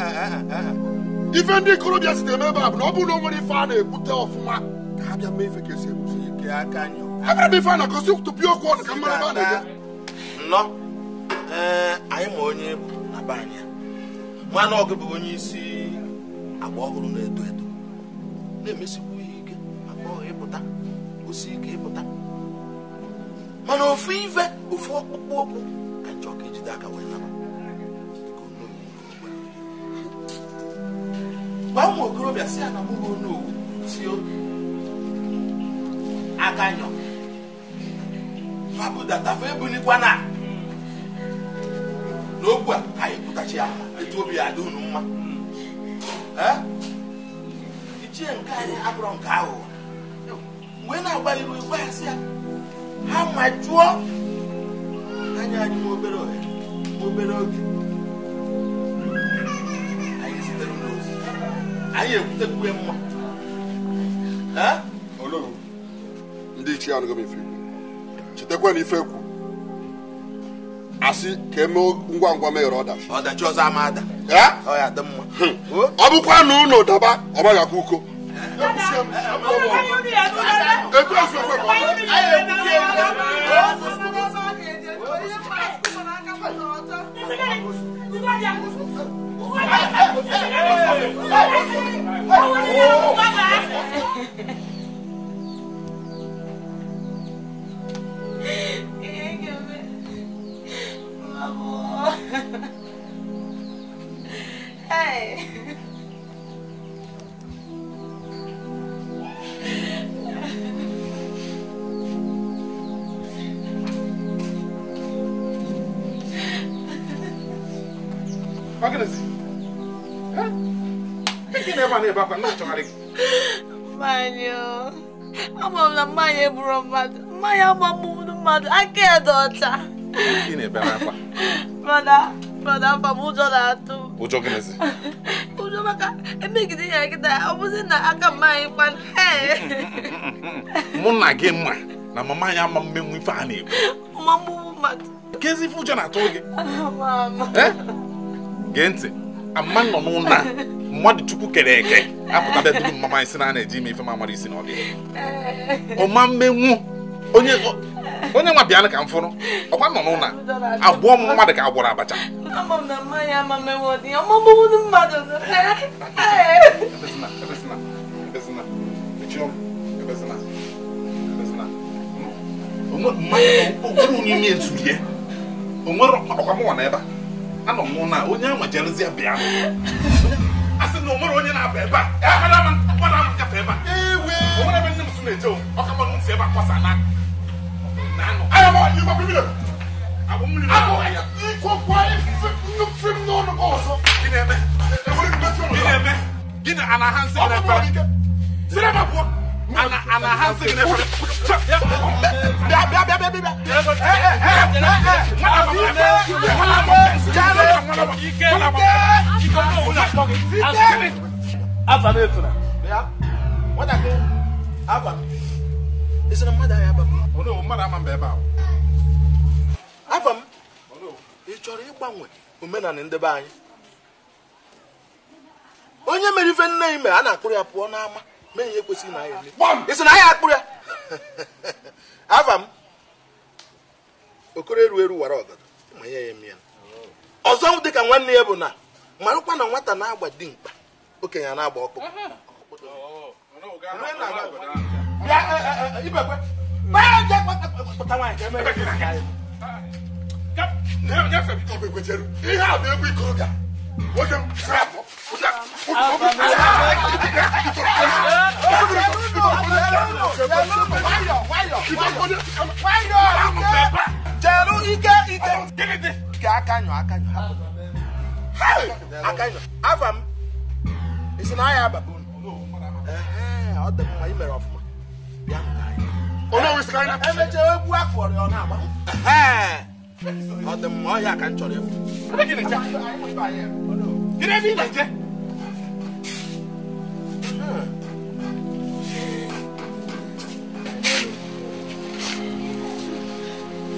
ife ndị ikorobịa site ebe a bụ na ọ bụrụ na o nwere ife a na-ekwute ọfụma ka ha bịa mee ife ka esi ekwusi ebere m ife a na-akọsi tụpịa okwu ọnụ ka m mara ebe a na-eje nnọọ anyị ma onye bụ na be anyị mana ọgụ bụ onye isi agba ọhụrụ na-eto eto na-emesikwu ihe ike agbọghọ ịpụta osi ike ịpụta mana ofu ife ofu ọkpụkpụ okwu ka nchọ ka ejide aka wee naba gwa ụmụ okorobịa si ya na mụ bụ onowu si aka nyọ fabudata fa ebulikwana n'okwu a ka anyị pụtachi ya etu obi ya adị unu mma ichie nke anyị abụrụ nke aghụghọ mgbe na-agbalịrị igwe ya sị ya ha ma jụọ anya anyị nwa obere ohere obere oge anyị zitere n'ozi anyị ekwutekwue mma Olowu ndị ichie anụghị m ife chetakwa na ife kwu asị ka eme ngwa ngwa meghere ọdachi ọdachi ọzọ ama ada ọ ya dị mma ọ bụkwa na ụlọ daba ọ gbaghị akwa uko Hey. Mmanya ama m na mmanya egburu mmadụ mmanya agbagburu mmadụ aka ya dị ọcha. Brọda afa m ụjọ na-atụ m. Ụjọ gịnịzi? Ụjọ maka emegide ya kịta ọ bụzi na aka mmanya kpan. Mụ na gị mma na mama anyị ama mmenwu ife a na-ekwu. Mma mgbugbu mmadụ. Kezi ife ụjọ na-atụ gị? Gee ntị, ama nọ n'ụlọ a mmadụ Chukwu kere eke apụta bịa duru mama anyị sị na a na-eji ime ife ma mara isi na ọ dị. Ọma mmenwu onye Onye nwa bịa ka m fụrụ. Ọkwa nọ n'ụlọ agwọ m mmadụ ka agwọrọ abacha. Ama m na mmanya ama m enwe ọdị. Ọmọgbụ mmadụ. Ebezina, ebezina, ebezina. Mechie ọnụ. Ebezina. Ebezina. Onwe mmanya onwere onye na-ezulie. Onwere ọkwa mụnwa na ebe a. Anọ m n'ụlọ a onye anwa jerụzie bịa. Asị na onwere onye na-aba ebe a. Mmadụ ama ngafe ebe a. Onwere ebe nne m si na-eje o. Ọka mmadụ m si ebe a kwasa na. Afam, ị chọrọ ịgbanwe omenala ndị be anyị. Onye mere ife nne ime a na-akpụrụ ya pụọ n'ama mee ihe kwesịrị na ya eme. Ị sị na ya akpụrụ ya. Afam, okoro eru eru wara ọgọdọ ma ya eme ya. Ọzọ dị ka nwanne ya bụ na marakwa na nwata na-agba dimkpa okenye na-agba ọkpụkpụ.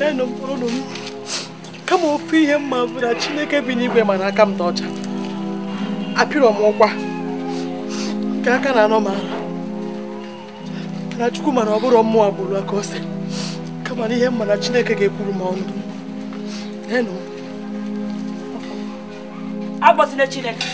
Enu mkpụrụ m kama ofu ihe mma bụ na Chineke bi n'igwe mana aka m dị ọcha. Apịrọ m ụkwa nke aka na-anọ m ara. Mana Chukwu mana ọ bụrụ mmụọ gburu aka ose. Kama na ihe mma na Chineke ga-ekwuru m ọnụ. Enu agbọsina Chineke.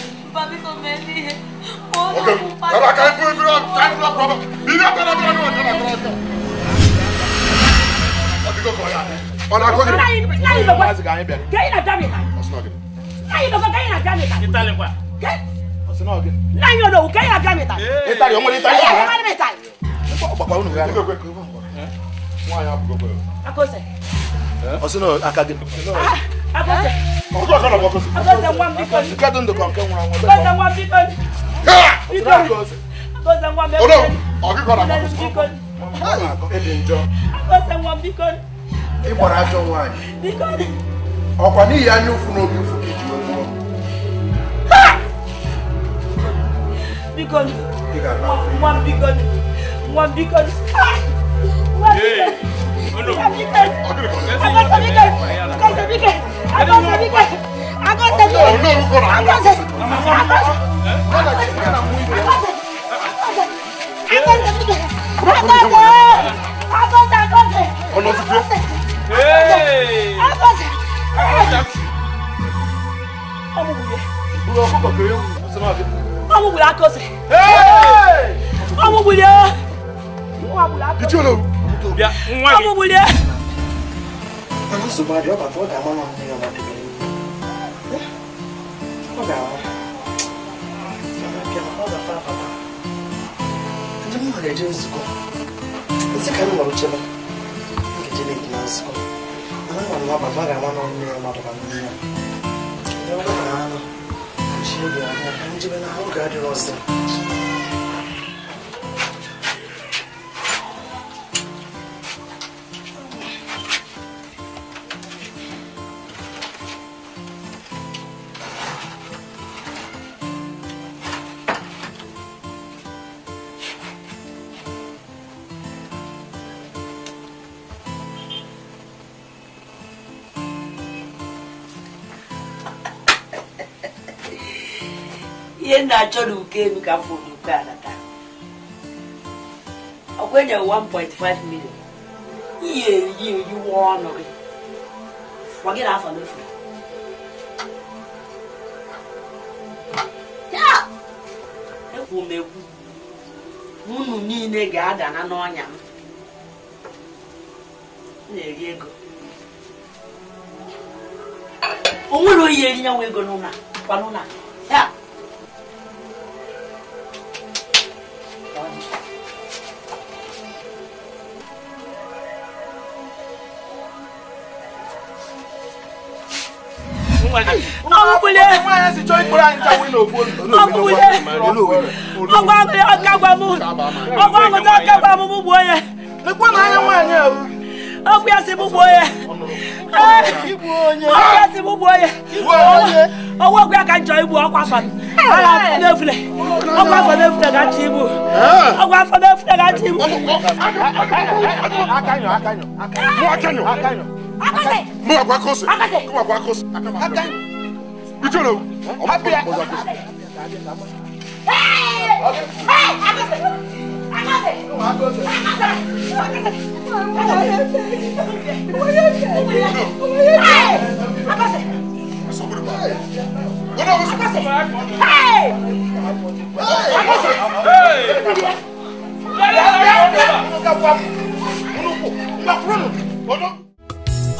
Ị gbara ajọ nwaanyị. Ọkwa n'ihi anya ụfụ na obi ụfụ ka iji wee gbuo. Biko, nwa m biko, nwa m biko. Ihe na-achọ n'uko elu ka m fụrụ n'uko a nata. Ọ kwenye 1.5 million. Ihe eri eriwe ọnụ gị. Gwa gị na afọ n'efu. Ya! Ekwu m ekwu. Unu niile ga-adana n'ọnya m. M na-eri ego. O nwere onye eri nyanwa ego n'ụlọ a, kwa n'ụlọ a. Ya!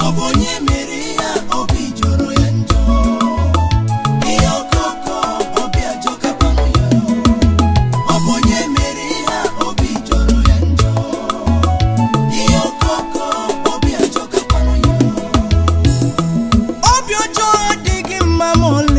Ọ bụ onye mere ya obi jọrọ ya njọ. Ihe okoko obi ajọkakwanụ ya. Ọ bụ onye mere ya obi jọrọ ya njọ. Ihe okoko obi ajọkakwanụ ya. Obi ọjọọ adịghị mma ma ọlị.